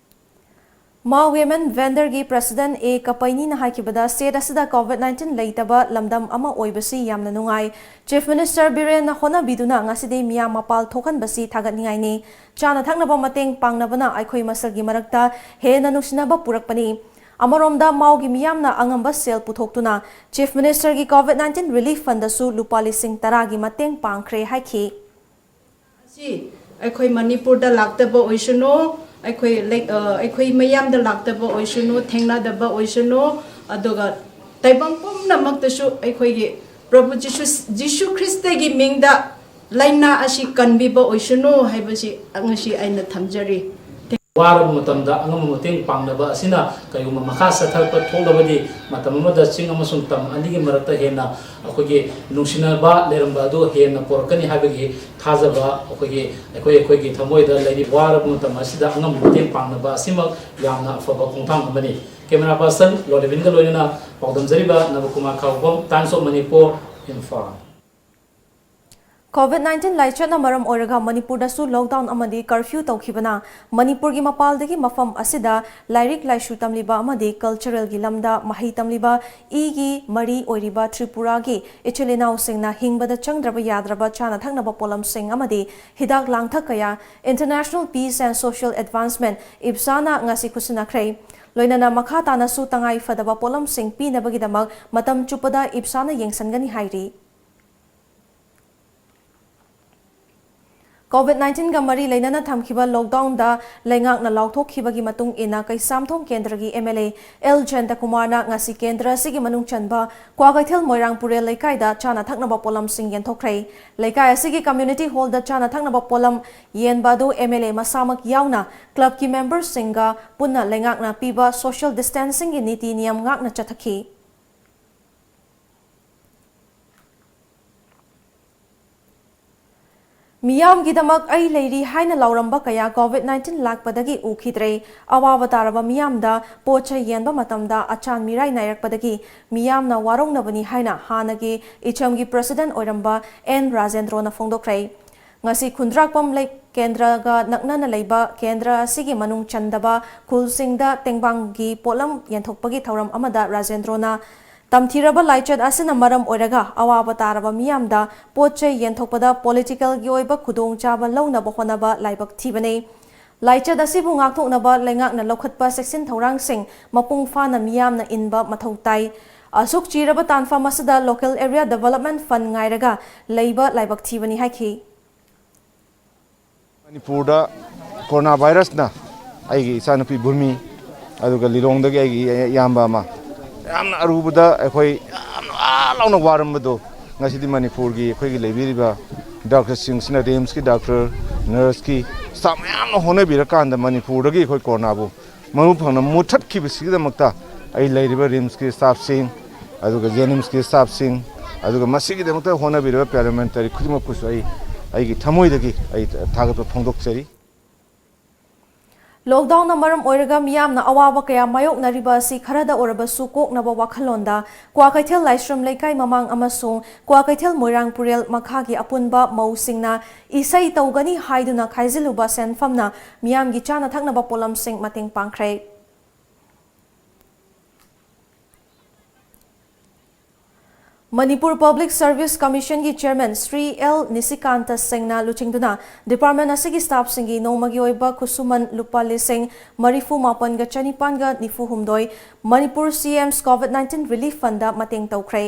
ꯃꯥꯎ Women Vendor ꯒꯤ president ꯑꯦ ꯀꯄꯩꯅꯤꯅ ꯍꯥꯏꯈꯤꯕꯗ, state ꯑꯁꯤꯗ COVID nineteen ꯂꯩꯇꯕ ꯂꯝꯗꯝ ꯑꯃ ꯑꯣꯏꯕꯁꯤ ꯌꯥꯝꯅ ꯅꯨꯡꯉꯥꯏ꯫ Chief Minister ꯕꯤꯔꯦꯟꯅ ꯍꯣꯠꯅꯕꯤꯗꯨꯅ ꯉꯁꯤꯗꯤ ꯃꯤꯌꯥꯝ ꯃꯄꯥꯜ ꯊꯣꯛꯍꯟꯕꯁꯤ ꯊꯥꯒꯠꯅꯤꯡꯉꯥꯏꯅꯤ꯫ ꯆꯥꯅ ꯊꯛꯅꯕ ꯃꯇꯦꯡ ꯄꯥꯡꯅꯕꯅ ꯑꯩꯈꯣꯏ ꯃꯁꯦꯜꯒꯤ ꯃꯔꯛꯇ ꯍꯦꯟꯅ ꯅꯨꯡꯁꯤꯅꯕ ꯄꯨꯔꯛꯄꯅꯤ꯫ ꯑꯃꯔꯣꯝꯗ ꯃꯥꯎꯒꯤ ꯃꯤꯌꯥꯝꯅ ꯑꯉꯝꯕ ꯁꯦꯜ ꯄꯨꯊꯣꯛꯇꯨꯅ Chief Minister ꯒꯤ COVID nineteen relief fund ꯗꯁꯨ ꯂꯨꯄꯥ ꯂꯤꯁꯤꯡ ꯇꯔꯥꯒꯤ ꯃꯇꯦꯡ ꯄꯥꯡꯈ꯭ꯔꯦ ꯍꯥꯏꯈꯤ꯫ ꯑꯁꯤ ꯑꯩꯈꯣꯏ ꯃꯅꯤꯄꯨꯔꯗ ꯂꯥꯛꯇꯕ ꯑꯣꯏꯁꯅꯨ, ꯑꯩꯈꯣꯏ ꯂꯩ-, ꯑ, ꯑꯩꯈꯣꯏ ꯃꯌꯥꯝꯗ ꯂꯥꯛꯇꯕ ꯑꯣꯏꯁꯅꯨ, ꯊꯦꯡꯅꯗꯕ ꯑꯣꯏꯁꯅꯨ, ꯑꯗꯨꯒ ꯇꯥꯏꯕꯪ ꯄꯨꯝꯅꯃꯛꯇꯁꯨ ꯑꯩꯈꯣꯏꯒꯤ ꯄ꯭ꯔꯚꯨ ꯖꯤꯁꯨ, ꯖꯤꯁꯨ ꯈ꯭ꯔꯤꯁꯇꯒꯤ ꯃꯤꯡꯗ ꯂꯥꯏꯅꯥ ꯑꯁꯤ ꯀꯟꯕꯤꯕ ꯑꯣꯏꯁꯅꯨ ꯍꯥꯏꯕꯁꯤ ꯉꯁꯤ ꯑꯩꯅ ꯊꯝꯖꯔꯤ꯫ ꯋꯥꯔꯕ ꯃꯇꯝꯗ ꯑꯉꯝꯕ ꯃꯇꯦꯡ ꯄꯥꯡꯅꯕ ꯑꯁꯤꯅ ꯀꯔꯤꯒꯨꯝꯕ ꯃꯈꯥ ꯆꯠꯊꯔꯛꯄ ꯊꯣꯛꯂꯕꯗꯤ, ꯃꯇꯝ ꯑꯃꯗ ꯆꯤꯡ ꯑꯃꯁꯨꯡ ꯇꯝ ꯑꯅꯤꯒꯤ ꯃꯔꯛꯇ ꯍꯦꯟꯅ ꯑꯩꯈꯣꯏꯒꯤ ꯅꯨꯡꯁꯤꯅꯕ ꯂꯩꯔꯝꯕ ꯑꯗꯨ ꯍꯦꯟꯅ ꯄꯣꯔꯛꯀꯅꯤ ꯍꯥꯏꯕꯒꯤ ꯊꯥꯖꯕ ꯑꯩꯈꯣꯏꯒꯤ, ꯑꯩꯈꯣꯏ, ꯑꯩꯈꯣꯏꯒꯤ ꯊꯃꯣꯏꯗ ꯂꯩꯔꯤ꯫ ꯋꯥꯔꯕ ꯃꯇꯝ ꯑꯁꯤꯗ ꯑꯉꯝꯕ ꯃꯇꯦꯡ ꯄꯥꯡꯅꯕ ꯑꯁꯤꯃꯛ ꯌꯥꯝꯅ ꯑꯐꯕ ꯈꯣꯡꯊꯥꯡ ꯑꯃꯅꯤ꯫ Camera person ꯂꯣꯂꯦꯕꯤꯟꯒ ꯂꯣꯏꯅꯅ ꯄꯥꯎꯗꯝꯖꯔꯤꯕ ꯅꯕꯀꯨꯃꯥꯔ ꯈꯥꯎꯕꯝ, Times of Manipur, Imphal. COVID nineteen ꯂꯥꯏꯆꯠꯅ ꯃꯔꯝ ꯑꯣꯏꯔꯒ ꯃꯅꯤꯄꯨꯔꯗꯁꯨ lockdown ꯑꯃꯗꯤ curfew ꯇꯧꯈꯤꯕꯅ ꯃꯅꯤꯄꯨꯔꯒꯤ ꯃꯄꯥꯜꯗꯒꯤ ꯃꯐꯝ ꯑꯁꯤꯗ ꯂꯥꯏꯔꯤꯛ ꯂꯥꯏꯁꯨ ꯇꯝꯂꯤꯕ ꯑꯃꯗꯤ culturalꯒꯤ ꯂꯝꯗ ꯃꯍꯩ ꯇꯝꯂꯤꯕ ꯏꯒꯤ ꯃꯔꯤ ꯑꯣꯏꯔꯤꯕ ꯇ꯭ꯔꯤꯄꯨꯔꯥꯒꯤ ꯏꯆꯤꯜ ꯏꯅꯥꯎꯁꯤꯡꯅ ꯍꯤꯡꯕꯗ ꯆꯪꯗ꯭ꯔꯕ ꯌꯥꯗ꯭ꯔꯕ ꯆꯥꯅ ꯊꯛꯅꯕ ꯄꯣꯠꯂꯝꯁꯤꯡ ꯑꯃꯗꯤ ꯍꯤꯗꯥꯛ ꯂꯥꯡꯊꯛ ꯀꯌꯥ International Peace and Social Advancement, ꯏꯞꯁꯥꯅ ꯉꯁꯤ ꯈꯨꯠꯁꯤꯟꯅꯈ꯭ꯔꯦ꯫ ꯂꯣꯏꯅꯅ ꯃꯈꯥ ꯇꯥꯅꯁꯨ ꯇꯉꯥꯏ ꯐꯗꯕ ꯄꯣꯠꯂꯝꯁꯤꯡ ꯄꯤꯅꯕꯒꯤꯗꯃꯛ ꯃꯇꯝ ꯆꯨꯞꯄꯗ ꯏꯞꯁꯥꯅ ꯌꯦꯡꯁꯤꯟꯒꯅꯤ ꯍꯥꯏꯔꯤ꯫ COVID nineteenꯒ ꯃꯔꯤ ꯂꯩꯅꯅ ꯊꯝꯈꯤꯕ lockdownꯗ ꯂꯩꯉꯥꯛꯅ ꯂꯥꯎꯊꯣꯛꯈꯤꯕꯒꯤ ꯃꯇꯨꯡ ꯏꯟꯅ ꯀꯩꯁꯥꯝꯊꯣꯡ ꯀꯦꯟꯗ꯭ꯔꯒꯤ MLA ꯑꯦꯜ ꯖꯌꯟꯇꯀꯨꯃꯥꯔꯅ ꯉꯁꯤ ꯀꯦꯟꯗ꯭ꯔ ꯑꯁꯤꯒꯤ ꯃꯅꯨꯡ ꯆꯟꯕ ꯀ꯭ꯋꯥꯀꯩꯊꯦꯜ ꯃꯣꯏꯔꯥꯡ ꯄꯨꯔꯦꯜ ꯂꯩꯀꯥꯏꯗ ꯆꯥꯅ ꯊꯛꯅꯕ ꯄꯣꯠꯂꯝꯁꯤꯡ ꯌꯦꯟꯊꯣꯛꯈ꯭ꯔꯦ꯫ ꯂꯩꯀꯥꯏ ꯑꯁꯤꯒꯤ community hallꯗ ꯆꯥꯅ ꯊꯛꯅꯕ ꯄꯣꯠꯂꯝ ꯌꯦꯟꯕ ꯑꯗꯨ MLA ꯃꯁꯥꯃꯛ ꯌꯥꯎꯅ clubꯀꯤ memberꯁꯤꯡꯒ ꯄꯨꯟꯅ ꯂꯩꯉꯥꯛꯅ ꯄꯤꯕ social distancingꯒꯤ ꯅꯤꯇꯤ ꯅꯤꯌꯝ ꯉꯥꯛꯅ ꯆꯠꯊꯈꯤ꯫ ꯃꯤꯌꯥꯝꯒꯤꯗꯃꯛ ꯑꯩ ꯂꯩꯔꯤ ꯍꯥꯏꯅ ꯂꯥꯎꯔꯝꯕ ꯀꯌꯥ COVID nineteen ꯂꯥꯛꯄꯗꯒꯤ ꯎꯈꯤꯗ꯭ꯔꯦ꯫ ꯑꯋꯥꯕ ꯇꯥꯔꯕ ꯃꯤꯌꯥꯝꯗ ꯄꯣꯠ ꯆꯩ ꯌꯦꯟꯕ ꯃꯇꯝꯗ ꯑꯆꯥꯟ ꯃꯤꯔꯥꯏ ꯅꯥꯏꯔꯛꯄꯗꯒꯤ ꯃꯤꯌꯥꯝꯅ ꯋꯥꯔꯧꯅꯕꯅꯤ ꯍꯥꯏꯅ ꯍꯥꯟꯅꯒꯤ ꯏꯆꯝꯒꯤ president ꯑꯣꯏꯔꯝꯕ ꯑꯦꯟ ꯔꯥꯖꯦꯟꯗ꯭ꯔꯣꯅ ꯐꯣꯡꯗꯣꯛꯈ꯭ꯔꯦ꯫ ꯉꯁꯤ ꯈꯨꯟꯗ꯭ꯔꯥꯛꯄꯝ ꯂꯩ-, ꯀꯦꯟꯗ꯭ꯔꯒ ꯅꯛꯅꯅ ꯂꯩꯕ ꯀꯦꯟꯗ꯭ꯔ ꯑꯁꯤꯒꯤ ꯃꯅꯨꯡ ꯆꯟꯗꯕ ꯈꯨꯜꯁꯤꯡꯗ ꯇꯦꯡꯕꯥꯡꯒꯤ ꯄꯣꯠꯂꯝ ꯌꯦꯟꯊꯣꯛꯄꯒꯤ ꯊꯧꯔꯝ ꯑꯃꯗ ꯔꯥꯖꯦꯟꯗ꯭ꯔꯣꯅ ꯇꯝꯊꯤꯔꯕ ꯂꯥꯏꯆꯠ ꯑꯁꯤꯅ ꯃꯔꯝ ꯑꯣꯏꯔꯒ ꯑꯋꯥꯕ ꯇꯥꯔꯕ ꯃꯤꯌꯥꯝꯗ ꯄꯣꯠ ꯆꯩ ꯌꯦꯟꯊꯣꯛꯄꯗ politicalꯒꯤ ꯑꯣꯏꯕ ꯈꯨꯗꯣꯡꯆꯥꯕ ꯂꯧꯅꯕ ꯍꯣꯠꯅꯕ ꯂꯥꯏꯕꯛ ꯊꯤꯕꯅꯤ꯫ ꯂꯥꯏꯆꯠ ꯑꯁꯤꯕꯨ ꯉꯥꯛꯊꯣꯛꯅꯕ ꯂꯩꯉꯥꯛꯅ ꯂꯧꯈꯠꯄ ꯆꯦꯛꯁꯤꯟ ꯊꯧꯔꯥꯡꯁꯤꯡ ꯃꯄꯨꯡ ꯐꯥꯅ ꯃꯤꯌꯥꯝꯅ ꯏꯟꯕ ꯃꯊꯧ ꯇꯥꯏ꯫ ꯑꯁꯨꯛ ꯆꯤꯔꯕ ꯇꯥꯟꯐꯝ ꯑꯁꯤꯗ local area development fund ꯉꯥꯏꯔꯒ ꯂꯩꯕ ꯂꯥꯏꯕꯛ ꯊꯤꯕꯅꯤ ꯍꯥꯏꯈꯤ꯫ ꯃꯅꯤꯄꯨꯔꯗ corona virusꯅ ꯑꯩꯒꯤ ꯏꯆꯥꯅꯨꯄꯤ ꯚꯨꯃꯤ, ꯑꯗꯨꯒ ꯂꯤꯂꯣꯡꯗꯒꯤ ꯑꯩꯒꯤ ꯏꯌꯥꯝꯕ ꯑꯃ, ꯌꯥꯝꯅ ꯑꯔꯨꯕꯗ ꯑꯩꯈꯣꯏ ꯌꯥꯝꯅ ꯑꯥ ꯂꯥꯎꯅ ꯋꯥꯔꯝꯕꯗꯣ, ꯉꯁꯤꯗꯤ ꯃꯅꯤꯄꯨꯔꯒꯤ ꯑꯩꯈꯣꯏꯒꯤ ꯂꯩꯕꯤꯔꯤꯕ doctorꯁꯤꯡꯁꯤꯅ, RIMSꯀꯤ doctor, nurseꯀꯤ staff ꯃꯌꯥꯝꯅ ꯍꯣꯠꯅꯕꯤꯔꯀꯥꯟꯗ ꯃꯅꯤꯄꯨꯔꯗꯒꯤ ꯑꯩꯈꯣꯏ coronaꯕꯨ ꯃꯄꯨꯡ ꯐꯥꯅ ꯃꯨꯠꯊꯠꯈꯤꯕꯁꯤꯒꯤꯗꯃꯛꯇ ꯑꯩ ꯂꯩꯔꯤꯕ RIMSꯀꯤ staffꯁꯤꯡ, ꯑꯗꯨꯒ JNIMSꯀꯤ staffꯁꯤꯡ, ꯑꯗꯨꯒ ꯃꯁꯤꯒꯤꯗꯃꯛꯇ ꯍꯣꯠꯅꯕꯤꯔꯤꯕ parliamentary ꯈꯨꯗꯤꯡꯃꯛꯄꯨꯁꯨ ꯑꯩ ꯑꯩꯒꯤ ꯊꯃꯣꯏꯗꯒꯤ ꯑꯩ ꯊꯥꯒꯠꯄ ꯐꯣꯡꯗꯣꯛꯆꯔꯤ꯫ ꯂꯣꯛꯗꯥꯎꯟꯅ ꯃꯔꯝ ꯑꯣꯏꯔꯒ ꯃꯤꯌꯥꯝꯅ ꯑꯋꯥꯕ ꯀꯌꯥ ꯃꯥꯌꯣꯛꯅꯔꯤꯕ ꯑꯁꯤ ꯈꯔꯗ ꯑꯣꯏꯔꯕꯁꯨ ꯀꯣꯛꯅꯕ ꯋꯥꯈꯜꯂꯣꯟꯗ ꯀ꯭ꯋꯥꯀꯩꯊꯦꯜ ꯂꯥꯏꯁ꯭ꯔꯝ ꯂꯩꯀꯥꯏ ꯃꯃꯥꯡ ꯑꯃꯁꯨꯡ ꯀ꯭ꯋꯥꯀꯩꯊꯦꯜ ꯃꯣꯏꯔꯥꯡ ꯄꯨꯔꯦꯜ ꯃꯈꯥꯒꯤ ꯑꯄꯨꯟꯕ ꯃꯧꯁꯤꯡꯅ ꯏꯁꯩ ꯇꯧꯒꯅꯤ ꯍꯥꯏꯗꯨꯅ ꯈꯥꯏꯖꯤꯜꯂꯨꯕ ꯁꯦꯟꯐꯝꯅ ꯃꯤꯌꯥꯝꯒꯤ ꯆꯥꯅ ꯊꯛꯅꯕ ꯄꯣꯠꯂꯝꯁꯤꯡ ꯃꯇꯦꯡ ꯄꯥꯡꯈ꯭ꯔꯦ꯫ ꯃꯅꯤꯄꯨꯔ ꯄꯕ꯭ꯂꯤꯛ ꯁꯔꯚꯤꯁ ꯀꯃꯤꯁꯟꯒꯤ ꯆꯦꯌꯔꯃꯦꯟ ꯁ꯭ꯔꯤ ꯑꯦꯜ ꯅꯤꯁꯤꯀꯥꯟꯇ ꯁꯤꯡꯅ ꯂꯨꯆꯤꯡꯗꯨꯅ ꯗꯤꯄꯥꯔꯠꯃꯦꯟ ꯑꯁꯤꯒꯤ ꯁ꯭ꯇꯥꯐꯁꯤꯡꯒꯤ ꯅꯣꯡꯃꯒꯤ ꯑꯣꯏꯕ ꯈꯨꯠꯁꯨꯃꯟ ꯂꯨꯄꯥ ꯂꯤꯁꯤꯡ ꯃꯔꯤꯐꯨ ꯃꯥꯄꯟꯒ ꯆꯅꯤꯄꯥꯟꯒ ꯅꯤꯐꯨ ꯍꯨꯝꯗꯣꯏ ꯃꯅꯤꯄꯨꯔ ꯁꯤ AIMS COVID nineteen relief fund ꯃꯇꯦꯡ ꯇꯧꯈ꯭ꯔꯦ꯫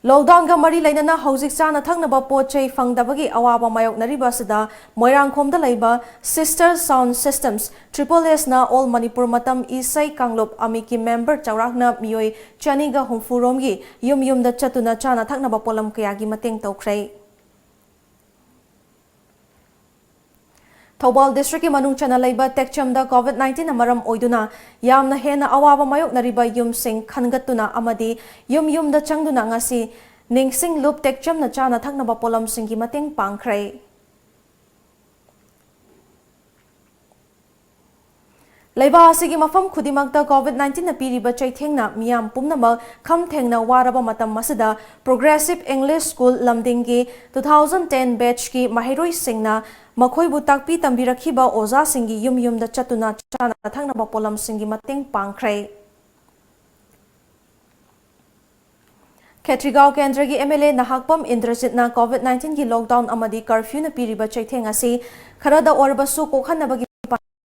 ꯂꯣꯛꯗꯥꯎꯟꯒ ꯃꯔꯤ ꯂꯩꯅꯅ ꯍꯧꯖꯤꯛ ꯆꯥꯅ ꯊꯛꯅꯕ ꯄꯣꯠ ꯆꯩ ꯐꯪꯗꯕꯒꯤ ꯑꯋꯥꯕ ꯃꯥꯌꯣꯛꯅꯔꯤꯕ ꯑꯁꯤꯗ ꯃꯣꯏꯔꯥꯡꯈꯣꯝꯗ ꯂꯩꯕ ꯁꯤꯁꯇꯔ ꯁꯥꯎꯟ ꯁꯤꯁꯇꯝꯁ ꯇ꯭ꯔꯤꯄꯜ ꯑꯦꯁꯅ ꯑꯣꯜ ꯃꯅꯤꯄꯨꯔ ꯃꯇꯝ ꯏꯁꯩ ꯀꯥꯡꯂꯨꯞ ꯑꯃꯤꯛꯀꯤ ꯃꯦꯝꯕꯔ ꯆꯥꯎꯔꯥꯛꯅ ꯃꯤꯑꯣꯏ ꯆꯅꯤꯒ ꯍꯨꯝꯐꯨ ꯔꯣꯝꯒꯤ ꯌꯨꯝ ꯌꯨꯝꯗ ꯆꯠꯇꯨꯅ ꯆꯥꯅ ꯊꯛꯅꯕ ꯄꯣꯠꯂꯝ ꯀꯌꯥꯒꯤ ꯃꯇꯦꯡ ꯇꯧꯈ꯭ꯔꯦ꯫ ꯊꯧꯕꯥꯜ ꯗꯤꯁꯇ꯭ꯔꯤꯛꯀꯤ ꯃꯅꯨꯡ ꯆꯟꯅ ꯂꯩꯕ ꯇꯦꯛꯆꯝꯗ ꯀꯣꯚꯤꯗ ꯅꯥꯏꯟꯇꯤꯟꯅ ꯃꯔꯝ ꯑꯣꯏꯗꯨꯅ ꯌꯥꯝꯅ ꯍꯦꯟꯅ ꯑꯋꯥꯕ ꯃꯥꯌꯣꯛꯅꯔꯤꯕ ꯌꯨꯝꯁꯤꯡ ꯈꯟꯒꯠꯇꯨꯅ ꯑꯃꯗꯤ ꯌꯨꯝ ꯌꯨꯝꯗ ꯆꯪꯗꯨꯅ ꯉꯁꯤ ꯅꯤꯡꯁꯤꯡ ꯂꯨꯞ ꯇꯦꯛꯆꯝꯅ ꯆꯥꯅ ꯊꯛꯅꯕ ꯄꯣꯠꯂꯝꯁꯤꯡꯒꯤ ꯃꯇꯦꯡ ꯄꯥꯡꯈ꯭ꯔꯦ꯫ ꯂꯩꯕꯥꯛ ꯑꯁꯤꯒꯤ ꯃꯐꯝ ꯈꯨꯗꯤꯡꯃꯛꯇ ꯀꯣꯚꯤꯗ ꯅꯥꯏꯟꯇꯤꯟꯅ ꯄꯤꯔꯤꯕ ꯆꯩꯊꯦꯡꯅ ꯃꯤꯌꯥꯝ ꯄꯨꯝꯅꯃꯛ ꯈꯝ ꯊꯦꯡꯅ ꯋꯥꯔꯕ ꯃꯇꯝ ꯑꯁꯤꯗ ꯄ꯭ꯔꯣꯒ꯭ꯔꯦꯁꯤꯚ ꯏꯪꯂꯤꯁ ꯁ꯭ꯀꯨꯜ ꯂꯝꯗꯤꯡꯒꯤ ꯇꯨ ꯊꯥꯎꯖꯟ ꯇꯦꯟ ꯕꯦꯆꯀꯤ ꯃꯍꯩꯔꯣꯏꯁꯤꯡꯅ ꯃꯈꯣꯏꯕꯨ ꯇꯥꯛꯄꯤ ꯇꯝꯕꯤꯔꯛꯈꯤꯕ ꯑꯣꯖꯥꯁꯤꯡꯒꯤ ꯌꯨꯝ ꯌꯨꯝꯗ ꯆꯠꯇꯨꯅ ꯆꯥꯅ ꯊꯛꯅꯕ ꯄꯣꯠꯂꯝꯁꯤꯡꯒꯤ ꯃꯇꯦꯡ ꯄꯥꯡꯈ꯭ꯔꯦ꯫ ꯈꯦꯇ꯭ꯔꯤꯒꯥꯎ ꯀꯦꯟꯗ꯭ꯔꯒꯤ M L A Nahakpam ꯏꯟꯗ꯭ꯔꯖꯤꯠꯅ COVID ꯅꯥꯏꯟꯇꯤꯟꯒꯤ ꯂꯣꯛꯗꯥꯎꯟ ꯑꯃꯗꯤ ꯀꯔꯐ꯭ꯌꯨꯅ ꯄꯤꯔꯤꯕ ꯆꯩꯊꯦꯡ ꯑꯁꯤ ꯈꯔꯗ ꯑꯣꯏꯔꯕꯁꯨ ꯀꯣꯛꯍꯟꯅꯕꯒꯤ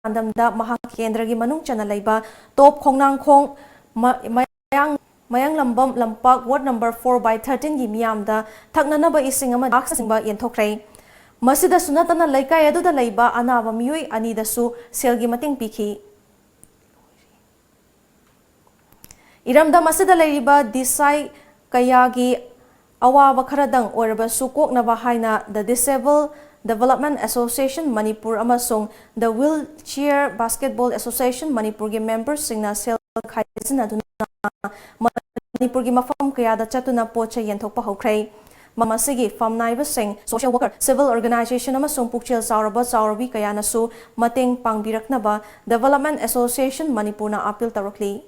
ꯄꯥꯟꯗꯝꯗ ꯃꯍꯥꯛ ꯀꯦꯟꯗ꯭ꯔꯒꯤ ꯃꯅꯨꯡ ꯆꯟꯅ ꯂꯩꯕ ꯇꯣꯞ ꯈꯣꯡꯅꯥꯡꯈꯣꯡ ꯃ-, ꯃꯌꯥꯡ-, ꯃꯌꯥꯡꯂꯝꯕꯝ ꯂꯝꯄꯥꯛ ꯋꯥꯔꯗ ꯅꯝꯕꯔ ꯐꯣꯔ ꯕꯥꯏ ꯊꯥꯔꯇꯤꯟꯒꯤ ꯃꯤꯌꯥꯝꯗ ꯊꯛꯅꯅꯕ ꯏꯁꯤꯡ ꯑꯃꯗꯤ ꯐ꯭ꯂꯥꯁꯛꯁꯤꯡꯕ ꯌꯦꯟꯊꯣꯛꯈ꯭ꯔꯦ꯫ ꯃꯁꯤꯗꯁꯨ ꯅꯠꯇꯅ ꯂꯩꯀꯥꯏ ꯑꯗꯨꯗ ꯂꯩꯕ ꯑꯅꯥꯕ ꯃꯤꯑꯣꯏ ꯑꯅꯤꯗꯁꯨ ꯁꯦꯜꯒꯤ ꯃꯇꯦꯡ ꯄꯤꯈꯤ꯫ ꯏꯔꯝꯗꯝ ꯑꯁꯤꯗ ꯂꯩꯔꯤꯕ ꯗꯤꯁꯥꯏ ꯀꯌꯥꯒꯤ ꯑꯋꯥꯕ ꯈꯔꯗꯪ ꯑꯣꯏꯔꯕꯁꯨ ꯀꯣꯛꯅꯕ ꯍꯥꯏꯅ The Disabled Development Association Manipur ꯑꯃꯁꯨꯡ The Wheelchair Basketball Association ꯃꯅꯤꯄꯨꯔꯒꯤ ꯃꯦꯝꯕꯔꯁꯤꯡꯅ ꯁꯦꯜ ꯈꯥꯏꯖꯤꯟꯅꯗꯨꯅ ꯃꯅꯤꯄꯨꯔꯒꯤ ꯃꯐꯝ ꯀꯌꯥꯗ ꯆꯠꯇꯨꯅ ꯄꯣꯠ ꯆꯩ ꯌꯦꯟꯊꯣꯛꯄ ꯍꯧꯈ꯭ꯔꯦ꯫ ꯃꯁꯤꯒꯤ ꯐꯝ ꯅꯥꯏꯕꯁꯤꯡ, social worker, civil organization ꯑꯃꯁꯨꯡ ꯄꯨꯛꯆꯦꯜ ꯆꯥꯎꯔꯕ ꯆꯥꯎꯔꯕꯤ ꯀꯌꯥꯅꯁꯨ ꯃꯇꯦꯡ ꯄꯥꯡꯕꯤꯔꯛꯅꯕ Development Association ꯃꯅꯤꯄꯨꯔꯅ appeal ꯇꯧꯔꯛꯂꯤ꯫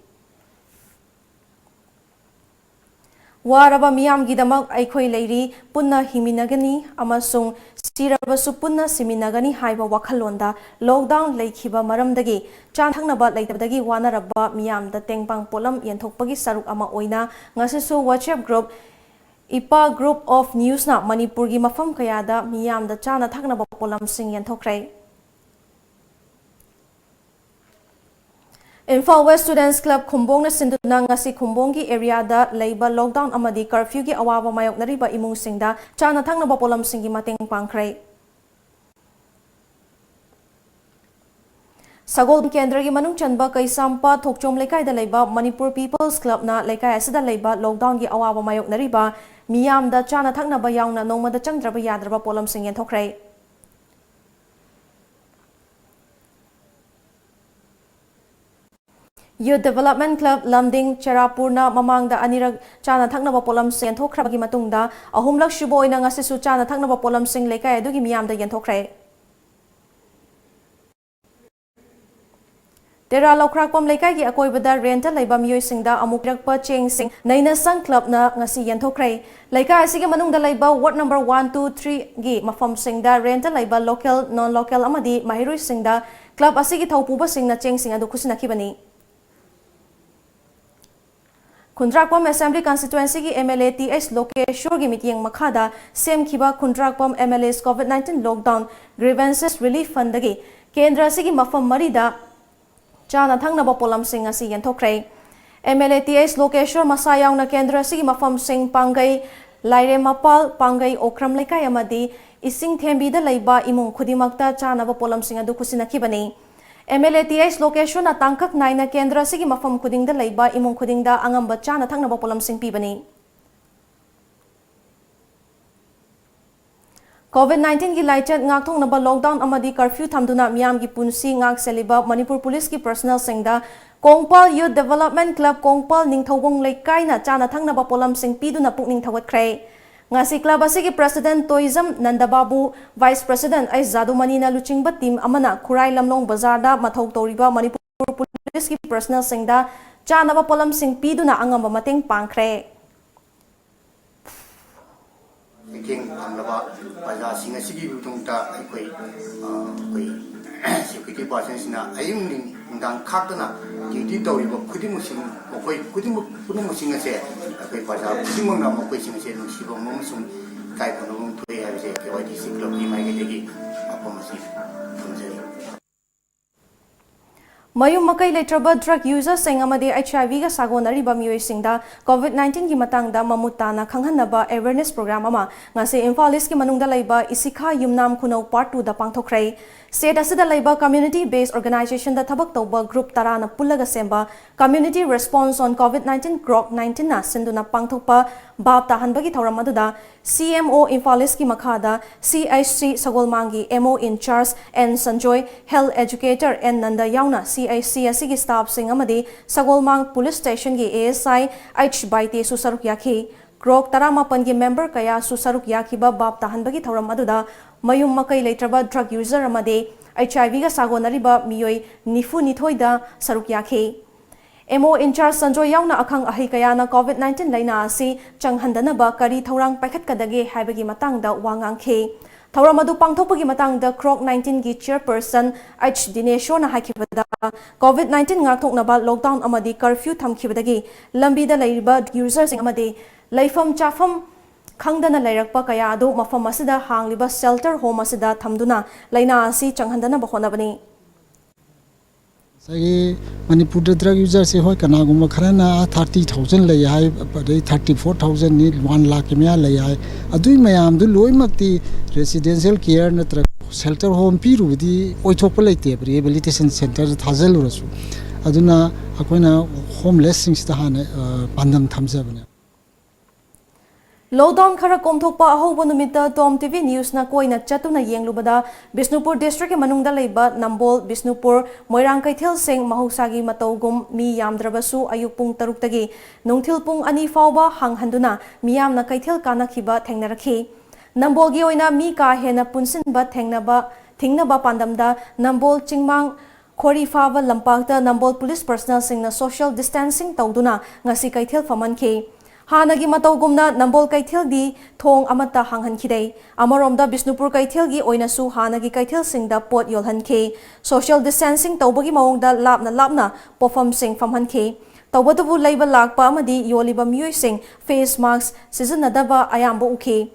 ꯋꯥꯔꯕ ꯃꯤꯌꯥꯝꯒꯤꯗꯃꯛ ꯑꯩꯈꯣꯏ ꯂꯩꯔꯤ, ꯄꯨꯟꯅ ꯍꯤꯡꯃꯤꯟꯅꯒꯅꯤ ꯑꯃꯁꯨꯡ ꯁꯤꯔꯕꯁꯨ ꯄꯨꯟꯅ ꯁꯤꯃꯤꯟꯅꯒꯅꯤ ꯍꯥꯏꯕ ꯋꯥꯈꯜꯂꯣꯟꯗ lockdown ꯂꯩꯈꯤꯕ ꯃꯔꯝꯗꯒꯤ ꯆꯥꯅ ꯊꯛꯅꯕ ꯂꯩꯇꯕꯗꯒꯤ ꯋꯥꯅꯔꯕ ꯃꯤꯌꯥꯝꯗ ꯇꯦꯡꯕꯥꯡ ꯄꯣꯠꯂꯝ ꯌꯦꯟꯊꯣꯛꯄꯒꯤ ꯁꯔꯨꯛ ꯑꯃ ꯑꯣꯏꯅ ꯉꯁꯤꯁꯨ WhatsApp group, ꯏꯄꯥ Group of Newsꯅ ꯃꯅꯤꯄꯨꯔꯒꯤ ꯃꯐꯝ ꯀꯌꯥꯗ ꯃꯤꯌꯥꯝꯗ ꯆꯥꯅ ꯊꯛꯅꯕ ꯄꯣꯠꯂꯝꯁꯤꯡ ꯌꯦꯟꯊꯣꯛꯈ꯭ꯔꯦ꯫ ꯏꯝꯐꯥꯜ West Students Club ꯈꯨꯝꯕꯣꯡꯅ ꯁꯤꯟꯗꯨꯅ ꯉꯁꯤ ꯈꯨꯝꯕꯣꯡꯒꯤ areaꯗ ꯂꯩꯕ lockdown ꯑꯃꯗꯤ curfewꯒꯤ ꯑꯋꯥꯕ ꯃꯥꯌꯣꯛꯅꯔꯤꯕ ꯏꯃꯨꯡꯁꯤꯡꯗ ꯆꯥꯅ ꯊꯛꯅꯕ ꯄꯣꯠꯂꯝꯁꯤꯡꯒꯤ ꯃꯇꯦꯡ ꯄꯥꯡꯈ꯭ꯔꯦ꯫ ꯁꯒꯣꯜꯕꯟ ꯀꯦꯟꯗ꯭ꯔꯒꯤ ꯃꯅꯨꯡ ꯆꯟꯕ ꯀꯩꯁꯥꯝꯄꯥꯠ ꯊꯣꯛꯆꯣꯝ ꯂꯩꯀꯥꯏꯗ ꯂꯩꯕ Manipur People's Clubꯅ ꯂꯩꯀꯥꯏ ꯑꯁꯤꯗ ꯂꯩꯕ lockdownꯒꯤ ꯑꯋꯥꯕ ꯃꯥꯌꯣꯛꯅꯔꯤꯕ ꯃꯤꯌꯥꯝꯗ ꯆꯥꯅ ꯊꯛꯅꯕ ꯌꯥꯎꯅ ꯅꯣꯡꯃꯗ ꯆꯪꯗ꯭ꯔꯕ ꯌꯥꯗ꯭ꯔꯕ ꯄꯣꯠꯂꯝꯁꯤꯡ ꯌꯦꯟꯊꯣꯛꯈ꯭ꯔꯦ꯫ Youth Development Club ꯂꯝꯗꯤꯡ ꯆꯦꯔꯥꯄꯨꯔꯅ ꯃꯃꯥꯡꯗ ꯑꯅꯤꯔꯛ ꯆꯥꯅ ꯊꯛꯅꯕ ꯄꯣꯠꯂꯝꯁꯤꯡ ꯌꯦꯟꯊꯣꯛꯈ꯭ꯔꯕꯒꯤ ꯃꯇꯨꯡꯗ, ꯑꯍꯨꯝꯂꯛ ꯁꯨꯕ ꯑꯣꯏꯅ ꯉꯁꯤꯁꯨ ꯆꯥꯅ ꯊꯛꯅꯕ ꯄꯣꯠꯂꯝꯁꯤꯡ ꯂꯩꯀꯥꯏ ꯑꯗꯨꯒꯤ ꯃꯤꯌꯥꯝꯗ ꯌꯦꯟꯊꯣꯛꯈ꯭ꯔꯦ꯫ ꯇꯦꯔꯥ ꯂꯧꯈ꯭ꯔꯥꯛꯄꯝ ꯂꯩꯀꯥꯏꯒꯤ ꯑꯀꯣꯏꯕꯗ rentꯇ ꯂꯩꯕ ꯃꯤꯑꯣꯏꯁꯤꯡꯗ ꯑꯃꯨꯛ ꯄꯤꯔꯛꯄ ꯆꯦꯡꯁꯤꯡ ꯅꯩꯅꯁꯪ clubꯅ ꯉꯁꯤ ꯌꯦꯟꯊꯣꯛꯈ꯭ꯔꯦ꯫ ꯂꯩꯀꯥꯏ ꯑꯁꯤꯒꯤ ꯃꯅꯨꯡꯗ ꯂꯩꯕ ward number one, two, threeꯒꯤ ꯃꯐꯝꯁꯤꯡꯗ rentꯇ ꯂꯩꯕ local, non local ꯑꯃꯗꯤ ꯃꯍꯩꯔꯣꯏꯁꯤꯡꯗ club ꯑꯁꯤꯒꯤ ꯊꯧꯄꯨꯕꯁꯤꯡꯅ ꯆꯦꯡꯁꯤꯡ ꯑꯗꯨ ꯈꯨꯠꯁꯤꯟꯅꯈꯤꯕꯅꯤ꯫ ꯈꯨꯟꯗ꯭ꯔꯥꯛꯄꯝ Assembly Constituencyꯒꯤ MLA ꯇꯤ ꯑꯩꯆ ꯂꯣꯀꯦꯁꯣꯔꯒꯤ ꯃꯤꯠꯌꯦꯡ ꯃꯈꯥꯗ ꯁꯦꯝꯈꯤꯕ ꯈꯨꯟꯗ꯭ꯔꯥꯛꯄꯝ MLA's COVID nineteen lockdown grievances relief fundꯗꯒꯤ ꯀꯦꯟꯗ꯭ꯔ ꯑꯁꯤꯒꯤ ꯃꯐꯝ ꯃꯔꯤꯗ ꯆꯥꯅ ꯊꯛꯅꯕ ꯄꯣꯠꯂꯝꯁꯤꯡ ꯑꯁꯤ ꯌꯦꯟꯊꯣꯛꯈ꯭ꯔꯦ꯫ MLA ꯇꯤ ꯑꯩꯆ ꯂꯣꯀꯦꯁꯣꯔ ꯃꯁꯥ ꯌꯥꯎꯅ ꯀꯦꯟꯗ꯭ꯔ ꯑꯁꯤꯒꯤ ꯃꯐꯝꯁꯤꯡ ꯄꯥꯡꯒꯩ, ꯂꯥꯏꯔꯦꯝꯃꯄꯥꯜ, ꯄꯥꯡꯒꯩ ꯑꯣꯀ꯭ꯔꯝ ꯂꯩꯀꯥꯏ ꯑꯃꯗꯤ ꯏꯁꯤꯡ ꯊꯦꯝꯕꯤꯗ ꯂꯩꯕ ꯏꯃꯨꯡ ꯈꯨꯗꯤꯡꯃꯛꯇ ꯆꯥꯅꯕ ꯄꯣꯠꯂꯝꯁꯤꯡ ꯑꯗꯨ ꯈꯨꯠꯁꯤꯟꯅꯈꯤꯕꯅꯤ꯫ MLA ꯇꯤ ꯑꯩꯆ ꯂꯣꯀꯦꯁꯣꯔꯅ ꯇꯥꯡꯀꯛ ꯅꯥꯏꯅ ꯀꯦꯟꯗ꯭ꯔ ꯑꯁꯤꯒꯤ ꯃꯐꯝ ꯈꯨꯗꯤꯡꯗ ꯂꯩꯕ ꯏꯃꯨꯡ ꯈꯨꯗꯤꯡꯗ ꯑꯉꯝꯕ ꯆꯥꯅ ꯊꯛꯅꯕ ꯄꯣꯠꯂꯝꯁꯤꯡ ꯄꯤꯕꯅꯤ꯫ COVID nineteenꯒꯤ ꯂꯥꯏꯆꯠ ꯉꯥꯛꯊꯣꯛꯅꯕ lockdown ꯑꯃꯗꯤ curfew ꯊꯝꯗꯨꯅ ꯃꯤꯌꯥꯝꯒꯤ ꯄꯨꯟꯁꯤ ꯉꯥꯛ ꯁꯦꯜꯂꯤꯕ ꯃꯅꯤꯄꯨꯔ ꯄꯨꯂꯤꯁꯀꯤ personnelꯁꯤꯡꯗ Kongpal Youth Development Club Kongpal ꯅꯤꯡꯊꯧꯕꯨꯡ ꯂꯩꯀꯥꯏꯅ ꯆꯥꯅ ꯊꯛꯅꯕ ꯄꯣꯠꯂꯝꯁꯤꯡ ꯄꯤꯗꯨꯅ ꯄꯨꯛꯅꯤꯡ ꯊꯧꯒꯠꯈ꯭ꯔꯦ꯫ ꯉꯁꯤ club ꯑꯁꯤꯒꯤ president Toijam ꯅꯟꯗꯕꯥꯕꯨ, vice president H ꯖꯥꯗꯨꯃꯅꯤꯅ ꯂꯨꯆꯤꯡꯕ team ꯑꯃꯅ ꯈꯨꯔꯥꯏ ꯂꯝꯂꯣꯡ ꯕꯖꯥꯔꯗ ꯃꯊꯧ ꯇꯧꯔꯤꯕ ꯃꯅꯤꯄꯨꯔ policeꯀꯤ personnelꯁꯤꯡꯗ ꯆꯥꯅꯕ ꯄꯣꯠꯂꯝꯁꯤꯡ ꯄꯤꯗꯨꯅ ꯑꯉꯝꯕ ꯃꯇꯦꯡ ꯄꯥꯡꯈ꯭ꯔꯦ꯫ ꯃꯤꯠꯌꯦꯡ ꯊꯝꯂꯕ ꯄ꯭ꯔꯖꯥꯁꯤꯡ ꯑꯁꯤꯒꯤ ꯃꯇꯨꯡꯗ ꯑꯩꯈꯣꯏ, ꯑ, ꯑꯩꯈꯣꯏ security personꯁꯤꯡꯅ ꯑꯌꯨꯛ ꯅꯨꯡꯗꯥꯡ ꯈꯥꯛꯇꯅ duty ꯇꯧꯔꯤꯕ ꯈꯨꯗꯤꯡꯃꯛꯁꯤꯡ, ꯃꯈꯣꯏ ꯈꯨꯗꯤꯡꯃꯛ, ꯄꯨꯝꯅꯃꯛꯁꯤꯡ ꯑꯁꯦ ꯑꯩꯈꯣꯏ ꯄ꯭ꯔꯖꯥ ꯈꯨꯗꯤꯡꯃꯛꯅ ꯃꯈꯣꯏꯁꯤꯡ ꯑꯁꯦ ꯅꯨꯡꯁꯤꯕ ꯑꯃꯁꯨꯡ ꯏꯀꯥꯏ ꯈꯨꯝꯅꯕ ꯑꯃ ꯊꯣꯛꯑꯦ ꯍꯥꯏꯕꯁꯦ ꯀꯦ ꯋꯥꯏ ꯗꯤ ꯁꯤ clubꯀꯤ ꯃꯥꯏꯀꯩꯗꯒꯤ ꯋꯥꯐꯝ ꯑꯁꯤ ꯊꯝꯖꯔꯤ꯫ ꯃꯌꯨꯝ ꯃꯀꯩ ꯂꯩꯇ꯭ꯔꯕ drug userꯁꯤꯡ ꯑꯃꯗꯤ H I Vꯒ ꯁꯥꯒꯣꯟꯅꯔꯤꯕ ꯃꯤꯑꯣꯏꯁꯤꯡꯗ COVID nineteenꯒꯤ ꯃꯇꯥꯡꯗ ꯃꯃꯨꯠ ꯇꯥꯅ ꯈꯪꯍꯟꯅꯕ awareness program ꯑꯃ ꯉꯁꯤ ꯏꯝꯐꯥꯜ Eastꯀꯤ ꯃꯅꯨꯡꯗ ꯂꯩꯕ ꯏꯁꯤꯈꯥ ꯌꯨꯝꯅꯥꯝ ꯈꯨꯅꯧ part twoꯗ ꯄꯥꯡꯊꯣꯛꯈ꯭ꯔꯦ꯫ State ꯑꯁꯤꯗ ꯂꯩꯕ community based organizationꯗ ꯊꯕꯛ ꯇꯧꯕ group ꯇꯔꯥꯅ ꯄꯨꯜꯂꯒ ꯁꯦꯝꯕ Community Response on COVID nineteen, CROC nineteenꯅ ꯁꯤꯟꯗꯨꯅ ꯄꯥꯡꯊꯣꯛꯄ ꯚꯥꯞ ꯇꯥꯍꯟꯕꯒꯤ ꯊꯧꯔꯝ ꯑꯗꯨꯗ C M O ꯏꯝꯐꯥꯜ Eastꯀꯤ ꯃꯈꯥꯗ C H C ꯁꯒꯣꯜꯃꯥꯡꯒꯤ M O in charge N Sanjoy, health educator N Nanda ꯌꯥꯎꯅ C H C ꯑꯁꯤꯒꯤ staffꯁꯤꯡ ꯑꯃꯗꯤ ꯁꯒꯣꯜꯃꯥꯡ police stationꯒꯤ A S I H ꯕꯥꯏꯇꯦꯁꯨ ꯁꯔꯨꯛ ꯌꯥꯈꯤ꯫ CROC ꯇꯔꯥꯃꯥꯄꯟꯒꯤ member ꯀꯌꯥꯁꯨ ꯁꯔꯨꯛ ꯌꯥꯈꯤꯕ ꯚꯥꯞ ꯇꯥꯍꯟꯕꯒꯤ ꯊꯧꯔꯝ ꯑꯗꯨꯗ ꯃꯌꯨꯝ ꯃꯀꯩ ꯂꯩꯇ꯭ꯔꯕ drug user ꯑꯃꯗꯤ H I Vꯒ ꯁꯥꯒꯣꯟꯅꯔꯤꯕ ꯃꯤꯑꯣꯏ ꯅꯤꯐꯨ ꯅꯤꯊꯣꯏꯗ ꯁꯔꯨꯛ ꯌꯥꯈꯤ꯫ M O in charge Sanjoy ꯌꯥꯎꯅ ꯑꯈꯪ ꯑꯍꯩ ꯀꯌꯥꯅ COVID nineteen ꯂꯥꯏꯅꯥ ꯑꯁꯤ ꯆꯪꯍꯟꯗꯅꯕ ꯀꯔꯤ ꯊꯧꯔꯥꯡ ꯄꯥꯏꯈꯠꯀꯗꯒꯦ ꯍꯥꯏꯕꯒꯤ ꯃꯇꯥꯡꯗ ꯋꯥ ꯉꯥꯡꯈꯤ꯫ ꯊꯧꯔꯝ ꯑꯗꯨ ꯄꯥꯡꯊꯣꯛꯄꯒꯤ ꯃꯇꯥꯡꯗ CROC nineteenꯒꯤ chairperson H ꯗꯤꯅꯦꯁꯣꯔꯅ ꯍꯥꯏꯈꯤꯕꯗ, COVID nineteen ꯉꯥꯛꯊꯣꯛꯅꯕ lockdown ꯑꯃꯗꯤ curfew ꯊꯝꯈꯤꯕꯗꯒꯤ ꯂꯝꯕꯤꯗ ꯂꯩꯔꯤꯕ userꯁꯤꯡ ꯑꯃꯗꯤ ꯂꯩꯐꯝ ꯆꯥꯐꯝ ꯈꯪꯗꯅ ꯂꯩꯔꯛꯄ ꯀꯌꯥ ꯑꯗꯨ ꯃꯐꯝ ꯑꯁꯤꯗ ꯍꯥꯡꯂꯤꯕ shelter home ꯑꯁꯤꯗ ꯊꯝꯗꯨꯅ ꯂꯥꯏꯅꯥ ꯑꯁꯤ ꯆꯪꯍꯟꯗꯅꯕ ꯍꯣꯠꯅꯕꯅꯤ꯫ ꯉꯁꯥꯏꯒꯤ ꯃꯅꯤꯄꯨꯔꯗ drug userꯁꯦ, ꯍꯣꯏ, ꯀꯅꯥꯒꯨꯝꯕ ꯈꯔꯅ thirty thousand ꯂꯩ ꯍꯥꯏ, ꯑꯗꯩ thirty four thousandꯅꯤ, one lakhꯀꯤ ꯃꯌꯥ ꯂꯩ ꯍꯥꯏ꯫ ꯑꯗꯨꯏ ꯃꯌꯥꯝꯗꯨ ꯂꯣꯏꯅꯃꯛꯇꯤ residential care ꯅꯠꯇ꯭ꯔꯒ shelter home ꯄꯤꯔꯨꯕꯗꯤ ꯑꯣꯏꯊꯣꯛꯄ ꯂꯩꯇꯦꯕ, rehabilitation centreꯗ ꯊꯥꯖꯤꯜꯂꯨꯔꯁꯨ꯫ ꯑꯗꯨꯅ ꯑꯩꯈꯣꯏꯅ homelessꯁꯤꯡꯁꯤꯗ ꯍꯥꯟꯅ, ꯑ, ꯄꯥꯟꯗꯝ ꯊꯝꯖꯕꯅꯦ꯫ Lockdown ꯈꯔ ꯀꯣꯝꯊꯣꯛꯄ ꯑꯍꯧꯕ ꯅꯨꯃꯤꯠꯇ Tom TV Newsꯅ ꯀꯣꯏꯅ ꯆꯠꯇꯨꯅ ꯌꯦꯡꯂꯨꯕꯗ, ꯕꯤꯁꯅꯨꯄꯨꯔ districtꯀꯤ ꯃꯅꯨꯡꯗ ꯂꯩꯕ ꯅꯝꯕꯣꯜ, ꯕꯤꯁꯅꯨꯄꯨꯔ, ꯃꯣꯏꯔꯥꯡ ꯀꯩꯊꯦꯜꯁꯤꯡ ꯃꯍꯧꯁꯥꯒꯤ ꯃꯇꯧꯒꯨꯝ ꯃꯤ ꯌꯥꯝꯗ꯭ꯔꯕꯁꯨ ꯑꯌꯨꯛ ꯄꯨꯡ ꯇꯔꯨꯛꯇꯒꯤ ꯅꯨꯡꯊꯤꯜ ꯄꯨꯡ ꯑꯅꯤ ꯐꯥꯎꯕ ꯍꯥꯡꯍꯟꯗꯨꯅ ꯃꯤꯌꯥꯝꯅ ꯀꯩꯊꯦꯜ ꯀꯥꯅꯈꯤꯕ ꯊꯦꯡꯅꯔꯛꯈꯤ꯫ ꯅꯝꯕꯣꯜꯒꯤ ꯑꯣꯏꯅ ꯃꯤ ꯀꯥ ꯍꯦꯟꯅ ꯄꯨꯟꯁꯤꯟꯕ ꯊꯦꯡꯅꯕ, ꯊꯤꯡꯅꯕ ꯄꯥꯟꯗꯝꯗ ꯅꯝꯕꯣꯜ ꯆꯤꯡꯃꯥꯡ ꯈꯣꯔꯤ ꯐꯥꯕ ꯂꯝꯄꯥꯛꯇ ꯅꯝꯕꯣꯜ police personnelꯁꯤꯡꯅ social distancing ꯇꯧꯗꯨꯅ ꯉꯁꯤ ꯀꯩꯊꯦꯜ ꯐꯝꯍꯟꯈꯤ꯫ ꯍꯥꯟꯅꯒꯤ ꯃꯇꯧꯒꯨꯝꯅ ꯅꯝꯕꯣꯜ ꯀꯩꯊꯦꯜꯗꯤ ꯊꯣꯡ ꯑꯃꯠꯇ ꯍꯥꯡꯍꯟꯈꯤꯗꯦ꯫ ꯑꯃꯔꯣꯝꯗ ꯕꯤꯁꯅꯨꯄꯨꯔ ꯀꯩꯊꯦꯜꯒꯤ ꯑꯣꯏꯅꯁꯨ ꯍꯥꯟꯅꯒꯤ ꯀꯩꯊꯦꯜꯁꯤꯡꯗ ꯄꯣꯠ ꯌꯣꯜꯍꯟꯈꯤ꯫ Social distancing ꯇꯧꯕꯒꯤ ꯃꯑꯣꯡꯗ ꯂꯥꯞꯅ ꯂꯥꯞꯅ ꯄꯣꯠꯐꯝꯁꯤꯡ ꯐꯝꯍꯟꯈꯤ꯫ ꯇꯧꯕꯇꯕꯨ ꯂꯩꯕ ꯂꯥꯛꯄ ꯑꯃꯗꯤ ꯌꯣꯜꯂꯤꯕ ꯃꯤꯑꯣꯏꯁꯤꯡ face mask ꯁꯤꯖꯤꯟꯅꯗꯕ ꯑꯌꯥꯝꯕ ꯎꯈꯤ꯫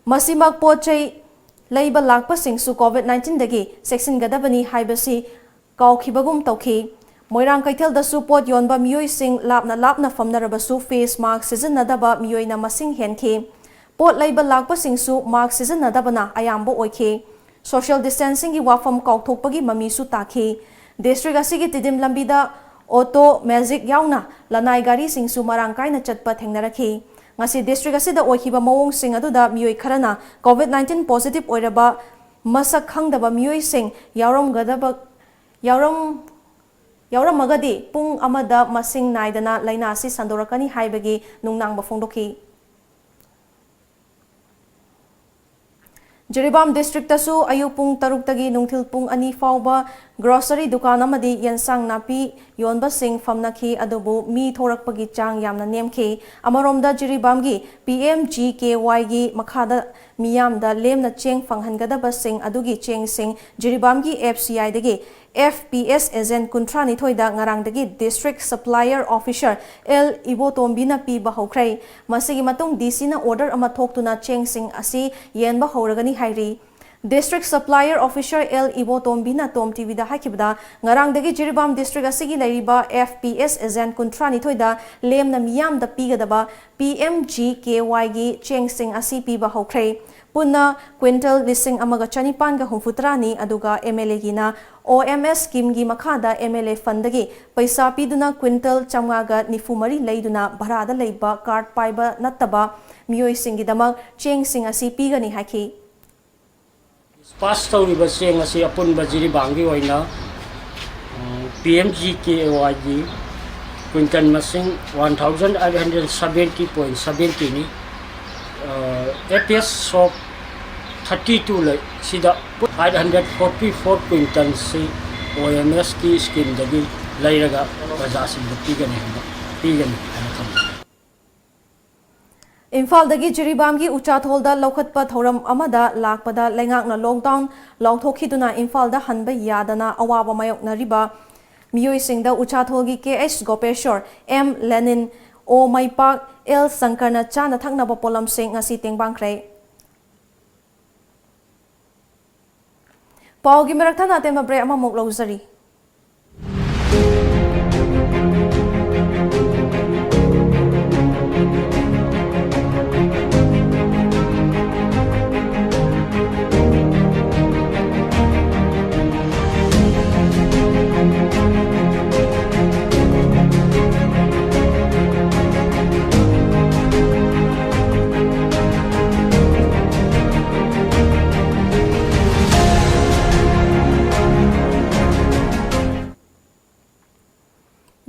ꯃꯁꯤꯃꯛ ꯄꯣꯠ ꯆꯩ ꯂꯩꯕ ꯂꯥꯛꯄꯁꯤꯡꯁꯨ COVID nineteenꯗꯒꯤ ꯆꯦꯛꯁꯤꯟꯒꯗꯕꯅꯤ ꯍꯥꯏꯕꯁꯤ ꯀꯥꯎꯈꯤꯕꯒꯨꯝ ꯇꯧꯈꯤ꯫ ꯃꯣꯏꯔꯥꯡ ꯀꯩꯊꯦꯜꯗꯁꯨ ꯄꯣꯠ ꯌꯣꯟꯕ ꯃꯤꯑꯣꯏꯁꯤꯡ ꯂꯥꯞꯅ ꯂꯥꯞꯅ ꯐꯝꯅꯔꯕꯁꯨ face mask ꯁꯤꯖꯤꯟꯅꯗꯕ ꯃꯤꯑꯣꯏꯅ ꯃꯁꯤꯡ ꯍꯦꯟꯈꯤ꯫ ꯄꯣꯠ ꯂꯩꯕ ꯂꯥꯛꯄꯁꯤꯡꯁꯨ mask ꯁꯤꯖꯤꯟꯅꯗꯕꯅ ꯑꯌꯥꯝꯕ ꯑꯣꯏꯈꯤ꯫ Social distancingꯒꯤ ꯋꯥꯐꯝ ꯀꯥꯎꯊꯣꯛꯄꯒꯤ ꯃꯃꯤꯁꯨ ꯇꯥꯈꯤ꯫ District ꯑꯁꯤꯒꯤ ꯇꯤꯗꯤꯝ ꯂꯝꯕꯤꯗ auto, magic ꯌꯥꯎꯅ ꯂꯅꯥꯏ ꯒꯥꯔꯤꯁꯤꯡꯁꯨ ꯃꯔꯥꯡ ꯀꯥꯏꯅ ꯆꯠꯄ ꯊꯦꯡꯅꯔꯛꯈꯤ꯫ ꯉꯁꯤ district ꯑꯁꯤꯗ ꯑꯣꯏꯈꯤꯕ ꯃꯑꯣꯡꯁꯤꯡ ꯑꯗꯨꯗ ꯃꯤꯑꯣꯏ ꯈꯔꯅ COVID nineteen positive ꯑꯣꯏꯔꯕ ꯃꯁꯛ ꯈꯪꯗꯕ ꯃꯤꯑꯣꯏꯁꯤꯡ ꯌꯥꯎꯔꯝꯒꯗꯕ, ꯌꯥꯎꯔꯝ-, ꯌꯥꯎꯔꯝꯃꯒꯗꯤ ꯄꯨꯡ ꯑꯃꯗ ꯃꯁꯤꯡ ꯅꯥꯏꯗꯅ ꯂꯥꯏꯅꯥ ꯑꯁꯤ ꯁꯟꯗꯣꯔꯛꯀꯅꯤ ꯍꯥꯏꯕꯒꯤ ꯅꯨꯡꯅꯥꯡꯕ ꯐꯣꯡꯗꯣꯛꯈꯤ꯫ ꯖꯤꯔꯤꯕꯥꯝ districtꯇꯁꯨ ꯑꯌꯨꯛ ꯄꯨꯡ ꯇꯔꯨꯛꯇꯒꯤ ꯅꯨꯡꯊꯤꯜ ꯄꯨꯡ ꯑꯅꯤ ꯐꯥꯎꯕ grocery ꯗꯨꯀꯥꯟ ꯑꯃꯗꯤ ꯌꯦꯟꯁꯥꯡ ꯅꯥꯄꯤ ꯌꯣꯟꯕꯁꯤꯡ ꯐꯝꯅꯈꯤ, ꯑꯗꯨꯕꯨ ꯃꯤ ꯊꯣꯔꯛꯄꯒꯤ ꯆꯥꯡ ꯌꯥꯝꯅ ꯅꯦꯝꯈꯤ꯫ ꯑꯃꯔꯣꯝꯗ ꯖꯤꯔꯤꯕꯥꯝꯒꯤ PMGKYꯒꯤ ꯃꯈꯥꯗ ꯃꯤꯌꯥꯝꯗ ꯂꯦꯝꯅ ꯆꯦꯡ ꯐꯪꯍꯟꯒꯗꯕꯁꯤꯡ ꯑꯗꯨꯒꯤ ꯆꯦꯡꯁꯤꯡ ꯖꯤꯔꯤꯕꯥꯝꯒꯤ FCIꯗꯒꯤ FPS agent ꯀꯨꯟꯊ꯭ꯔꯥꯅꯤꯊꯣꯏꯗ ꯉꯔꯥꯡꯗꯒꯤ District Supplier Officer L ꯏꯕꯣꯇꯣꯝꯕꯤꯅ ꯄꯤꯕ ꯍꯧꯈ꯭ꯔꯦ꯫ ꯃꯁꯤꯒꯤ ꯃꯇꯨꯡ DCꯅ order ꯑꯃ ꯊꯣꯛꯇꯨꯅ ꯆꯦꯡꯁꯤꯡ ꯑꯁꯤ ꯌꯦꯟꯕ ꯍꯧꯔꯒꯅꯤ ꯍꯥꯏꯔꯤ꯫ District Supplier Officer L ꯏꯕꯣꯇꯣꯝꯕꯤꯅ Tom TVꯗ ꯍꯥꯏꯈꯤꯕꯗ, ꯉꯔꯥꯡꯗꯒꯤ ꯖꯤꯔꯤꯕꯥꯝ district ꯑꯁꯤꯒꯤ ꯂꯩꯔꯤꯕ FPS agent ꯀꯨꯟꯊ꯭ꯔꯥꯅꯤꯊꯣꯏꯗ ꯂꯦꯝꯅ ꯃꯤꯌꯥꯝꯗ ꯄꯤꯒꯗꯕ PMGKYꯒꯤ ꯆꯦꯡꯁꯤꯡ ꯑꯁꯤ ꯄꯤꯕ ꯍꯧꯈ꯭ꯔꯦ꯫ ꯄꯨꯟꯅ ꯀ꯭ꯋꯤꯟꯇꯜ ꯂꯤꯁꯤꯡ ꯑꯃꯒ ꯆꯅꯤꯄꯥꯟꯒ ꯍꯨꯝꯐꯨꯇꯔꯥꯅꯤ, ꯑꯗꯨꯒ MLAꯒꯤꯅ OMS schemeꯒꯤ ꯃꯈꯥꯗ MLA fundꯗꯒꯤ ꯄꯩꯁꯥ ꯄꯤꯗꯨꯅ ꯀ꯭ꯋꯤꯟꯇꯜ ꯆꯥꯝꯃꯉꯥꯒ ꯅꯤꯐꯨ ꯃꯔꯤ ꯂꯩꯗꯨꯅ ꯚꯔꯥꯗ ꯂꯩꯕ card ꯄꯥꯏꯕ ꯅꯠꯇꯕ ꯃꯤꯑꯣꯏꯁꯤꯡꯒꯤꯗꯃꯛ ꯆꯦꯡꯁꯤꯡ ꯑꯁꯤ ꯄꯤꯒꯅꯤ ꯍꯥꯏꯈꯤ꯫ Dispatch ꯇꯧꯔꯤꯕ ꯆꯦꯡ ꯑꯁꯤ ꯑꯄꯨꯟꯕ ꯖꯤꯔꯤꯕꯥꯝꯒꯤ ꯑꯣꯏꯅ, ꯎꯝ, PMGKAYꯒꯤ ꯀ꯭ꯋꯤꯟꯇꯜ ꯃꯁꯤꯡ one thousand eight hundred seventy point seventyꯅꯤ꯫ ꯑ, APS shop thirty two ꯂꯩ꯫ ꯁꯤꯗ eight hundred forty four ꯀ꯭ꯋꯤꯟꯇꯜꯁꯤ OMSꯀꯤ schemeꯗꯒꯤ ꯂꯩꯔꯒ ꯄ꯭ꯔꯖꯥꯁꯤꯡꯗ ꯄꯤꯒꯅꯤ ꯍꯥꯏꯅ, ꯄꯤꯒꯅꯤ ꯍꯥꯏꯅ ꯊꯝꯖꯒꯦ꯫ ꯏꯝꯐꯥꯜꯗꯒꯤ ꯖꯤꯔꯤꯕꯥꯝꯒꯤ ꯎꯆꯥꯊꯣꯜꯗ ꯂꯧꯈꯠꯄ ꯊꯧꯔꯝ ꯑꯃꯗ ꯂꯥꯛꯄꯗ ꯂꯩꯉꯥꯛꯅ lockdown ꯂꯥꯎꯊꯣꯛꯈꯤꯗꯨꯅ ꯏꯝꯐꯥꯜꯗ ꯍꯟꯕ ꯌꯥꯗꯅ ꯑꯋꯥꯕ ꯃꯥꯌꯣꯛꯅꯔꯤꯕ ꯃꯤꯑꯣꯏꯁꯤꯡꯗ ꯎꯆꯥꯊꯣꯜꯒꯤ K H ꯒꯣꯄꯦꯁꯣꯔ, M ꯂꯦꯅꯤꯟ, O ꯃꯩꯄꯥꯛ, L ꯁꯪꯀꯔꯅ ꯆꯥꯅ ꯊꯛꯅꯕ ꯄꯣꯠꯂꯝꯁꯤꯡ ꯉꯁꯤ ꯇꯦꯡꯕꯥꯡꯈ꯭ꯔꯦ꯫ ꯄꯥꯎꯒꯤ ꯃꯔꯛ ꯊꯠꯅ ꯑꯇꯦꯟꯕ break ꯑꯃꯃꯨꯛ ꯂꯧꯖꯔꯤ꯫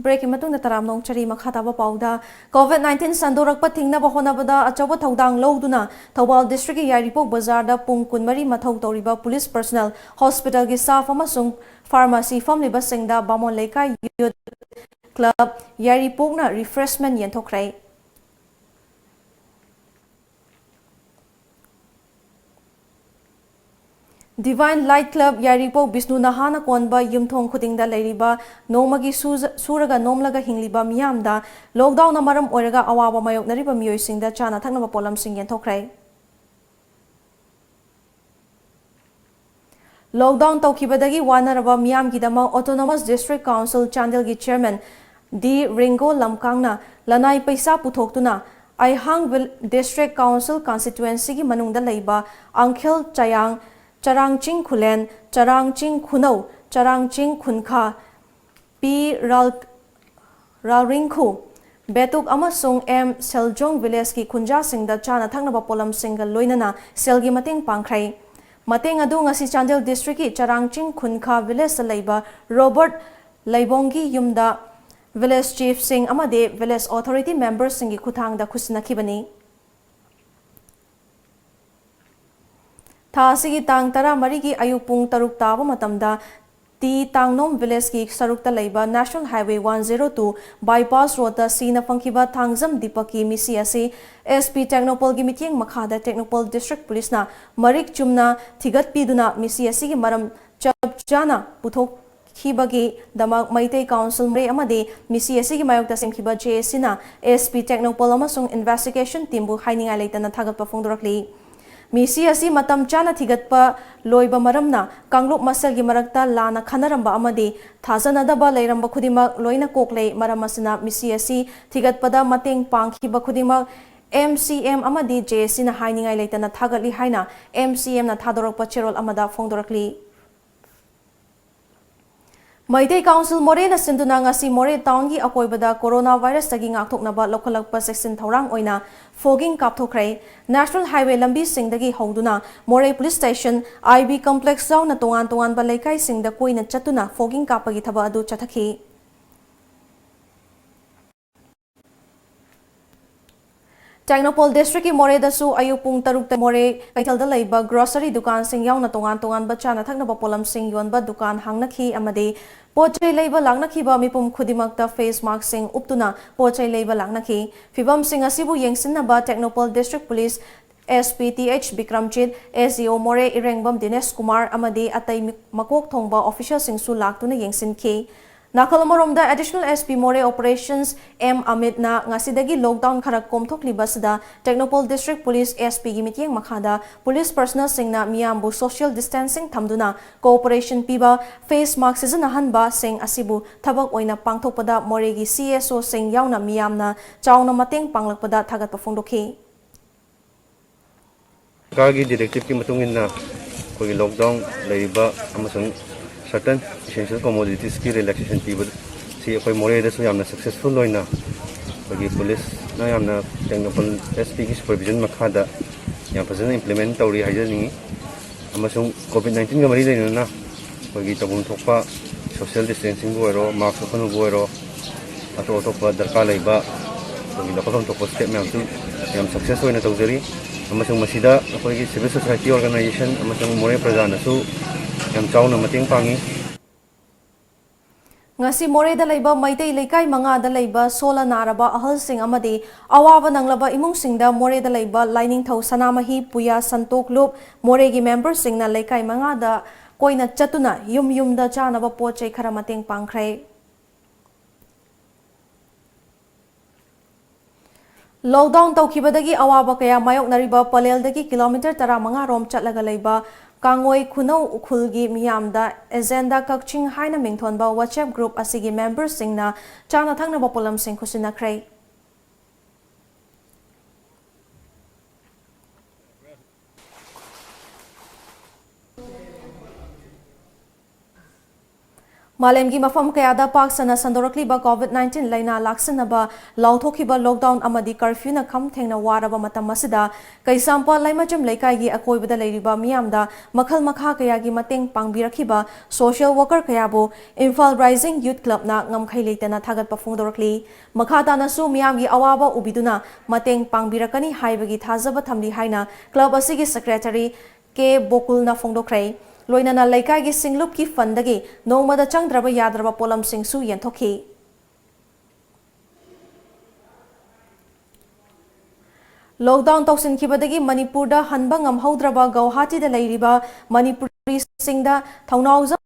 Breakꯀꯤ ꯃꯇꯨꯡꯗ ꯇꯔꯥꯝꯅ ꯑꯣꯛꯆꯔꯤ꯫ ꯃꯈꯥ ꯇꯥꯕ ꯄꯥꯎꯗ, COVID nineteen ꯁꯟꯗꯣꯔꯛꯄ ꯊꯤꯡꯅꯕ ꯍꯣꯠꯅꯕꯗ ꯑꯆꯧꯕ ꯊꯧꯗꯥꯡ ꯂꯧꯗꯨꯅ ꯊꯧꯕꯥꯜ districtꯀꯤ ꯌꯥꯏꯔꯤꯄꯣꯛ ꯕꯖꯥꯔꯗ ꯄꯨꯡ ꯀꯨꯟꯃꯔꯤ ꯃꯊꯧ ꯇꯧꯔꯤꯕ police personnel, hospitalꯒꯤ staff ꯑꯃꯁꯨꯡ pharmacy ꯐꯝꯂꯤꯕꯁꯤꯡꯗ ꯕꯥꯃꯣꯟ ꯂꯩꯀꯥꯏ Youth Club ꯌꯥꯏꯔꯤꯄꯣꯛꯅ refreshment ꯌꯦꯟꯊꯣꯛꯈ꯭ꯔꯦ꯫ Divine Light Club ꯌꯥꯏꯔꯤꯄꯣꯛ ꯕꯤꯁꯅꯨ ꯅꯍꯥꯅ ꯀꯣꯟꯕ ꯌꯨꯝꯊꯣꯡ ꯈꯨꯗꯤꯡꯗ ꯂꯩꯔꯤꯕ ꯅꯣꯡꯃꯒꯤ ꯁꯨꯖ-, ꯁꯨꯔꯒ ꯅꯣꯝꯂꯒ ꯍꯤꯡꯂꯤꯕ ꯃꯤꯌꯥꯝꯗ lockdownꯅ ꯃꯔꯝ ꯑꯣꯏꯔꯒ ꯑꯋꯥꯕ ꯃꯥꯌꯣꯛꯅꯔꯤꯕ ꯃꯤꯑꯣꯏꯁꯤꯡꯗ ꯆꯥꯅ ꯊꯛꯅꯕ ꯄꯣꯠꯂꯝꯁꯤꯡ ꯌꯦꯟꯊꯣꯛꯈ꯭ꯔꯦ꯫ Lockdown ꯇꯧꯈꯤꯕꯗꯒꯤ ꯋꯥꯅꯔꯕ ꯃꯤꯌꯥꯝꯒꯤꯗꯃꯛ Autonomous District Council ꯆꯥꯟꯗꯦꯜꯒꯤ chairman ꯗꯤ ꯔꯤꯡꯒꯣ ꯂꯝꯀꯥꯡꯅ ꯂꯅꯥꯏ ꯄꯩꯁꯥ ꯄꯨꯊꯣꯛꯇꯨꯅ ꯑꯩꯍꯥꯡ ꯗꯤꯁꯇ꯭ꯔꯤꯛ ꯀꯥꯎꯟꯁꯤꯜ ꯀꯟꯁꯇꯤꯇ꯭ꯋꯦꯟꯁꯤꯒꯤ ꯃꯅꯨꯡꯗ ꯂꯩꯕ ꯑꯪꯈꯦꯜ ꯆꯌꯥꯡ, ꯆꯔꯥꯡꯆꯤꯡ ꯈꯨꯂꯦꯟ, ꯆꯔꯥꯡꯆꯤꯡ ꯈꯨꯅꯧ, ꯆꯔꯥꯡꯆꯤꯡ ꯈꯨꯟꯈꯥ, ꯄꯤ ꯔꯥꯜ-, ꯔꯥꯜꯔꯤꯡꯈꯨ, ꯕꯦꯇꯨꯛ ꯑꯃꯁꯨꯡ ꯑꯦꯝ ꯁꯦꯜꯖꯣꯡ ꯚꯤꯂꯦꯖꯀꯤ ꯈꯨꯟꯖꯥꯁꯤꯡꯗ ꯆꯥꯅ ꯊꯛꯅꯕ ꯄꯣꯠꯂꯝꯁꯤꯡꯒ ꯂꯣꯏꯅꯅ ꯁꯦꯜꯒꯤ ꯃꯇꯦꯡ ꯄꯥꯡꯈ꯭ꯔꯦ꯫ ꯃꯇꯦꯡ ꯑꯗꯨ ꯉꯁꯤ ꯆꯥꯟꯗꯦꯜ ꯗꯤꯁꯇ꯭ꯔꯤꯛꯀꯤ ꯆꯔꯥꯡꯆꯤꯡ ꯈꯨꯟꯈꯥ ꯚꯤꯂꯦꯖꯇ ꯂꯩꯕ ꯔꯣꯕꯔꯠ ꯂꯩꯕꯣꯡꯒꯤ ꯌꯨꯝꯗ ꯚꯤꯂꯦꯖ ꯆꯤꯐꯁꯤꯡ ꯑꯃꯗꯤ ꯚꯤꯂꯦꯖ ꯑꯣꯊꯣꯔꯤꯇꯤ ꯃꯦꯝꯕꯔꯁꯤꯡꯒꯤ ꯈꯨꯠꯊꯥꯡꯗ ꯈꯨꯠꯁꯤꯟꯅꯈꯤꯕꯅꯤ꯫ ꯊꯥ ꯑꯁꯤꯒꯤ ꯇꯥꯡ ꯇꯔꯥꯃꯔꯤꯒꯤ ꯑꯌꯨꯛ ꯄꯨꯡ ꯇꯔꯨꯛ ꯇꯥꯕ ꯃꯇꯝꯗ ꯇꯤ ꯇꯥꯡꯅꯣꯝ ꯚꯤꯂꯦꯖꯀꯤ ꯁꯔꯨꯛꯇ ꯂꯩꯕ national highway one zero two bypass ꯔꯣꯗꯇ ꯁꯤꯅ ꯐꯪꯈꯤꯕ ꯊꯥꯡꯖꯝ ꯗꯤꯄꯛꯀꯤ ꯃꯤꯁꯤ ꯑꯁꯤ ꯑꯦꯁ ꯄꯤ ꯇꯦꯡꯅꯧꯄꯜꯒꯤ ꯃꯤꯠꯌꯦꯡ ꯃꯈꯥꯗ ꯇꯦꯡꯅꯧꯄꯜ ꯗꯤꯁꯇ꯭ꯔꯤꯛ ꯄꯨꯂꯤꯁꯅ ꯃꯔꯤꯛ ꯆꯨꯝꯅ ꯊꯤꯒꯠꯄꯤꯗꯨꯅ ꯃꯤꯁꯤ ꯑꯁꯤꯒꯤ ꯃꯔꯝ ꯆꯞ ꯆꯥꯅ ꯄꯨꯊꯣꯛꯈꯤꯕꯒꯤꯗꯃꯛ ꯃꯩꯇꯩ ꯀꯥꯎꯟꯁꯤꯜ ꯃꯣꯔꯦ ꯑꯃꯗꯤ ꯃꯤꯁꯤ ꯑꯁꯤꯒꯤ ꯃꯥꯌꯣꯛꯇ ꯁꯦꯝꯈꯤꯕ ꯖꯦ ꯑꯦ ꯁꯤꯅ ꯑꯦꯁ ꯄꯤ ꯇꯦꯡꯅꯧꯄꯜ ꯑꯃꯁꯨꯡ ꯏꯟꯚꯦꯁꯇꯤꯒꯦꯁꯟ ꯇꯤꯝꯕꯨ ꯍꯥꯏꯅꯤꯡꯉꯥꯏ ꯂꯩꯇꯅ ꯊꯥꯒꯠꯄ ꯐꯣꯡꯗꯣꯔꯛꯂꯤ꯫ ꯃꯤꯁꯤ ꯑꯁꯤ ꯃꯇꯝ ꯆꯥꯅ ꯊꯤꯒꯠꯄ ꯂꯣꯏꯕ ꯃꯔꯝꯅ ꯀꯥꯡꯂꯨꯞ ꯃꯁꯦꯜꯒꯤ ꯃꯔꯛꯇ ꯂꯥꯟꯅ ꯈꯟꯅꯔꯝꯕ ꯑꯃꯗꯤ ꯊꯥꯖꯅꯗꯕ ꯂꯩꯔꯝꯕ ꯈꯨꯗꯤꯡꯃꯛ ꯂꯣꯏꯅ ꯀꯣꯛꯂꯦ꯫ ꯃꯔꯝ ꯑꯁꯤꯅ ꯃꯤꯁꯤ ꯑꯁꯤ ꯊꯤꯒꯠꯄꯗ ꯃꯇꯦꯡ ꯄꯥꯡꯈꯤꯕ ꯈꯨꯗꯤꯡꯃꯛ ꯑꯦꯝ ꯁꯤ ꯑꯦꯝ ꯑꯃꯗꯤ ꯖꯦ ꯑꯦ ꯁꯤꯅ ꯍꯥꯏꯅꯤꯡꯉꯥꯏ ꯂꯩꯇꯅ ꯊꯥꯒꯠꯂꯤ ꯍꯥꯏꯅ ꯑꯦꯝ ꯁꯤ ꯑꯦꯝꯅ ꯊꯥꯗꯣꯔꯛꯄ ꯆꯦꯔꯣꯜ ꯑꯃꯗ ꯐꯣꯡꯗꯣꯔꯛꯂꯤ꯫ ꯃꯩꯇꯩ ꯀꯥꯎꯟꯁꯤꯜ ꯃꯣꯔꯦꯅ ꯁꯤꯟꯗꯨꯅ ꯉꯁꯤ ꯃꯣꯔꯦ ꯇꯥꯎꯟꯒꯤ ꯑꯀꯣꯏꯕꯗ ꯀꯣꯔꯣꯅꯥ ꯚꯥꯏꯔꯁꯇꯒꯤ ꯉꯥꯛꯊꯣꯛꯅꯕ ꯂꯧꯈꯠꯂꯛꯄ ꯆꯦꯛꯁꯤꯟ ꯊꯧꯔꯥꯡ ꯑꯣꯏꯅ ꯐꯣꯒꯤꯡ ꯀꯥꯞꯊꯣꯛꯈ꯭ꯔꯦ꯫ ꯅꯦꯁꯅꯦꯜ ꯍꯥꯏꯋꯦ ꯂꯝꯕꯤꯁꯤꯡꯗꯒꯤ ꯍꯧꯗꯨꯅ ꯃꯣꯔꯦ ꯄꯨꯂꯤꯁ ꯁ꯭ꯇꯦꯁꯟ, ꯑꯥꯏ ꯕꯤ ꯀꯝꯄ꯭ꯂꯦꯛꯁ ꯌꯥꯎꯅ ꯇꯣꯉꯥꯟ ꯇꯣꯉꯥꯟꯕ ꯂꯩꯀꯥꯏꯁꯤꯡꯗ ꯀꯣꯏꯅ ꯆꯠꯇꯨꯅ ꯐꯣꯒꯤꯡ ꯀꯥꯞꯄꯒꯤ ꯊꯕꯛ ꯑꯗꯨ ꯆꯠꯊꯈꯤ꯫ ꯇꯦꯡꯅꯧꯄꯜ ꯗꯤꯁꯇ꯭ꯔꯤꯛꯀꯤ ꯃꯣꯔꯦꯗꯁꯨ ꯑꯌꯨꯛ ꯄꯨꯡ ꯇꯔꯨꯛꯇ ꯃꯣꯔꯦ ꯀꯩꯊꯦꯜꯗ ꯂꯩꯕ ꯒ꯭ꯔꯣꯁꯔꯤ ꯗꯨꯀꯥꯟꯁꯤꯡ ꯌꯥꯎꯅ ꯇꯣꯉꯥꯟ ꯇꯣꯉꯥꯟꯕ ꯆꯥꯅ ꯊꯛꯅꯕ ꯄꯣꯠꯂꯝꯁꯤꯡ ꯌꯣꯟꯕ ꯗꯨꯀꯥꯟ ꯍꯥꯡꯅꯈꯤ ꯑꯃꯗꯤ ꯄꯣꯠ ꯆꯩ ꯂꯩꯕ ꯂꯥꯛꯅꯈꯤꯕ ꯃꯤꯄꯨꯝ ꯈꯨꯗꯤꯡꯃꯛꯇ ꯐꯦꯁ ꯃꯥꯛꯁꯤꯡ ꯎꯞꯇꯨꯅ ꯄꯣꯠ ꯆꯩ ꯂꯩꯕ ꯂꯥꯛꯅꯈꯤ꯫ ꯐꯤꯕꯝꯁꯤꯡ ꯑꯁꯤꯕꯨ ꯌꯦꯡꯁꯤꯟꯅꯕ Tengnoupal district police S P T H Bikramjit, S D ꯑꯣ ꯃꯣꯔꯦ ꯏꯔꯦꯡꯕꯝ ꯗꯤꯅꯦꯁ ꯀꯨꯃꯥꯔ ꯑꯃꯗꯤ ꯑꯇꯩ ꯃꯤ-, ꯃꯀꯣꯛ ꯊꯣꯡꯕ ꯑꯣꯐꯤꯁꯤꯌꯦꯜꯁꯤꯡꯁꯨ ꯂꯥꯛꯇꯨꯅ ꯌꯦꯡꯁꯤꯟꯈꯤ꯫ ꯅꯥꯀꯜ ꯑꯃꯔꯣꯝꯗ, Additional S P Moreh Operations M Amitꯅ ꯉꯁꯤꯗꯒꯤ lockdown ꯈꯔ ꯀꯣꯝꯊꯣꯛꯂꯤꯕ ꯑꯁꯤꯗ Tengnoupal District Police S Pꯒꯤ ꯃꯤꯠꯌꯦꯡ ꯃꯈꯥꯗ police personnelꯁꯤꯡꯅ ꯃꯤꯌꯥꯝꯕꯨ social distancing ꯊꯝꯗꯨꯅ cooperation ꯄꯤꯕ, face mask ꯁꯤꯖꯤꯟꯅꯍꯟꯕꯁꯤꯡ ꯑꯁꯤꯕꯨ ꯊꯕꯛ ꯑꯣꯏꯅ ꯄꯥꯡꯊꯣꯛꯄꯗ ꯃꯣꯔꯦꯒꯤ C S Oꯁꯤꯡ ꯌꯥꯎꯅ ꯃꯤꯌꯥꯝꯅ ꯆꯥꯎꯅ ꯃꯇꯦꯡ ꯄꯥꯡꯂꯛꯄꯗ ꯊꯥꯒꯠꯄ ꯐꯣꯡꯗꯣꯛꯈꯤ꯫ ꯁꯔꯀꯥꯔꯒꯤ directiveꯀꯤ ꯃꯇꯨꯡ ꯏꯟꯅ ꯑꯩꯈꯣꯏꯒꯤ lockdown ꯂꯩꯔꯤꯕ ꯑꯃꯁꯨꯡ certain essential commoditiesꯀꯤ relaxation ꯄꯤꯕꯁꯤ ꯑꯩꯈꯣꯏ ꯃꯣꯔꯦꯗꯁꯨ ꯌꯥꯝꯅ successful ꯑꯣꯏꯅ ꯑꯩꯈꯣꯏꯒꯤ policeꯅ ꯌꯥꯝꯅ Tengnoupal S Pꯒꯤ supervision ꯃꯈꯥꯗ ꯌꯥꯝ ꯐꯖꯅ implement ꯇꯧꯔꯤ ꯍꯥꯏꯖꯅꯤꯡꯉꯤ꯫ ꯑꯃꯁꯨꯡ COVID nineteenꯒ ꯃꯔꯤ ꯂꯩꯅꯅ ꯑꯩꯈꯣꯏꯒꯤ ꯇꯧꯐꯝ ꯊꯣꯛꯄ social distancingꯕꯨ ꯑꯣꯏꯔꯣ, mask ꯎꯞꯍꯟꯕꯕꯨ ꯑꯣꯏꯔꯣ, ꯑꯇꯣꯞ ꯑꯇꯣꯞꯄ ꯗꯔꯀꯥꯔ ꯂꯩꯕ ꯑꯩꯈꯣꯏꯒꯤ ꯂꯧꯈꯠꯐꯝ ꯊꯣꯛꯄ step ꯃꯌꯥꯝꯁꯨ ꯌꯥꯝ success ꯑꯣꯏꯅ ꯇꯧꯖꯔꯤ꯫ ꯑꯃꯁꯨꯡ ꯃꯁꯤꯗ ꯑꯩꯈꯣꯏꯒꯤ civil society organization ꯑꯃꯁꯨꯡ ꯃꯣꯔꯦ ꯄ꯭ꯔꯖꯥꯅꯁꯨ ꯌꯥꯝ ꯆꯥꯎꯅ ꯃꯇꯦꯡ ꯄꯥꯡꯉꯤ꯫ ꯉꯁꯤ ꯃꯣꯔꯦꯗ ꯂꯩꯕ ꯃꯩꯇꯩ ꯂꯩꯀꯥꯏ ꯃꯉꯥꯗ ꯂꯩꯕ ꯁꯣꯜꯂ ꯅꯥꯔꯕ ꯑꯍꯜꯁꯤꯡ ꯑꯃꯗꯤ ꯑꯋꯥꯕ ꯅꯪꯂꯕ ꯏꯃꯨꯡꯁꯤꯡꯗ ꯃꯣꯔꯦꯗ ꯂꯩꯕ ꯂꯥꯏꯅꯤꯡꯊꯧ ꯁꯅꯥꯃꯍꯤ ꯄꯨꯌꯥ ꯁꯟꯇꯣꯛ ꯂꯨꯞ ꯃꯣꯔꯦꯒꯤ memberꯁꯤꯡꯅ ꯂꯩꯀꯥꯏ ꯃꯉꯥꯗ ꯀꯣꯏꯅ ꯆꯠꯇꯨꯅ ꯌꯨꯝ ꯌꯨꯝꯗ ꯆꯥꯅꯕ ꯄꯣꯠ ꯆꯩ ꯈꯔ ꯃꯇꯦꯡ ꯄꯥꯡꯈ꯭ꯔꯦ꯫ Lockdown ꯇꯧꯈꯤꯕꯗꯒꯤ ꯑꯋꯥꯕ ꯀꯌꯥ ꯃꯥꯌꯣꯛꯅꯔꯤꯕ ꯄꯂꯦꯜꯗꯒꯤ kilometre ꯇꯔꯥꯃꯉꯥ ꯔꯣꯝ ꯆꯠꯂꯒ ꯂꯩꯕ ꯀꯥꯡꯉꯣꯏ ꯈꯨꯅꯧ ꯎꯈ꯭ꯔꯨꯜꯒꯤ ꯃꯤꯌꯥꯝꯗ Agenda ꯀꯛꯆꯤꯡ ꯍꯥꯏꯅ ꯃꯤꯡꯊꯣꯟꯕ WhatsApp group ꯑꯁꯤꯒꯤ memberꯁꯤꯡꯅ ꯆꯥꯅ ꯊꯛꯅꯕ ꯄꯣꯠꯂꯝꯁꯤꯡ ꯈꯨꯠꯁꯤꯟꯅꯈ꯭ꯔꯦ꯫ ꯃꯥꯂꯦꯝꯒꯤ ꯃꯐꯝ ꯀꯌꯥꯗ ꯄꯥꯛ ꯁꯟꯅ ꯁꯟꯗꯣꯔꯛꯂꯤꯕ COVID nineteen ꯂꯥꯏꯅꯥ ꯂꯥꯛꯁꯤꯟꯅꯕ ꯂꯥꯎꯊꯣꯛꯈꯤꯕ lockdown ꯑꯃꯗꯤ curfewꯅ ꯈꯝ ꯊꯦꯡꯅ ꯋꯥꯔꯕ ꯃꯇꯝ ꯑꯁꯤꯗ, ꯀꯩꯁꯥꯝꯄꯥꯠ ꯂꯩꯃꯆꯝ ꯂꯩꯀꯥꯏꯒꯤ ꯑꯀꯣꯏꯕꯗ ꯂꯩꯔꯤꯕ ꯃꯤꯌꯥꯝꯗ ꯃꯈꯜ ꯃꯈꯥ ꯀꯌꯥꯒꯤ ꯃꯇꯦꯡ ꯄꯥꯡꯕꯤꯔꯛꯈꯤꯕ social worker ꯀꯌꯥꯕꯨ Imphal Rising Youth Clubꯅ ꯉꯝꯈꯩ ꯂꯩꯇꯅ ꯊꯥꯒꯠꯄ ꯐꯣꯡꯗꯣꯔꯛꯂꯤ꯫ ꯃꯈꯥ ꯇꯥꯅꯁꯨ ꯃꯤꯌꯥꯝꯒꯤ ꯑꯋꯥꯕ ꯎꯕꯤꯗꯨꯅ ꯃꯇꯦꯡ ꯄꯥꯡꯕꯤꯔꯛꯀꯅꯤ ꯍꯥꯏꯕꯒꯤ ꯊꯥꯖꯕ ꯊꯝꯂꯤ ꯍꯥꯏꯅ club ꯑꯁꯤꯒꯤ secretary ꯀꯦ ꯕꯣꯀꯨꯜꯅ ꯐꯣꯡꯗꯣꯛꯈ꯭ꯔꯦ꯫ ꯂꯣꯏꯅꯅ ꯂꯩꯀꯥꯏꯒꯤ ꯁꯤꯡꯂꯨꯞꯀꯤ fund ꯗꯒꯤ ꯅꯣꯡꯃꯗ ꯆꯪꯗ꯭ꯔꯕ ꯌꯥꯗ꯭ꯔꯕ ꯄꯣꯠꯂꯝꯁꯤꯡꯁꯨ ꯌꯦꯟꯊꯣꯛꯈꯤ꯫ Lockdown ꯇꯧꯁꯤꯟꯈꯤꯕꯗꯒꯤ ꯃꯅꯤꯄꯨꯔꯗ ꯍꯟꯕ ꯉꯝꯍꯧꯗ꯭ꯔꯕ ꯒꯧꯍꯥꯇꯤꯗ ꯂꯩꯔꯤꯕ ꯃꯅꯤꯄꯨꯔꯤꯁꯤꯡꯗ ꯊꯧꯅꯥꯎꯖꯝ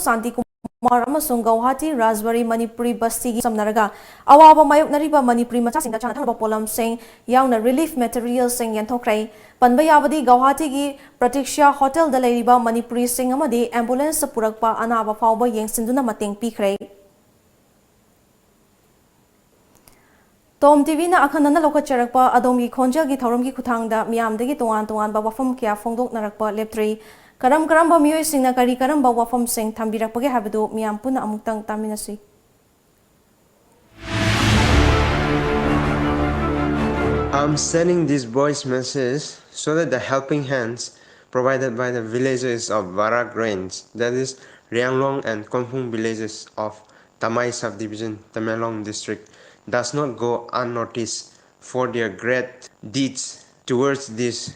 ꯁꯥꯟꯇꯤ ꯀꯨꯃꯥꯔ ꯀꯨꯃꯥꯔ ꯑꯃꯁꯨꯡ ꯒꯧꯍꯥꯇꯤ ꯔꯥꯖꯕꯥꯔꯤ ꯃꯅꯤꯄꯨꯔꯤ ꯕꯁꯇꯤꯒꯤ ꯆꯝꯅꯔꯒ ꯑꯋꯥꯕ ꯃꯥꯌꯣꯛꯅꯔꯤꯕ ꯃꯅꯤꯄꯨꯔꯤ ꯃꯆꯥꯁꯤꯡꯗ ꯆꯥꯅ ꯊꯛꯅꯕ ꯄꯣꯠꯂꯝꯁꯤꯡ ꯌꯥꯎꯅ relief materialꯁꯤꯡ ꯌꯦꯟꯊꯣꯛꯈ꯭ꯔꯦ꯫ ꯄꯟꯕ ꯌꯥꯕꯗꯤ, ꯒꯧꯍꯥꯇꯤꯒꯤ ꯄ꯭ꯔꯇꯤꯛꯁ꯭ꯌꯥ ꯍꯣꯇꯦꯜꯗ ꯂꯩꯔꯤꯕ ꯃꯅꯤꯄꯨꯔꯤꯁꯤꯡ ꯑꯃꯗꯤ ambulance ꯄꯨꯔꯛꯄ ꯑꯅꯥꯕ ꯐꯥꯎꯕ ꯌꯦꯡꯁꯤꯟꯗꯨꯅ ꯃꯇꯦꯡ ꯄꯤꯈ꯭ꯔꯦ꯫ ꯇꯣꯝ ꯇꯤꯚꯤꯅ ꯑꯈꯟꯅꯅ ꯂꯧꯈꯠꯆꯔꯛꯄ ꯑꯗꯣꯝꯒꯤ ꯈꯣꯟꯖꯦꯜꯒꯤ ꯊꯧꯔꯝꯒꯤ ꯈꯨꯠꯊꯥꯡꯗ ꯃꯤꯌꯥꯝꯗꯒꯤ ꯇꯣꯉꯥꯟ ꯇꯣꯉꯥꯟꯕ ꯋꯥꯐꯝ ꯀꯌꯥ ꯐꯣꯡꯗꯣꯛꯅꯔꯛꯄ ꯂꯦꯞꯇ꯭ꯔꯤ꯫ ꯀꯔꯝ ꯀꯔꯝꯕ ꯃꯤꯑꯣꯏꯁꯤꯡꯅ ꯀꯔꯤ ꯀꯔꯝꯕ ꯋꯥꯐꯝꯁꯤꯡ ꯊꯝꯕꯤꯔꯛꯄꯒꯦ ꯍꯥꯏꯕꯗꯨ ꯃꯤꯌꯥꯝ ꯄꯨꯟꯅ ꯑꯃꯨꯛꯇꯪ ꯇꯥꯃꯤꯟꯅꯁꯤ꯫ I'm sending this voice message so that the helping hands provided by the villagers of Barak Range, that is Rianglong and Konphung villages of Tamai subdivision, Tamenglong district, does not go unnoticed for their great deeds towards this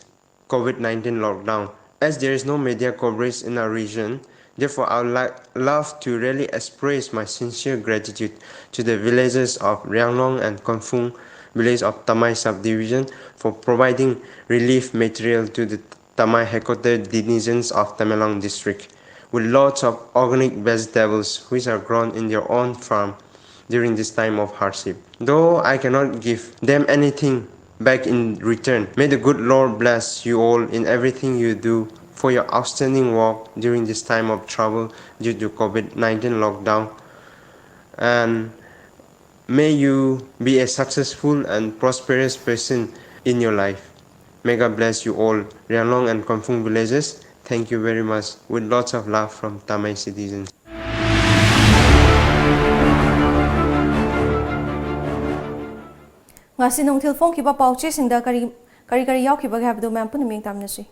COVID nineteen lockdown. As there is no media coverage in our region, therefore I would like, love to really express my sincere gratitude to the villagers of Rianglong and Konphung village of Tamai subdivision for providing relief material to the Tamai headquarter denizens of Tamenglong district with lots of organic vegetables which are grown in their own farm during this time of hardship. Though I cannot give them anything back in return, may the good Lord bless you all in everything you do for your outstanding work during this time of trouble due to COVID nineteen lockdown. And may you be a successful and prosperous person in your life. May God bless you all, Rianglong and Konphung villages. Thank you very much. With lots of love from Tamai citizens. ꯉꯁꯤ ꯅꯨꯡꯊꯤꯜ ꯐꯣꯡꯈꯤꯕ ꯄꯥꯎꯆꯦꯁꯤꯡꯗ ꯀꯔꯤ ꯀꯔꯤ ꯀꯔꯤ ꯌꯥꯎꯈꯤꯕꯒꯦ ꯍꯥꯏꯕꯗꯨ ꯃꯌꯥꯝ ꯄꯨꯟꯅ ꯃꯤꯠꯌꯦꯡ ꯇꯥꯃꯤꯟꯅꯁꯤ꯫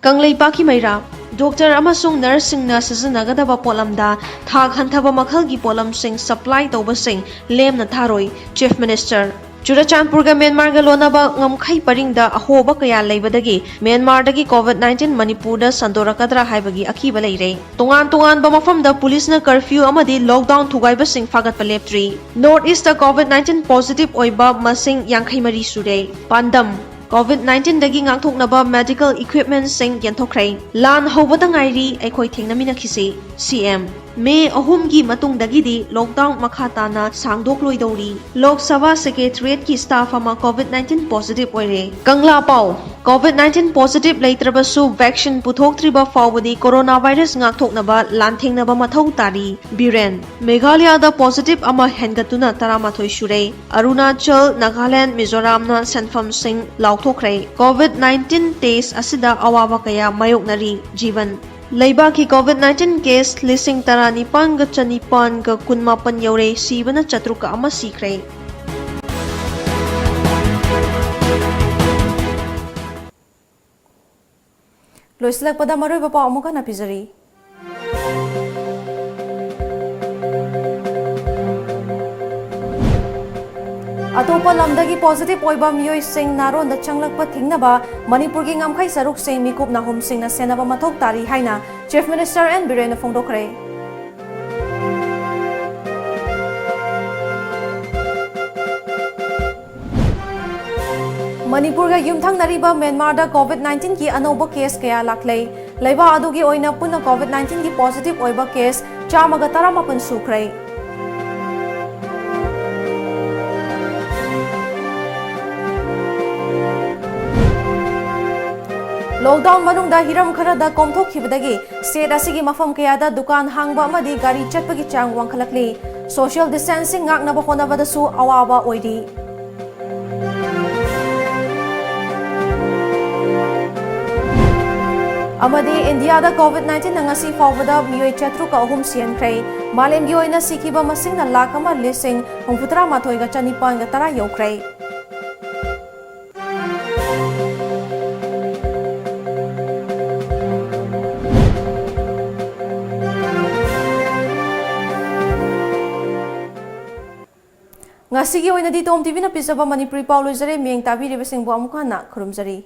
ꯀꯪꯂꯩꯄꯥꯛꯀꯤ ꯃꯩꯔꯥ, ꯗꯣꯛꯇꯔ ꯑꯃꯁꯨꯡ ꯅꯔꯁꯁꯤꯡꯅ ꯁꯤꯖꯤꯟꯅꯒꯗꯕ ꯄꯣꯠꯂꯝꯗ ꯊꯥꯛ ꯍꯟꯊꯕ ꯃꯈꯜꯒꯤ ꯄꯣꯠꯂꯝꯁꯤꯡ ꯁꯄ꯭ꯂꯥꯏ ꯇꯧꯕꯁꯤꯡ ꯂꯦꯝꯅ ꯊꯥꯔꯣꯏ, ꯆꯤꯐ ꯃꯤꯅꯤꯁꯇꯔ꯫ ꯆꯨꯔꯆꯥꯟꯄꯨꯔꯒ ꯃ꯭ꯌꯥꯟꯃꯥꯔꯒ ꯂꯣꯟꯅꯕ ꯉꯝꯈꯩ ꯄꯔꯤꯡꯗ ꯑꯍꯣꯕ ꯀꯌꯥ ꯂꯩꯕꯗꯒꯤ ꯃ꯭ꯌꯥꯟꯃꯥꯔꯗꯒꯤ ꯀꯣꯚꯤꯗ ꯅꯥꯏꯟꯇꯤꯟ ꯃꯅꯤꯄꯨꯔꯗ ꯁꯟꯗꯣꯔꯛꯀꯗ꯭ꯔꯥ ꯍꯥꯏꯕꯒꯤ ꯑꯀꯤꯕ ꯂꯩꯔꯦ꯫ ꯇꯣꯉꯥꯟ ꯇꯣꯉꯥꯟꯕ ꯃꯐꯝꯗ ꯄꯨꯂꯤꯁꯅ ꯀꯔꯐ꯭ꯌꯨ ꯑꯃꯗꯤ ꯂꯣꯛꯗꯥꯎꯟ ꯊꯨꯒꯥꯏꯕꯁꯤꯡ ꯐꯥꯒꯠꯄ ꯂꯦꯞꯇ꯭ꯔꯤ꯫ North East covid nineteen positive ꯑꯣꯏꯕ ꯃꯁꯤꯡ ꯌꯥꯡꯈꯩ ꯃꯔꯤ ꯁꯨꯔꯦ꯫ ꯄꯥꯟꯗꯝ, COVID nineteen ꯗꯒꯤ ꯉꯥꯛꯊꯣꯛꯅꯕ medical equipment ꯁꯤꯡ ꯌꯦꯟꯊꯣꯛꯈ꯭ꯔꯦ꯫ ꯂꯥꯟ ꯍꯧꯕꯗ ꯉꯥꯏꯔꯤ, ꯑꯩꯈꯣꯏ ꯊꯦꯡꯅꯃꯤꯟꯅꯈꯤꯁꯤ꯫ ꯁꯤ ꯑꯦꯝ꯫ ꯃꯦ ꯑꯍꯨꯝꯒꯤ ꯃꯇꯨꯡꯗꯒꯤꯗꯤ lockdown ꯃꯈꯥ ꯇꯥꯅ ꯁꯥꯡꯗꯣꯛꯂꯣꯏꯗꯧꯔꯤ꯫ ꯂꯣꯛ ꯁꯚꯥ Secretariat ꯀꯤ staff ꯑꯃ COVID nineteen positive ꯑꯣꯏꯔꯦ꯫ ꯀꯪꯂꯥ ꯄꯥꯎ꯫ COVID nineteen positive ꯂꯩꯇ꯭ꯔꯕꯁꯨ vaccine ꯄꯨꯊꯣꯛꯇ꯭ꯔꯤꯕ ꯐꯥꯎꯕꯗꯤ coronavirus ꯉꯥꯛꯊꯣꯛꯅꯕ ꯂꯥꯟꯊꯦꯡꯅꯕ ꯃꯊꯧ ꯇꯥꯔꯤ꯫ ꯕꯤꯔꯦꯟ꯫ ꯃꯦꯘꯥꯂꯌꯥꯗ positive ꯑꯃ ꯍꯦꯟꯒꯠꯇꯨꯅ ꯇꯔꯥꯃꯥꯊꯣꯏ ꯁꯨꯔꯦ꯫ ꯑꯔꯨꯅꯥꯆꯜ, ꯅꯥꯒꯥꯂꯦꯟ, ꯃꯤꯖꯣꯔꯥꯝꯅ ꯁꯦꯟꯐꯝꯁꯤꯡ ꯂꯥꯎꯊꯣꯛꯈ꯭ꯔꯦ꯫ COVID nineteen test ꯑꯁꯤꯗ ꯑꯋꯥꯕ ꯀꯌꯥ ꯃꯥꯌꯣꯛꯅꯔꯤ꯫ ꯖꯤꯕꯟ꯫ ꯂꯩꯕꯥꯛꯀꯤ COVID nineteen case ꯂꯤꯁꯤꯡ ꯇꯔꯥꯅꯤꯄꯥꯟꯒ ꯆꯅꯤꯄꯥꯟꯒ ꯀꯨꯟꯃꯥꯄꯟ ꯌꯧꯔꯦ, ꯁꯤꯕꯅ ꯆꯥꯇ꯭ꯔꯨꯛꯀ ꯑꯃ ꯁꯤꯈ꯭ꯔꯦ꯫ ꯂꯣꯏꯁꯤꯜꯂꯛꯄꯗ ꯃꯔꯨꯑꯣꯏꯕ ꯄꯥꯎ ꯑꯃꯨꯛ ꯍꯟꯅ ꯄꯤꯖꯔꯤ꯫ ꯑꯇꯣꯞꯄ ꯂꯝꯗꯒꯤ positive ꯑꯣꯏꯕ ꯃꯤꯑꯣꯏꯁꯤꯡ ꯅꯥꯔꯣꯟꯗ ꯆꯪꯂꯛꯄ ꯊꯤꯡꯅꯕ ꯃꯅꯤꯄꯨꯔꯒꯤ ꯉꯝꯈꯩ ꯁꯔꯨꯛꯁꯤꯡ ꯃꯤꯀꯨꯞ ꯅꯥꯍꯨꯝꯁꯤꯡꯅ ꯁꯦꯟꯅꯕ ꯃꯊꯧ ꯇꯥꯔꯤ ꯍꯥꯏꯅ Chief Minister ꯑꯦꯟ ꯕꯤꯔꯦꯟꯅ ꯐꯣꯡꯗꯣꯛꯈ꯭ꯔꯦ꯫ ꯃꯅꯤꯄꯨꯔꯒ ꯌꯨꯝꯊꯪꯅꯔꯤꯕ ꯃ꯭ꯌꯥꯟꯃꯥꯔꯗ COVID nineteen ꯒꯤ ꯑꯅꯧꯕ case ꯀꯌꯥ ꯂꯥꯛꯂꯦ꯫ ꯂꯩꯕꯥꯛ ꯑꯗꯨꯒꯤ ꯑꯣꯏꯅ ꯄꯨꯟꯅ COVID nineteen ꯒꯤ positive ꯑꯣꯏꯕ case ꯆꯥꯝꯃꯒ ꯇꯔꯥꯃꯥꯄꯟ ꯁꯨꯈ꯭ꯔꯦ꯫ Lockdown ꯃꯅꯨꯡꯗ ꯍꯤꯔꯝ ꯈꯔꯗ ꯀꯣꯝꯊꯣꯛꯈꯤꯕꯗꯒꯤ state ꯑꯁꯤꯒꯤ ꯃꯐꯝ ꯀꯌꯥꯗ ꯗꯨꯀꯥꯟ ꯍꯥꯡꯕ ꯑꯃꯗꯤ ꯒꯥꯔꯤ ꯆꯠꯄꯒꯤ ꯆꯥꯡ ꯋꯥꯡꯈꯠꯂꯛꯂꯤ꯫ Social distancing ꯉꯥꯛꯅꯕ ꯍꯣꯠꯅꯕꯗꯁꯨ ꯑꯋꯥꯕ ꯑꯣꯏꯔꯤ꯫ ꯑꯃꯗꯤ ꯏꯟꯗꯤꯌꯥꯗ COVID nineteen ꯅ ꯉꯁꯤ ꯐꯥꯎꯕꯗ ꯃꯤꯑꯣꯏ ꯆꯥꯇ꯭ꯔꯨꯛꯀ ꯑꯍꯨꯝ ꯁꯤꯍꯟꯈ꯭ꯔꯦ꯫ ꯃꯥꯂꯦꯝꯒꯤ ꯑꯣꯏꯅ ꯁꯤꯈꯤꯕ ꯃꯁꯤꯡꯅ ꯂꯥꯈ ꯑꯃ ꯂꯤꯁꯤꯡ ꯍꯨꯝꯐꯨꯇꯔꯥ ꯃꯥꯊꯣꯏꯒ ꯆꯅꯤꯄꯥꯟꯒ ꯇꯔꯥ ꯌꯧꯈ꯭ꯔꯦ꯫ ꯉꯁꯤꯒꯤ ꯑꯣꯏꯅꯗꯤ ꯇꯣꯝ ꯇꯤꯚꯤꯅ ꯄꯤꯖꯕ ꯃꯅꯤꯄꯨꯔꯤ ꯄꯥꯎ ꯂꯣꯏꯖꯔꯦ꯫ ꯃꯤꯠꯌꯦꯡ ꯇꯥꯕꯤꯔꯤꯕꯁꯤꯡꯕꯨ ꯑꯃꯨꯛ ꯍꯟꯅ ꯈꯨꯔꯨꯝꯖꯔꯤ꯫